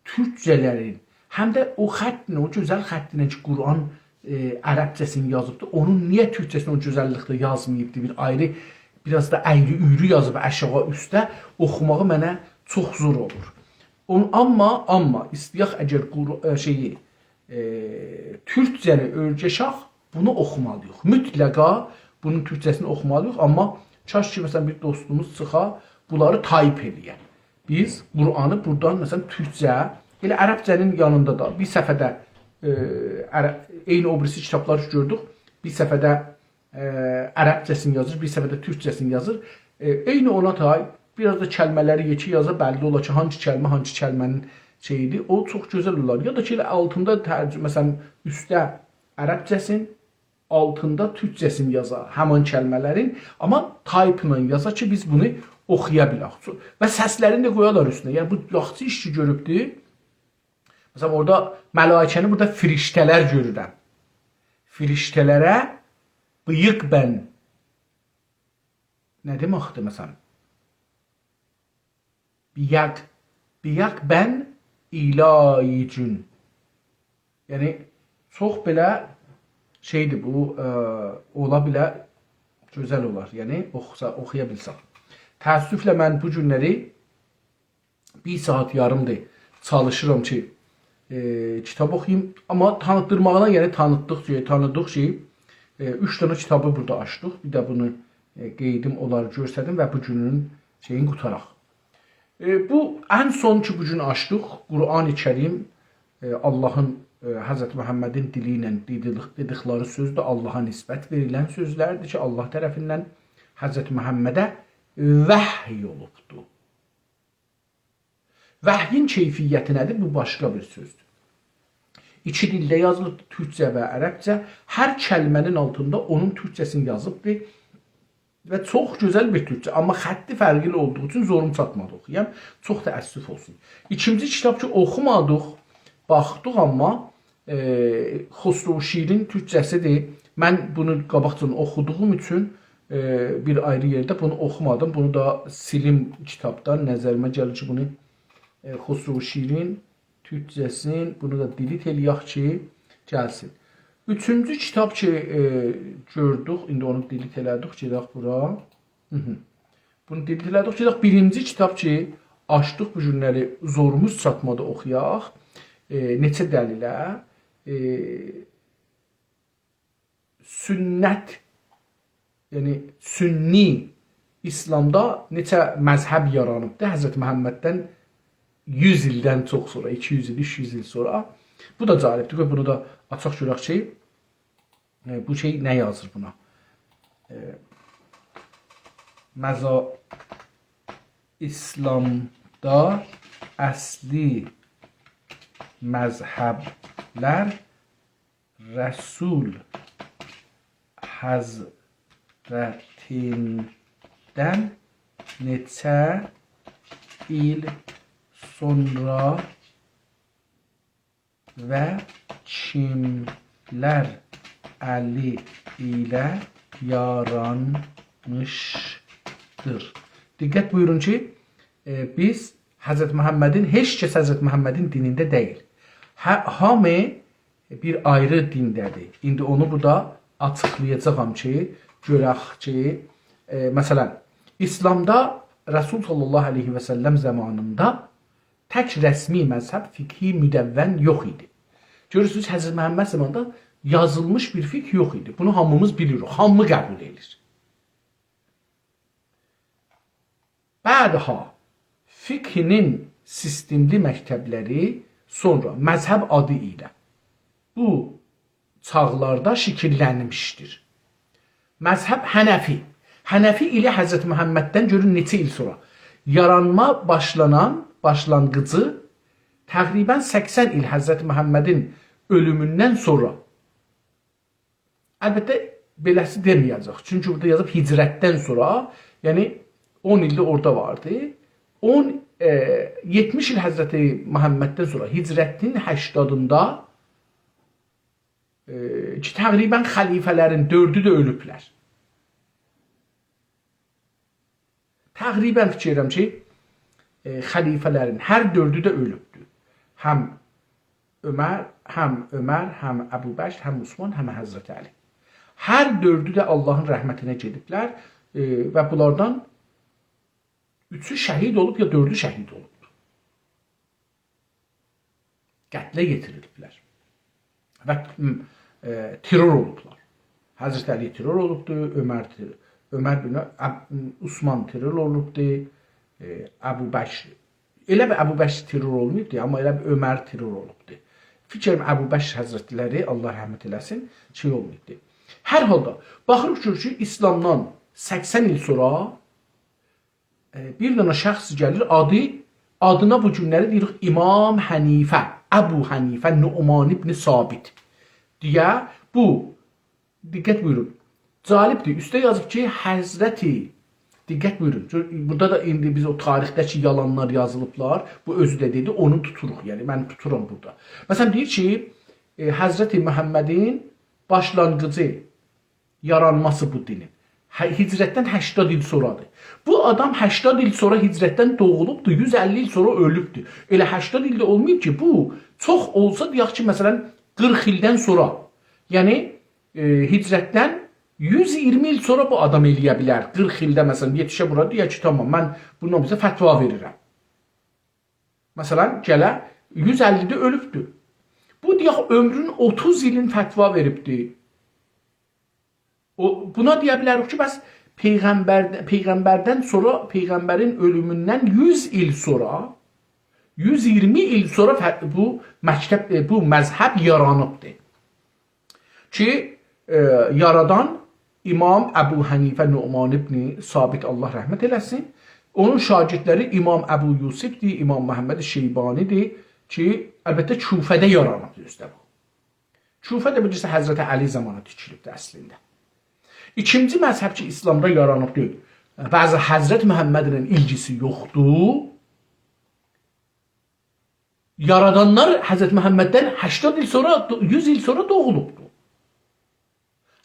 تورکجه‌لرین، هم ده او خطله، او گؤزل خطله کی، قرآن، ائ، عربجه‌سینی یازیبدیر، اونون نییه تورکجه‌سینی او گؤزللیکده یازماییبدیر، بیر آیری، بیر آز دا اَیری-اویرو یازیب آشاغی اوسته، اوخوماغی منه چوخ زور اولور. اون، آمما، آمما ایسته‌یک اگر قر-، ائ، شئیی، ائ، تورکجه‌نی اؤیرشک، بونو اوخومالی‌ییق. مطلقا بونون تورکجه‌سینی اوخومالی‌ییق، آمما کاش کی، مثلا، بیر دوستوموز چیخا، بونلاری تایپ ائله‌یه. بیز قرآنی بورادان، مثلا، تورکجه، ائله عربجه‌نین یانیندا دا بیر صفحه‌ده، ائ، عر-، عینی او بیریسی کیتابلار کی گؤردوک، بیر صفحه‌ده ائ، عربجه‌سینی یازیر، بیر صفحه‌ده تورکجه‌سینی یازیر. ائ، عینی اونا تای، بیر آز دا کلمه‌لری یئکه یازا، بللی اولا کی، هانسی کلمه، هانسی کلمه‌نین شئییدیر. او چوخ گؤزل اولار. یا دا کی، ائله آلتیندا ترجمه، مثلا، اوسته عربجه‌سین، آلتیندا تورکجه‌سین یازا، همان کلمه‌لرین، آمما تایپلا یازا کی، بیز بونو اوخویا بیلک. و سسلرینی ده قویالار اوستونه. یعنی، بو یاخشی ایش کی گؤروبدور. مثلا، اورادا ملائکه‌نی بورادا فرشته‌لر گؤرورم. فرشته‌لره بییک بن. نه دئمکدیر، مثلا؟ بییک، بییک بن ایلاییجون. یعنی، چوخ بئله شئیدیر بو، ائ، اولا بیله گؤزل اولار. یعنی، اوخوسا، اوخویا بیلسک. تأسفله من بو گونلری بیر ساعات یاریمدیر چالیشیرام کی، ائ، کیتاب اوخویوم. آمما تانیتدیرماغینا، یعنی تانیتدیق کی، تانیدیق کی، ائ، اوچ دنه کیتابی بورادا آچدیق. بیر ده بونو، ائ، قئییدیم، اونلاری گؤستریم و بو گونون شئیینی قوتاراق. ائ، بو ان سون کی، بو گون آچدیق، قرآن کریم، ائ، آللاهین، ائ، حضرت محمدین دیلی ایله دئدیک-، دئدیکلری سؤزدور، آللاها نسبت وئریلن سؤزلردیر کی، آللاه طرفیندن حضرت محمده وحی اولوبدور. وحیین کیفیتی نه‌دیر؟ بو باشقا بیر سؤزدور. ایکی دیلده یازیلیب، تورکجه و عربجه. هر کلمه‌نین آلتیندا اونون تورکجه‌سینی یازیبدیر و چوخ گؤزل بیر تورکجه. آمما خطی فرقلی اولدوغو اوچون زوروم چاتمادی اوخویام. چوخ تأسف اولسون. ایکینجی کیتاب کی، اوخومادیق، باخدیق، آمما ائ، خسرو شیرین تورکجه‌سیدیر. من بونو قاباقجادان اوخودوغوم اوچون، ائ، بیر آیری یئرده بونو اوخومادیم. بونو دا سیلیم کیتابدان. نظریمه گلیر کی، بونو، ائ، خسرو شیرین تورکجه‌سین، بونو دا دیلیت ائله‌یک کی، گلسین. اوچونجو کیتاب کی، ائ، گؤردوک، ایندی اونو دیلیت ائله‌دیک، گئدک بورا. هی هی. بونو دیلیت ائله‌دیک. گئدک بیرینجی کیتاب کی، آچدیق بو گونلری، زوروموز چاتمادی اوخویاق. ائ، نئچه دلیله، ائ، سنت، یعنی سنی ایسلامدا نئچه مذهب یارانیبدی حضرت محمددن یوز ایلدن چوخ سونرا، ایکی یوز ایل، اوچ یوز ایل سونرا. بو دا جالبدیر. قوی بونو دا آچاق گؤرک کی، ائ، بو شئی نه یازیر بونا؟ ائ، مذا-، ایسلامدا اصلی مذهبلر رسول حضرتیندن نئچه ایل سونرا و کیملر الی ایله یارانمیشدیر. دقت بویورون کی، ائ، بیز حضرت محمدین، هئچ کس حضرت محمدین دینینده دئییل. هه، هامی بیر آیری دینده‌دیر. ایندی اونو بورادا آچیقلایاجاغام کی، گؤرک کی، ائ، مثلا، ایسلامدا رسول صلی الله علیه و سلم زامانیندا تک رسمی مذهب فقه مدون یوخ ایدی. گؤرورسونوز، حضرت محمد زامانیندا یازیلمیش بیر فقه یوخ ایدی. بونو هامیمیز بیلیریک، هامی قبول ائدیر. بعدها فقه‌نین سیستملی مکتبلری سونرا مذهب آدی ایله بو چاغلاردا شکیللنمیشدیر. مذهب حنفی. حنفی ایله حضرت محمددن گؤرون نئچه ایل سونرا. یارانما باشلانان، باشلانغیجی تقریباً سکسن ایل حضرت محمدین اؤلوموندن سونرا. البته، بئله‌سی دئمه‌یه‌جک. چونکی بورادا یازیب هجرتدن سونرا، یعنی اون ایل ده اورادا واردی. اون، ائ، یئتمیش ایل حضرت محمددن سونرا، هجرتین هشتادیندا، ائ، کی، تقریباً خلیفه‌لرین دؤردو ده اؤلوبلر. تقریباً فیکیر ائدیرم کی، ائ، خلیفه‌لرین هر دؤردو ده اؤلوبدور. هم عمر، هم عمر، هم ابوبکر، هم عثمان، هم حضرت علی. هر دؤردو ده آللاهین رحمتینه گئدیبلر، ائ، و بونلاردان اوچو شهید اولوب، یا دؤردو شهید اولوبدور. قتله یئتیریلیبلر. و، م، ائ، ترور اولوبلار. حضرت علی ترور اولوبدو، عمر تر-، عمر بن اب-، عثمان ترور اولوبدو، ائ، ابوبکر، ائله بیر ابوبکر ترور اولماییبدی، آمما ائله بیر عمر ترور اولوبدو. فیکریم ابوبکر حضرتلری، آللاه رحمت ائله‌سین، شئی اولماییبدی. هر حالدا، باخیریق گؤرور کی، ایسلامدان سکسن ایل سونرا ائ، بیر دنه شخص گلیر، آدی، آدینا بو گونلری دئییریک امام حنیفه، ابو حنیفه نعمان ابن ثابت دئیه. بو، دقت بویورون، جالبدیر. اوسته یازیب کی، حضرتی، دقت بویورون. چون بورادا دا ایندی بیز او تاریخده‌کی یالانلار یازیلیبلار. بو اؤزو ده دئدی، اونو توتوروق. یعنی، من توتورام بورادا. مثلاً، دئییر کی، ائ، حضرت محمدین باشلانغیجی یارانماسی بو دینین. هه، هجرتدن هشتاد ایل سونرادیر. بو آدام هشتاد ایل سونرا هجرتدن دوغولوبدور، یوز اللی ایل سونرا اؤلوبدور. ائله هشتاد ایل ده اولماییب کی، بو چوخ اولسا، دئیک کی، مثلاً، قیرخ ایلدن سونرا، یعنی، ائ، هجرتدن یوز اییرمی ایل سونرا بو آدام ائلیه بیلر. قیرخ ایلده، مثلاً، یئتیشه بورا، دئیه کی، تامام، من بوندان بیزه فتوا وئریرم. مثلاً، گله یوز اللی‌ده اؤلوبدور. بو، دئیک، عؤمرون اوتوز ایلین فتوا وئریبدی. او، بونا دئیه بیلریک کی، بس پیغمبر، پیغمبردن سونرا، پیغمبرین اؤلوموندن یوز ایل سونرا، یوز اییرمی ایل سونرا ف-، بو مکتب، ائ، بو مذهب یارانیبدیر. کی، ائ، یارادان امام ابو حنیفه نعمان ابن ثابت، آللاه رحمت ائله‌سین، اونون شاگردلری امام ابو یوسفدیر، امام محمد شیبانی‌دیر کی، البته، کوفه‌ده یارانیبدیر اؤزو ده بو. کوفه ده، بیلیرسینیز، حضرت علی زامانی تیکیلیبدیر اصلینده. ایکینجی مذهب کی، ایسلامدا یارانیبدیر، بعضی حضرت محمدله ایلگیسی یوخدور. یارادانلار حضرت محمددن هشتاد ایل سونرا، یوز ایل سونرا دوغولوبدور.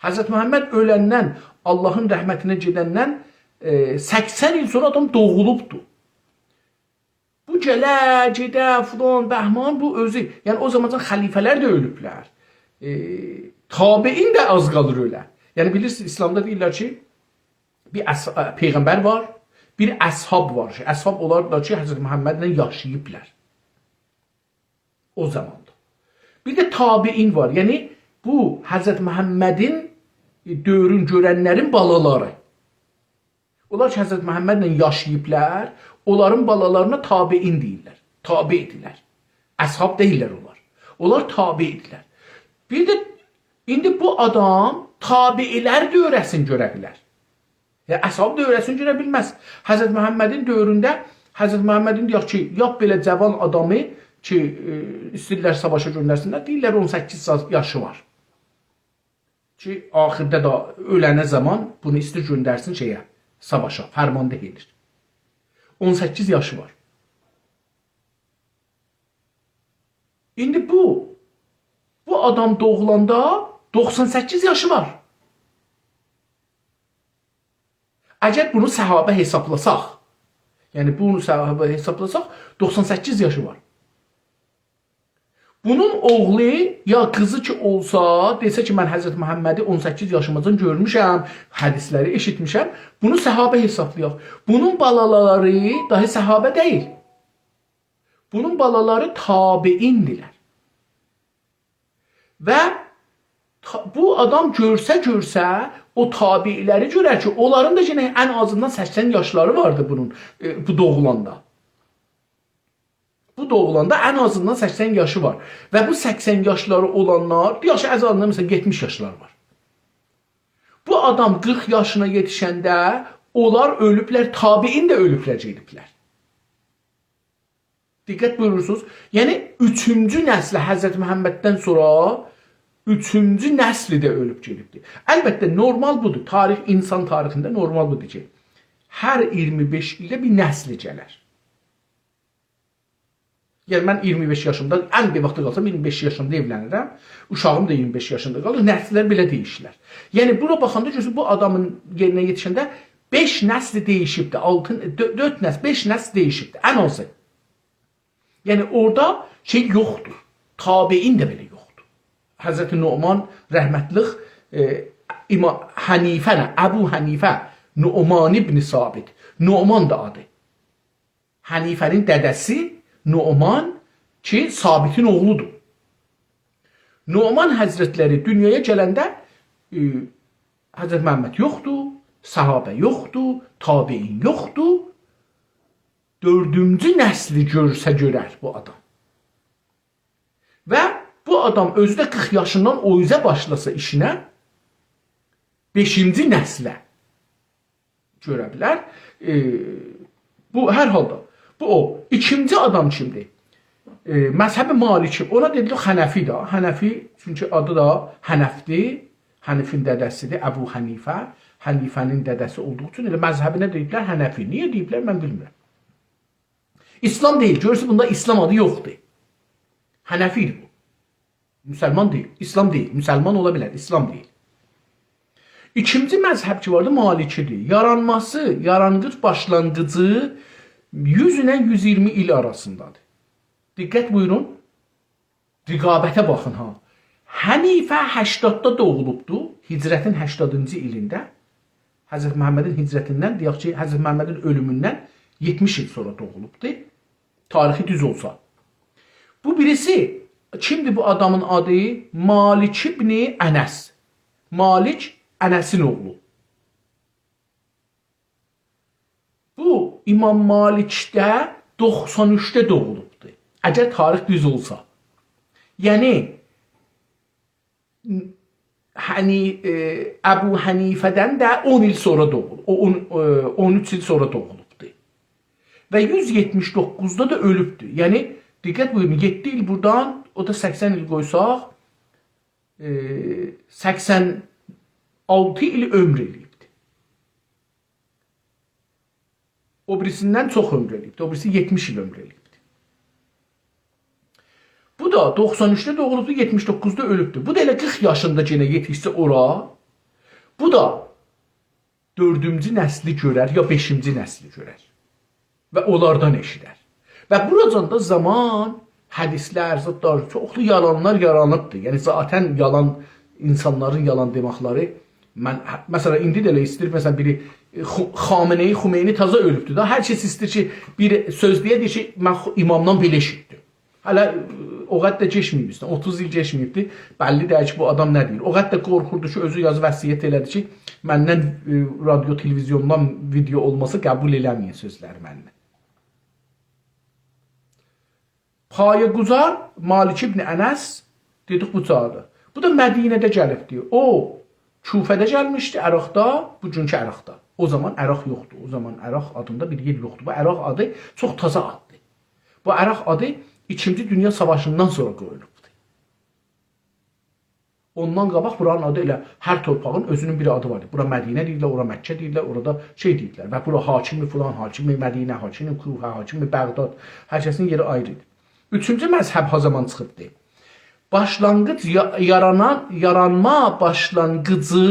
حضرت محمد اؤلندن، آللاهین رحمتینه گئدندن، ائ، سکسن ایل سونرا آدام دوغولوبدور. بو گله، گئده، فلان، بهمان، بو اؤزو. یعنی، او زامانجان خلیفه‌لر ده اؤلوبلر. ائ، تابعین ده آز قالیر اؤله. یعنی، بیلیرسینیز، ایسلامدا دئییرلر کی، بیر اص-، ائ، پیغمبر وار، بیر اصحاب وار. اصحاب اونلار دا کی، حضرت محمدله یاشاییبلار. او زاماندا. بیر ده تابعین وار. یعنی، بو حضرت محمدین، ائ، دؤورون گؤرنلرین بالالاری. اونلار کی، حضرت محمدله یاشاییبلار، اونلارین بالالارینا تابعین دئییرلر. تابعدیرلر. اصحاب دئییللر اونلار. اونلار تابعدیرلر. بیر ده ایندی بو آدام تابعلر دؤوره‌سینی گؤره بیلر. یا، اصحاب دؤوره‌سینی گؤره بیلمز. حضرت محمدین دؤورونده، حضرت محمدین، دئیک کی، لاپ بئله جاوان آدامی کی، ائ، ایسته‌ییرلر ساواشا گؤندرسینلر، دئییرلر اون سککیز سا-، یاشی وار. کی، آخیردا دا اؤلنه زامان بونو ایسته‌ییر گؤندرسین شئیه، ساواشا، فرمانده ائدیر. اون سککیز یاشی وار. ایندی بو، بو آدام دوغولاندا دوخسان سککیز یاشی وار. اگر بونو صحابه حسابلاساق، یعنی بونو صحابه حسابلاساق، دوخسان سککیز یاشی وار. بونون اوغلو یا قیزی کی اولسا، دئسه کی، «من حضرت محمدی اون سککیز یاشیماجان گؤرموشم، حدیثلری ائشیتمیشم»، بونو صحابه حسابلایاق. بونون بالالاری داهی صحابه دئییل. بونون بالالاری تابعیندیرلر. و تا-، بو آدام گؤرسه، گؤرسه، او تابعی‌لری گؤرر کی، اونلارین دا یئنه ان آزیندان سکسن یاشلاری واردی بونون، ائ، بو دوغولاندا. بو دوغولاندا ان آزیندان سکسن یاشی وار. و بو سکسن یاشلاری اولانلار، یاشی از آزیندان، مثلا، یئتمیش یاشلاری وار. بو آدام قیرخ یاشینا یئتیشنده اونلار اؤلوبلر، تابعین ده اؤلوبلر، گئدیبلر. دقت بویورورسونوز. یعنی، اوچونجو نسلی حضرت محمددن سونرا اوچونجو نسلی ده اؤلوب گئدیبدیر. البته، نورمال بودور. تاریخ، اینسان تاریخینده نورمال بودور کی، هر اییرمی بئش ایلده بیر نسلی گلر. یعنی، من اییرمی بئش یاشیمدا، ان بیر واختا قالسام، اییرمی بئش یاشیمدا ائولنیرم. اوشاغیم دا اییرمی بئش یاشیندا قالیر. نسللر بئله دییشیرلر. یعنی، بورا باخاندا گؤرورسن، بو آدامین یئرینه یئتیشنده بئش نسلی دییشیبدیر. آلتی، دؤ-، دؤرد نسل، بئش نسل دییشیبدیر. ان آزی. یعنی، اورادا شئی یوخدور. تابعین ده بئله یوخدور. حضرت نعمان رحمتلیک، ائ، امام حنیفه نه؟ ابو حنیفه، نعمان ابن ثابت. نعمان دا آدی. حنیفه‌نین دده‌سی نعمان کی، ثابتین اوغلودور. نعمان حضرتلری دونیایا گلنده، ائ، حضرت محمد یوخدور، صحابه یوخدور، تابعین یوخدور. دؤردونجو نسلی گؤرسه گؤرر بو آدام. و بو آدام اؤزو ده قیرخ یاشیندان او اوزه باشلاسا ایشینه، بئشینجی نسله گؤره بیلر. ائ، بو، هر حالدا، بو او. ایکینجی آدام کیمدیر؟ ائ، مذهب مالکی. اونا دئدیلیر حنفی ده. حنفی، چونکی آدی دا حنفدیر. حنیفین دده‌سیدیر، ابو حنیفه. حنیفه‌نین دده‌سی اولدوغو اوچون ائله مذهبینه دئییبلر حنفی. نییه دئییبلر، من بیلمیرم. ایسلام دئییل. گؤرورسن، بوندا ایسلام آدی یوخدور. حنفی‌دیر بو. مسلمان دئییل. ایسلام دئییل. مسلمان اولا بیلر، ایسلام دئییل. ایکینجی مذهب کی واردی، مالکی‌دیر. یارانماسی، یارانغیج باشلانغیجی یوز ایله یوز اییرمی ایل آراسیندادیر. دقت بویورون. رقابته باخین ها. حنیفه هشتاددا دوغولوبدو، هجرتین هشتادینجی ایلینده. حضرت محمدین هجرتیندن، دئیک کی، حضرت محمدین اؤلوموندن یئتمیش ایل سونرا دوغولوبدو. تاریخی دوز اولسا. بو بیریسی، کیمدیر بو آدامین آدی؟ مالک ابن انس. مالک انسین اوغلو. بو امام مالک ده دوخسان اوچده دوغولوبدور. اگر تاریخ دوز اولسا. یعنی، حنی-، ائ، ابو حنیفه‌دن ده اون ایل سونرا دوغولوب. او اون، ائ، اون اوچ ایل سونرا دوغولوبدور. و یوز یئتمیش دوققوزدا دا اؤلوبدور. یعنی، دقت بویورون، یئددی ایل بورادان، او دا سکسن ایل قویساق، ائ، سکسن آلتی ایل عؤمور ائله‌ییبدی. او بیریسیندن چوخ عؤمور ائله‌ییبدی. او بیریسی یئتمیش ایل عؤمور ائله‌ییبدی. بو دا دوخسان اوچده دوغولوبدو، یئتمیش دوققوزدا اؤلوبدو. بو دا ائله قیرخ یاشیندا یئنه یئتیشسه اورا، بو دا دؤردونجو نسلی گؤرر، یا بئشینجی نسلی گؤرر. و اونلاردان ائشیدر. و بوراجان دا زامان، حدیثلر، زادلار، چوخلو یالانلار یارانیبدیر. یعنی، ذاتاً یالان، اینسانلارین یالان دئمکلری. من، مثلا، ایندی ده ائله ایسته‌ییر، مثلا، بیری، خو-، خامنه‌ای، خمینی تازا اؤلوبدور دا. هر کس ایسته‌ییر کی، بیر سؤز دئیه، دئییر کی، من خو-، امامدان بئله ائشیتدیم. هله، ائ، او قدر ده کئچمه‌ییب اوستوندن، اوتوز ایل کئچمه‌ییبدی. بللی دئییل کی، بو آدام نه دئییر. او قدر ده قورخوردو کی، اؤزو یازی وصیت ائله‌دی کی، مندن، ائ، رادیو، تلویزیوندان ویدئو اولماسا قبول ائله‌مه‌یین سؤزلری مندن. پایه‌گذار مالک ابن انس، دئدیک بو جوردور. بو دا مدینه‌ده گلیبدی. او، کوفه‌ده گلمیشدی، عراقدا، بوگونکو عراقدا. او زامان عراق یوخدور. او زامان عراق آدیندا بیر یئر یوخدور. بو عراق آدی چوخ تازا آددیر. بو عراق آدی ایکینجی دونیا ساواشیندان سونرا قویولوبدور. اوندان قاباق بورانین آدی ائله هر تورپاغین اؤزونون بیر آدی وار. بورا مدینه دئییرلر، اورا مکه دئییرلر، اورادا شئی دئییرلر. و بورا حاکم فلان، حاکم مدینه، حاکم کوفه، حاکم بغداد. هر کسین یئری آیری ایدی. اوچونجو مذهب ها زامان چیخیبدی؟ باشلانغیج یا-، یارانان، یارانما باشلانغیجی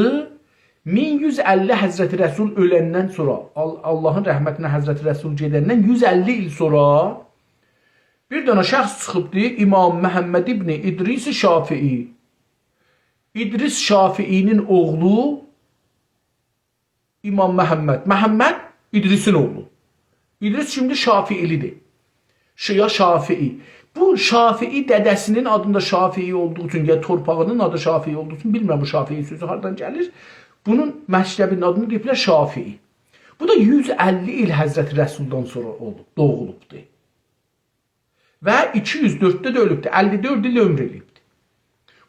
مین یوز اللی حضرت رسول اؤلندن سونرا، آل-، آللاهین رحمتینه حضرت رسول گئدندن یوز اللی ایل سونرا بیر دنه شخص چیخیبدی، امام محمد ابن ادریس شافعی. ادریس شافعی‌نین اوغلو امام محمد. محمد ادریسین اوغلو. ادریس کیمدیر؟ شافعی‌لی‌دیر. شیا شافعی. بو شافعی دده‌سی‌نین آدیندا شافعی اولدوغو اوچون، یا تورپاغی‌نین آدی شافعی اولدوغو اوچون، بیلمیرم بو شافعی سؤزو هاردان گلیر. بونون مکتبی‌نین آدینی دئییبلر شافعی. بو دا یوز اللی ایل حضرت رسولدان سونرا اولوب، دوغولوبدور. و ایکی یوز دؤردده ده اؤلوبدور. اللی دؤرد ایل عؤمور ائله‌ییبدیر.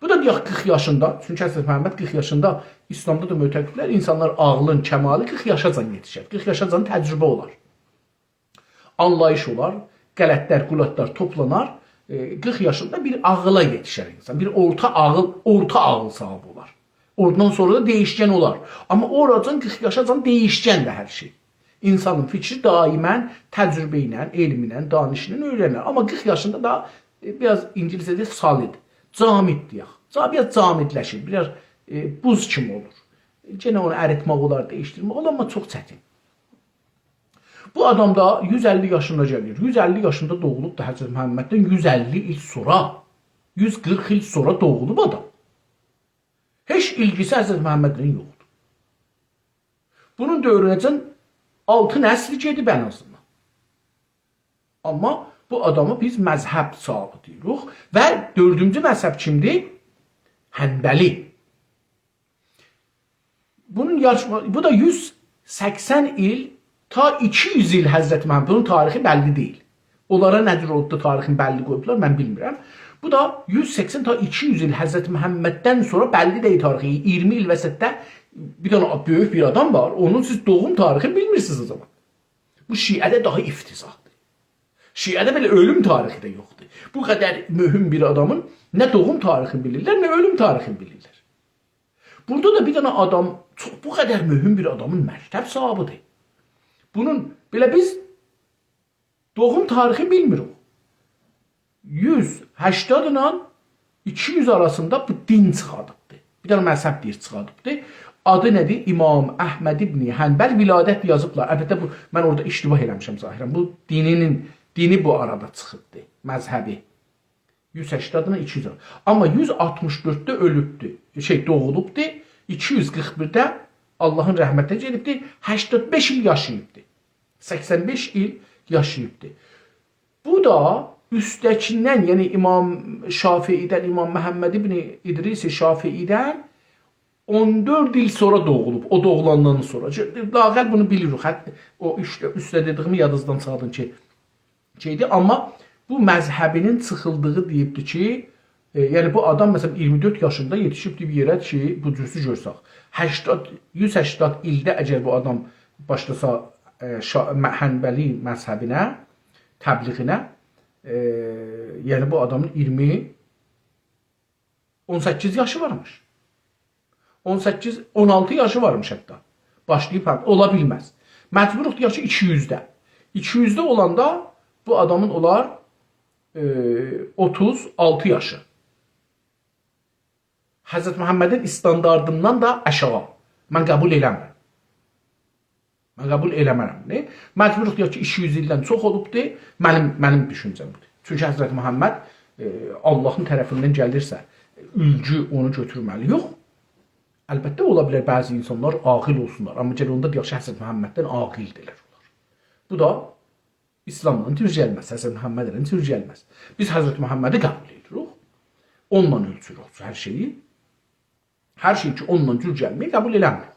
بو دا دئیک قیرخ یاشیندا، چونکی حضرت محمد قیرخ یاشیندا، ایسلامدا دا معتقددیرلر، اینسانلار عاغلین کمالی قیرخ یاشاجان یئتیشر. قیرخ یاشاجان تجربه اولار، آنلاییش اولار، غلطلر، غلطلر توپلانار. ائ، قیرخ یاشیندا بیر عاغلا یئتیشر اینسان، بیر اورتا عاغیل، اورتا عاغیل صاحیبی اولار. اوندان سونرا دا دییشکن اولار. آمما اوراجان قیرخ یاشاجان دییشکندیر هر شئی. اینسانین فیکری دائماً تجربه ایله، علم ایله، دانش ایله اؤیرنیر. آمما قیرخ یاشیندا دا، ائ، بیر آز اینگیلیسجه‌ده solid، جامد دئیک. جا-، بیر آز جامدلشیر، بیر آز، ائ، بوز کیمی اولور. یئنه اونو اریتمک اولار، دییشدیرمک اولار، آمما چوخ چتین. بو آدام دا یوز اللی یاشیندا گلیر. یوز اللی یاشیندا دوغولوب دا حضرت محمددن یوز اللی ایل سونرا، یوز قیرخ ایل سونرا دوغولوب آدام. هئچ ایلگیسی حضرت محمدله یوخدور. بونون دؤورونه‌جن آلتی نسل گئدیب ان آزیندان. آمما بو آدامی بیز مذهب صاحیبی دئییریک. و دؤردونجو مذهب کیمدیر؟ حنبلی. بونون یاش-، بو دا یوز سکسن ایل، تا ایکی یوز ایل حضرت محمد، بونون تاریخی بللی دئییل. اونلارا نه جور اولوب دا تاریخین بللی قویوبلار، من بیلمیرم. بو دا یوز سکسن تا ایکی یوز ایل حضرت محمددن سونرا بللی دئییل تاریخی. اییرمی ایل وسطده بیر دنه بؤیوک بیر آدام وار، اونون سیز دوغوم تاریخینی بیلمیرسینیز او زامان. بو شیعه‌ده داها افتضاحدیر. شیعه‌ده بئله اؤلوم تاریخی ده یوخدور. بو قدر مهم بیر آدامین نه دوغوم تاریخینی بیلیرلر، نه اؤلوم تاریخینی بیلیرلر. بورادا دا بیر دنه آدام، چوخ بو قدر مهم بیر آدامین مکتب صاحیبیدیر. بونون بئله بیز دوغوم تاریخینی بیلمیریک. یوز هشتاد ایله ایکی یوز آراسیندا بو دین چیخاردیبدی. بیر دنه مذهب دئییر چیخاردیبدی. آدی نه‌دیر؟ امام احمد ابن حنبل ولادت یازیبلار. البته بو، من اورادا اشتباه ائله‌میشم ظاهراً. بو دینینین، دینی بو آرادا چیخیبدی، مذهبی. یوز هشتاد ایله ایکی یوز. آمما یوز آلتمیش دؤردده اؤلوبدو. شئی، دوغولوبدو. ایکی یوز قیرخ بیرده آللاهین رحمتینه گئدیبدی. هشتاد بئش ایل یاشاییبدی. سکسن بئش ایل یاشاییبدی. بو دا اوستده‌کیندن، یعنی امام شافعی‌دن، امام محمد ابن ادریس شافعی‌دن اون دؤرد ایل سونرا دوغولوب، او دوغولاندان سونرا. لااقل بونو بیلیریک. حتی او اوست-، اوسته دئدیییمی یادینیزدان چیخاردین کی، شئیدیر. آمما بو مذهبینین چیخیلدیغی دئییبدی کی، ائ، یعنی بو آدام، مثلاً، اییرمی دؤرد یاشیندا یئتیشیبدی بیر یئره کی، بو جورسو گؤرسک. هشتاد، یوز هشتاد ایلده اگر بو آدام باشلاسا، ائ، شا-، مه-، حنبلی مذهبینه، تبلیغینه، ائ، یعنی بو آدامین اییرمی، اون سککیز یاشی وارمیش. اون سککیز، اون آلتی یاشی وارمیش حتی. باشلاییب، هه، اولا بیلمز. مجبوروق دئیک کی، ایکی یوزده. ایکی یوزده اولاندا بو آدامین اولار، ائ، اوتوز آلتی یاشی. حضرت محمدین استانداردیندان دا آشاغی. من قبول ائله‌میرم. من قبول ائله‌مرم، نه؟ مجبوروق دئیک کی، ایکی یوز ایلدن چوخ اولوبدو. منیم، منیم دوشونجه‌م بودور. چونکی حضرت محمد، ائ، آللاهین طرفیندن گلیرسه، اولگو اونو گؤتورمه‌لی. یوخ. البته، اولا بیلر بعضی اینسانلار عاقل اولسونلار، آمما گل اوندا دئیک کی، حضرت محمددن عاقلدیرلر اونلار. بو دا ایسلاملا دوز گلمز، حضرت محمدله دوز گلمز. بیز حضرت محمدی قبول ائدیریک. اونونلا اؤلچوروک هر شئیی. هر شئی کی، اونونلا جور گلمیر، قبول ائله‌میریک.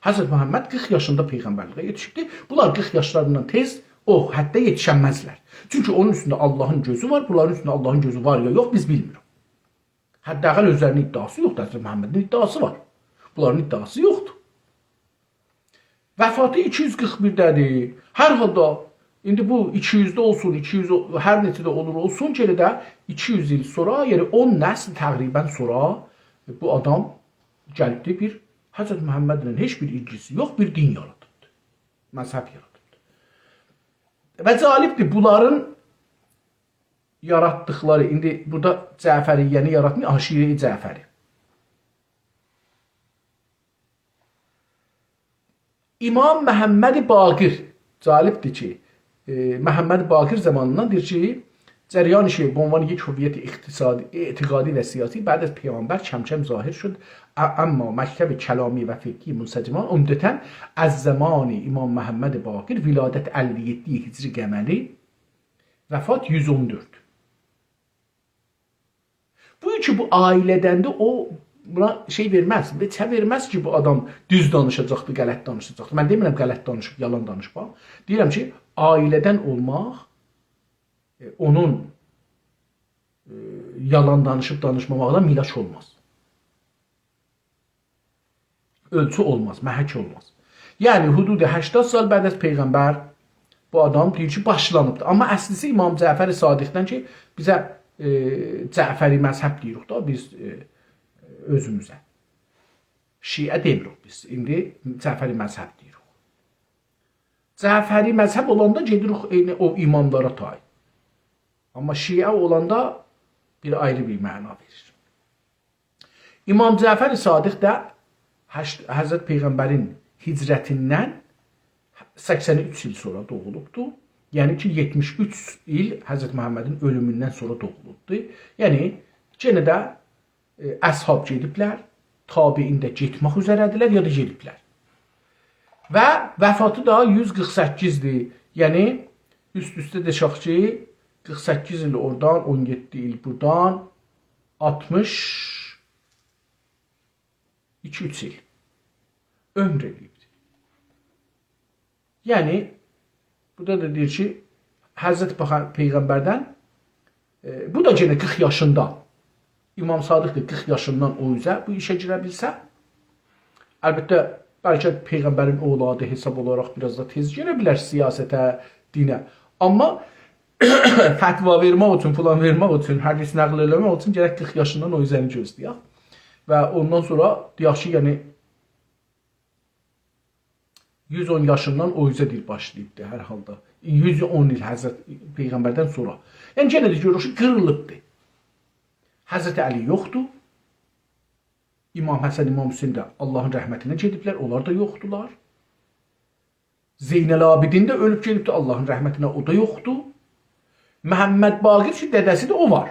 حضرت محمد قیرخ یاشیندا پیغمبرلیگه یئتیشیبدی. بونلار قیرخ یاشلاریندان تئز او حده یئتیشنمزلر. چونکی اونون اوستونده آللاهین گؤزو وار، بونلارین اوستونده آللاهین گؤزو وار یا یوخ، بیز بیلمیریک. حداقل اؤزلرینین ادعاسی یوخدور، حضرت محمدین ادعاسی وار. بونلارین ادعاسی یوخدور. وفاتی ایکی یوز قیرخ بیرده‌دیر. هر حالدا ایندی بو ایکی یوزده اولسون، ایکی یوز او-، هر نئچه ده اولور اولسون، گئنه ده ایکی یوز ایل سونرا، یعنی اون نسل تقریباً سونرا بو آدام گلیبدی بیر حضرت محمدله هئچ بیر ایلگیسی یوخ، بیر دین یارادیبدی. مذهب یارادیبدی. و جالبدیر، بونلارین یاراتدیقلاری، ایندی بورادا جعفریه‌نی یاراتمیر، آها، شیعه جعفری. امام محمد باقر، جالبدیر کی، ائ، محمد باقر زامانیندان دئییر کی، جریان شیعه به عنوان یک هویت اقتصادی، اعتقادی و سیاسی بعد از پیامبر کم‌کم ظاهر شد، ا-، اما مکتب کلامی و فقهی منسجمان عمدتاً از زمان امام محمد باقر، ولادت اللی یئددی هجری قمری، وفات یوز اون دؤرد. بو کی، بو عائله‌دندیر، او بونا شئی وئرمز، وئچه وئرمز کی، بو آدام دوز دانیشاجاقدی، غلط دانیشاجاقدی. من دئمیرم غلط دانیشیب، یالان دانیشیب، ها. دئییرم کی، عائله‌دن اولماق، ائ، اونون، ائ، یالان دانیشیب دانیشماماقلا ملاک اولماز. اؤلچو اولماز، محک اولماز. یعنی، حدود هشتاد سال بعد از پیغمبر بو آدام دئییر کی، باشلانیبدیر. آمما اصلیسی امام جعفر صادقدن کی، بیزه، ائ، جعفری مذهب دئییریک دا بیز، ائ، اؤزوموزه. شیعه دئمیریک بیز، ایندی جعفری مذهب دئییریک. جعفری مذهب اولاندا گئدیریک عینی او اماملارا تای. آمما شیعه اولاندا بیر آیری بیر معنا وئریر. امام جعفر صادق ده هشت-، حضرت پیغمبرین هجرتیندن سکسن اوچ ایل سونرا دوغولوبدو. یعنی کی، یئتمیش اوچ ایل حضرت محمدین اؤلوموندن سونرا دوغولوبدو. یعنی، یئنه ده، ائ، اصحاب گئدیبلر، تابعین ده گئتمک اوزره‌دیرلر یا دا گئدیبلر. و وفاتی دا یوز قیرخ سککیزدیر. یعنی، اوست-اوسته دئشک کی، قیرخ سککیز ایل اورادان، اون یئددی ایل بورادان، آلتمیش ایکی، اوچ ایل عؤمور ائله‌ییبدیر. یعنی، بورادا دا دئییر کی، حضرت بخ-، پیغمبردن، ائ، بو دا یئنه قیرخ یاشیندا، امام صادق دا قیرخ یاشیندان او اوزه بو ایشه گیره بیلسه، البته، بلکه پیغمبرین اولادی حساب اولاراق بیر آز دا تئز گیره بیلر سیاسته، دینه. آمما فتوا وئرمک اوچون، فلان وئرمک اوچون، حدیث نقل ائله‌مک اوچون گرک قیرخ یاشیندان او اوزه‌نی گؤزله‌یک. و اوندان سونرا دئیک کی، یعنی، یوز اون یاشیندان او اوزه دئییر باشلاییبدی هر حالدا. یوز اون ایل حضرت پیغمبردن سونرا. یعنی، یئنه ده گؤروروک کی، قیریلیبدی. حضرت علی یوخدور. امام حسن، امام حسین ده آللاهین رحمتینه گئدیبلر، اونلار دا یوخدولار. زین‌العابدین ده اؤلوب گئدیبدی، آللاهین رحمتینه، او دا یوخدور. محمد باقر کی، دده‌سیدیر، او وار.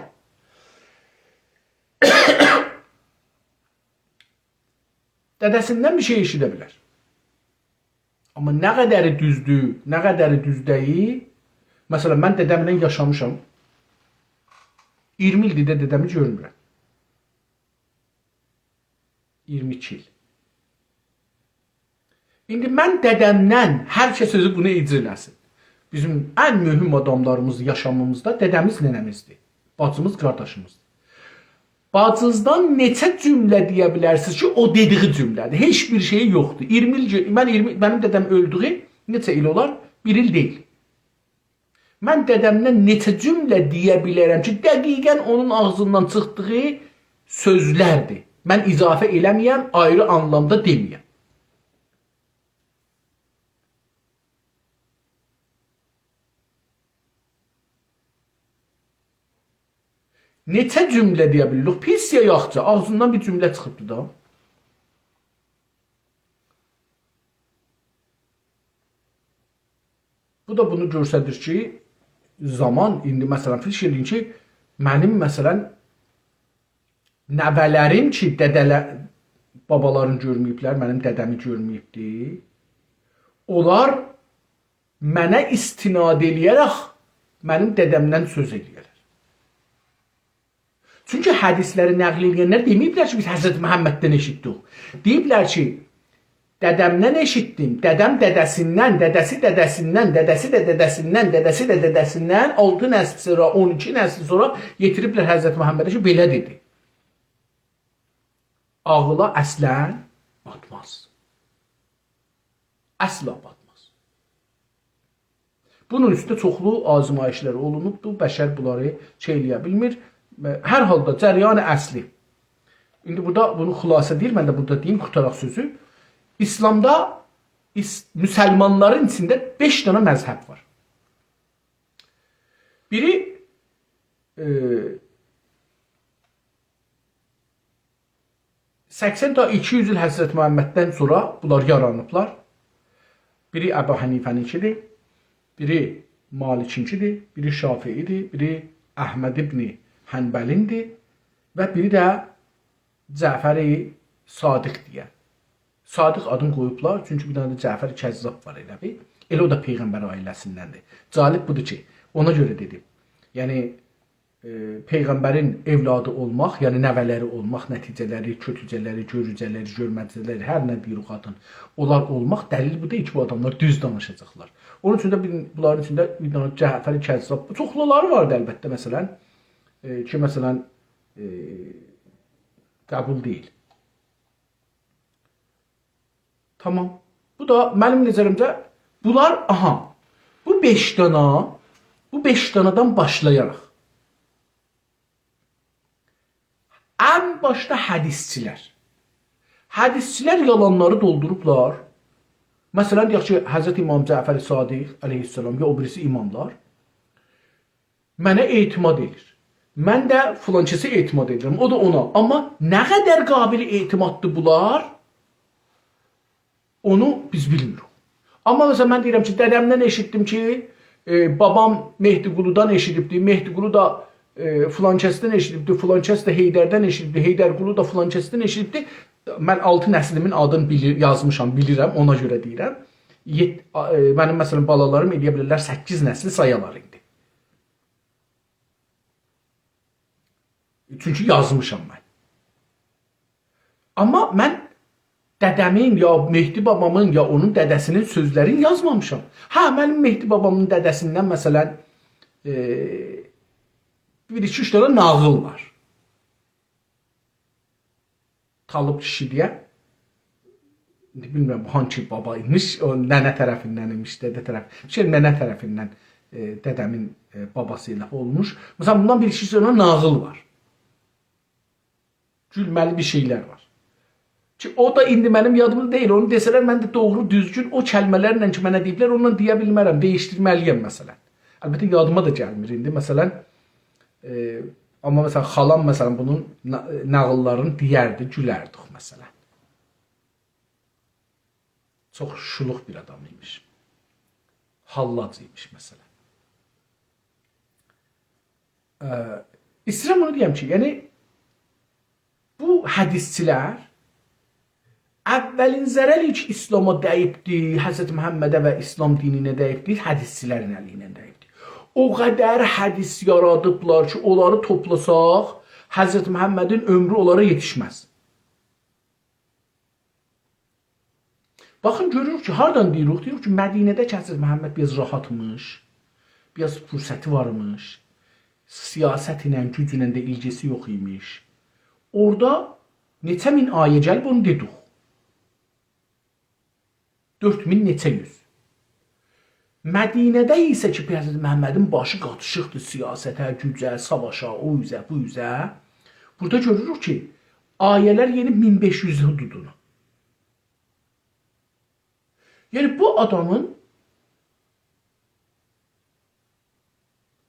دده‌سیندن بیر شئی ائشیده بیلر. آمما نه قدری دوزدور، نه قدری دوز دئییل. مثلا، من دده‌مله یاشامیشام. اییرمی ایلدیر ده دده‌می گؤرمورم. اییرمی ایکی ایل. ایندی من دده‌مدن، هر کس اؤزو بونو اجرا ائله‌سین. بیزیم ان مهم آداملاریمیز یاشامیمیزدا دده‌میز، ننه‌میزدیر. باجیمیز، قارداشیمیزدیر. باجینیزدان نئچه جمله دئیه بیلرسینیز کی، او دئدیگی جمله‌دیر؟ هئچ بیر شئی یوخدور. اییرمی ایل گئ-، من اییرمی، منیم دده‌م اؤلدویو نئچه ایل اولار؟ بیر ایل دئییل. من دده‌مدن نئچه جمله دئیه بیلرم کی، دقیقا اونون آغزیندان چیخدیغی سؤزلردیر. من اضافه ائله‌مه‌یم، آیری آنلامدا دئمه‌یم. نئچه جمله دئیه بیلیریک؟ پیس یا یاخشی؟ آغزیندان بیر جمله چیخیبدی دا. بو دا بونو گؤستریر کی، زامان ایندی، مثلا، فیکیر ائله‌یین کی، منیم، مثلا، نوه‌لریم کی، دده‌له-، بابالارین گؤرمه‌ییبلر، منیم دده‌می گؤرمه‌ییبدی. اونلار منه استناد ائله‌یه‌رک منیم دده‌مدن سؤز ائله‌یه‌رلر. چونکی حدیثلری نقل ائله‌ینلر دئمه‌ییبلر کی، بیز حضرت محمددن ائشیتدیک. دئییبلر کی، دده‌مدن ائشیتدیم، دده‌م دده‌سیندن، دده‌سی دده‌سیندن، دده‌سی ده دده‌سیندن، دده‌سی ده دده‌سیندن، آلتی نسل سونرا، اون ایکی نسل سونرا یئتیریبلر حضرت محمده کی، بئله دئدی. عاغیلا اصلا باتماز. اصلا باتماز. بونون اوسته چوخلو آزمایشلر اولونوبدور، بشر بونلاری شئی ائله‌یه بیلمیر. هر حالدا جریان اصلی. ایندی بورادا بونو خلاصه دئییر، من ده بورادا دئییم، قوتاراق سؤزو. ایسلامدا، ایس-، مسلمانلارین ایچینده بئش دنه مذهب وار. بیری، ائ، سکسن تا ایکی یوز ایل حضرت محمددن سونرا بونلار یارانیبلار. بیری ابو حنیفه‌نینکیدیر، بیری مالکینکیدیر، بیری شافعی‌دیر، بیری احمد ابن حنبلین‌دیر و بیری ده جعفر صادق دئیه. صادق آدینی قویوبلار، چونکی بیر دنه ده جعفر کذاب وار ائله بیل. ائله او دا پیغمبر عائله‌سیندندیر. جالب بودور کی، اونا گؤره دئدیم. یعنی، ائ، پیغمبرین اولادی اولماق، یعنی نوه‌لری اولماق، نتیجه‌لری، کؤتوجه‌لری، گؤروجه‌لری، گؤرمه‌جه‌لری، هر نه دئییر او قادین، اونلار اولماق دلیل بو دئییل کی، بو آداملار دوز دانیشاجاقلار. اونون اوچون ده بیر، بونلارین ایچینده بیر دنه جعفر کذاب، چوخلولاری واردی البته، مثلا، ائ، کی، مثلا، ائ، قبول دئییل. تامام. بو دا منیم نظریمده بونلار، آها، بو بئش دانا، بو بئش دانادان باشلایاراق. ان باشدا حدیثچیلر. حدیثچیلر یالانلاری دولدوروبلار. مثلا، دئیک کی، حضرت امام جعفر صادق علیه‌السلام یا او بیریسی اماملار منه اعتماد ائدیر. من ده فلان کسه اعتماد ائدیرم، او دا اونا. آمما نه قدر قابل اعتماددیر بونلار، اونو بیز بیلمیریک. آمما مثلا، من دئییرم کی، دده‌مدن ائشیتدیم کی، ائ، بابام مهدی‌قولودان ائشیدیبدی، مهدی‌قولو دا، ائ، فلان کسدن ائشیدیبدی، فلان کس ده حیدردن ائشیدیبدی، حیدرقولو دا فلان کسدن ائشیدیبدی. من آلتی نسلیمین آدینی بیلیر، یازمیشام، بیلیرم، اونا گؤره دئییرم. یئت-، آ-، ائ، منیم، مثلا، بالالاریم ائلیه بیلرلر سککیز نسلی سایالار ایندی. چونکی یازمیشام من. آمما من دده‌مین، یا مهدی بابامین، یا اونون دده‌سینین سؤزلرینی یازمامیشام. هه، منیم مهدی بابامین دده‌سیندن، مثلا، ائ، بیر ایکی اوچ دنه ناغیل وار. طالب کیشی دئیه. ایندی بیلمیرم، بو هانسی بابا ایمیش، او ننه طرفیندن ایمیش، دده طرف-، شئی، ننه طرفیندن، ائ، دده‌مین، ائ، باباسی ایله اولموش. مثلا، بوندان بیر ایکی دنه ناغیل وار. گولمه‌لی بیر شئیلر وار. کی، او دا ایندی منیم یادیمدا دئییل. اونو دئسه‌لر، من ده دوغرو، دوزگون او کلمه‌لرله کی، منه دئییبلر، اونونلا دئیه بیلمرم، دییشدیرمه‌لی‌یم، مثلا. البته، یادیما دا گلمیر ایندی. مثلا، ائ، آمما، مثلا، خالام، مثلا، بونون نا-، ناغیللارینی دئیردی، گولردیک، مثلا. چوخ شولوق بیر آدام ایمیش. حلاج ایمیش، مثلا. ائ، ایسته‌ییرم بونو دئیم کی، یعنی، بو حدیثچیلر اولین ضرر کی، ایسلاما دَییبدی، حضرت محمده و ایسلام دینینه دَییبدی، حدیثچیلرین الی ایله دَییبدی. او قدر حدیث یارادیبلار کی، اونلاری توپلاساق، حضرت محمدین عؤمرو اونلارا یئتیشمز. باخین، گؤروروک کی، هاردان دئییریک؟ دئییریک کی، مدینه‌ده کی، حضرت محمد بیر آز راحاتمیش، بیر آز فرصتی وارمیش، سیاست ایله، گوج ایله ده ایلگیسی یوخ ایمیش. اورادا نئچه مین آیه گلیب، اونو دئدیک. دؤرد مین نئچه یوز. مدینه‌ده ایسه کی، حضرت محمدین باشی قاتیشیقدیر سیاسته، گوجه، ساواشا، او اوزه، بو اوزه. بورادا گؤروروک کی، آیه‌لر یئنی مین بئش یوز حدودونا. یعنی، بو آدامین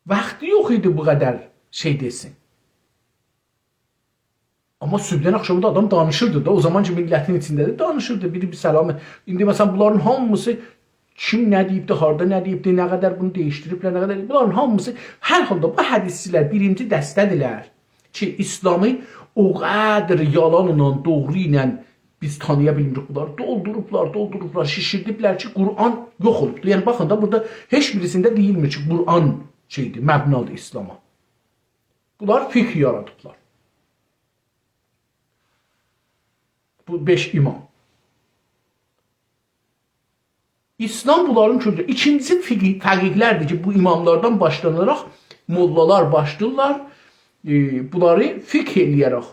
واختی یوخ ایدی بو قدر شئی دئسین. آمما صبحدن آخشاماجان آدام دانیشیردی دا، او زامان کی، میللتین ایچینده‌دیر، دانیشیردی، بیری بیر سلام. ایندی، مثلا، بونلارین هامیسی کیم نه دئییبدی، هاردا نه دئییبدی، نه قدر بونو دییشدیریبلر، نه قدر، بونلارین هامیسی، هر حالدا بو حدیثچیلر بیرینجی دسته‌دیرلر کی، ایسلامی او قدر یالانلا، دوغرو ایله بیز تانییا بیلمیریک بونلاری. دولدوروبلار، دولدوروبلار، شیشیردیبلر کی، قرآن یوخ اولوبدور. یعنی، باخین دا، بورادا هئچ بیریسینده دئییلمیر کی، قرآن شئیدیر، مبنادیر ایسلاما. بونلار فقه یارادیبلار. بو بئش امام. ایسلام بونلارین کولتورو. ایکینجیسی فقیه-، فقیه‌لردیر کی، بو اماملاردان باشلاناراق موللالار باشلاییرلار، ائ، بونلاری فقه ائله‌یه‌رک.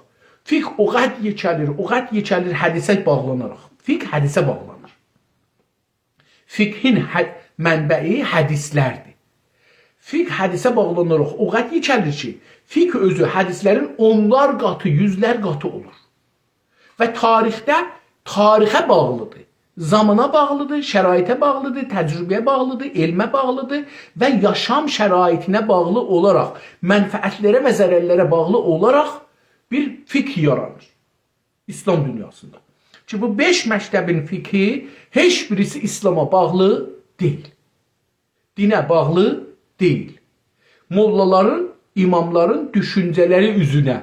فقه او قدر یئکه‌لیر، او قدر یئکه‌لیر حدیثه باغلاناراق. فقه حدیثه باغلانیر. فقهین حد-، منبعی حدیثلردیر. فقه حدیثه باغلاناراق او قدر یئکه‌لیر کی، فقه اؤزو حدیثلرین اونلار قاتی، یوزلر قاتی اولور. و تاریخده، تاریخه باغلیدیر. زامانا باغلیدیر، شرایطه باغلیدیر، تجربه‌یه باغلیدیر، علمه باغلیدیر و یاشام شرایطینه باغلی اولاراق، منفعتلره و ضررلره باغلی اولاراق بیر فقه یارانیر ایسلام دونیاسیندا. کی، بو بئش مکتبین فقهی هئچ بیریسی ایسلاما باغلی دئییل. دینه باغلی دئییل. موللالارین، اماملارین دوشونجه‌لری اوزونه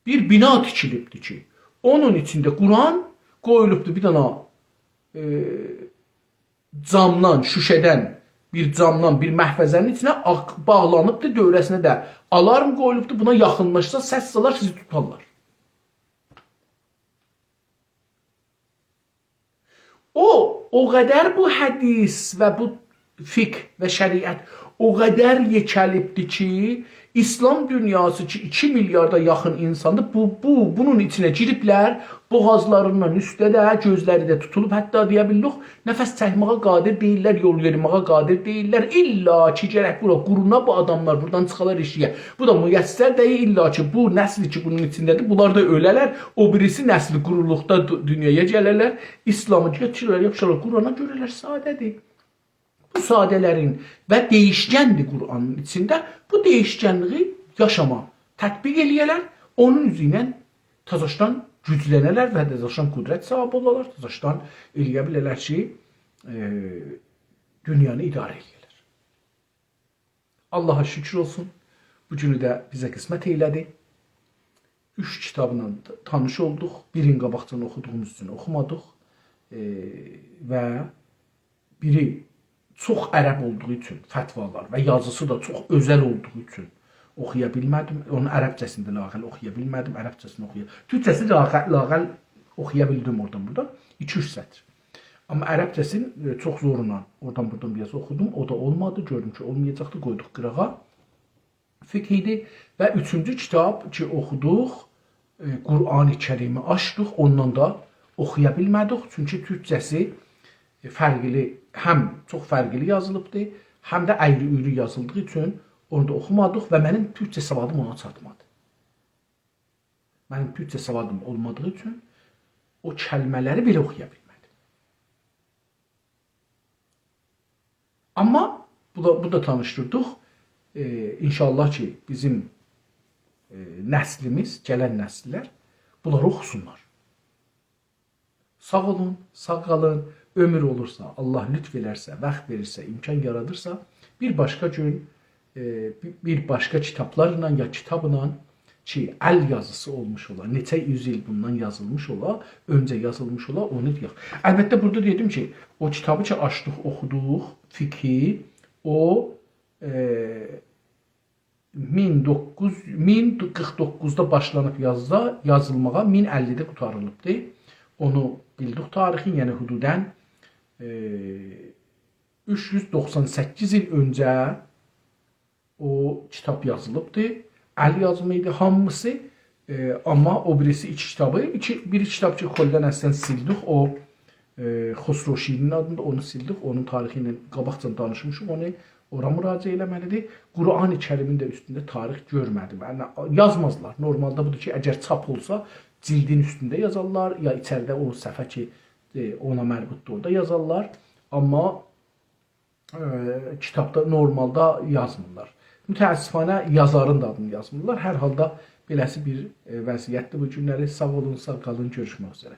بیر بنا تیکیلیبدیر کی، اونون ایچینده قرآن قویولوبدور بیر دنه، ائ، جامدان، شوشه‌دن، بیر جامدان، بیر محفظه‌نین ایچینه آق-، باغلانیبدیر، دؤوره‌سینه ده آلارم قویولوبدور. بونا یاخینلاشسا، سس سالار، سیزی توتارلار. او، او قدر بو حدیث و بو فقه و شریعت او قدر یئکه‌لیبدیر کی، ایسلام دونیاسی کی، ایکی میلیاردا یاخین اینساندیر، بو، بو، بونون ایچینه گیریبلر، بوغازلاریندان اوسته ده، گؤزلری ده توتولوب، حتی دئیه بیلیریک، نفس چکمه‌یه قادر دئییللر، یول یئریمه‌یه قادر دئییللر. الا کی، گرک بورا قورونا، بو آداملار بورادان چیخالار ائشیگه. بو دا میسر دئییل، الا کی، بو نسلی کی، بونون ایچینده‌دیر، بونلار دا اؤله‌لر، او بیریسی نسلی قورولوقدا دو-، دونیایا گله‌لر، ایسلامی گؤتوره‌لر، یاپیشارلار قورانا، گؤره‌لر ساده‌دیر. بو ساده‌لرین و دَییشکندیر قرآنین ایچینده. بو دَییشکنلیگی یاشاما تطبیق ائله‌یه‌لر، اونون اوزو ایله تازاشدان گوجلنه‌لر و تازاشدان قدرت صاحیبی اولالار، تازاشدان ائله‌یه بیله‌لر کی، ائ، دونیانی اداره ائله‌یه‌لر. آللاها شوکور اولسون، بو گونو ده بیزه قسمت ائله‌دی. اوچ کیتابلا تانیش اولدوق. بیرینی قاباقجادان اوخودوغوموز اوچون اوخومادیق. ائ، و بیری چوخ عرب اولدوغو اوچون فتوالار و یازیسی دا چوخ اؤزل اولدوغو اوچون اوخویا بیلمه‌دیم. اونون عربجه‌سینی ده لااقل اوخویا بیلمه‌دیم. عربجه‌سینی اوخویا، تورکجه‌سی لااقل، لااقل اوخویا بیلدیم اورادان بورادان. ایکی-اوچ سطر. آمما عربجه‌سینی، ائ، چوخ زورلا اورادان بورادان بیر آز اوخودوم. او دا اولمادی. گؤردوم کی، اولمایاجاقدی. قویدوق قیراغا. فقه ایدی. و اوچونجو کیتاب کی، اوخودوق، ائ، قرآن کریمی آچدیق، اوندان دا اوخویا بیلمه‌دیک. چونکی تورکجه‌سی، ائ، فرقلی، هم چوخ فرقلی یازیلیبدی، هم ده اَیری-اویرو یازیلدیغی اوچون اونو دا اوخومادیق و منیم تورکجه سوادیم اونا چاتمادی. منیم تورکجه سوادیم اولمادیغی اوچون او کلمه‌لری بئله اوخویا بیلمه‌دیم. آمما بو دا، بو دا تانیشدیردیق. ائ، ان‌شاءالله کی، بیزیم، ائ، نسلیمیز، گلن نسیللر بونلاری اوخوسونلار. ساغ اولون، ساغ قالین. عؤمور اولورسا، آللاه لطف ائلرسه، واخت وئریرسه، امکان یارادیرسا، بیر باشقا گون، ائ، بی-، بیر باشقا کیتابلارلا یا کیتابلا کی، ال یازیسی اولموش اولا، نئچه یوز ایل بوندان یازیلمیش اولا، اؤنجه یازیلمیش اولا، اونو دئیک. البته، بورادا دئدیم کی، او کیتابی کی، آچدیق، اوخودوق، فقهی، او، ائ، مین دوققوز، مین قیرخ دوققوزدا باشلانیب یازدا، یازیلماغا، مین اللیده قوتاریلیبدی. اونو بیلدیک تاریخین، یعنی حدوداً، ائ، اوچ یوز دوخسان سککیز ایل اؤنجه او کیتاب یازیلیبدی. ال یازمی ایدی هامیسی. ائ، آمما او بیریسی ایکی کیتابی، ایکی، بیر کیتاب کی، کلاً اصلاً سیلدیک، او، ائ، خسرو شیرینین آدیندا، اونو سیلدیک، اونون تاریخی ایله قاباقجادان دانیشمیشیق، اونو اورا مراجعه ائله‌مه‌لیدیر. قرآن کریمین ده اوستونده تاریخ گؤرمه‌دیم. یعنی، یازمازلار. نورمالدا بودور کی، اگر چاپ اولسا، جلدین اوستونده یازارلار، یا ایچریده او صفحه کی، ائ، اونا مربوطدور، اورادا یازارلار. آمما ائ، کیتابدا نورمالدا یازمیرلار. متأسفانه یازارین دا آدینی یازمیرلار. هر حالدا بئله‌سی بیر، ائ، وضعیتدیر بو گونلری. ساغ اولون، ساغ قالین، گؤروشمک اوزره.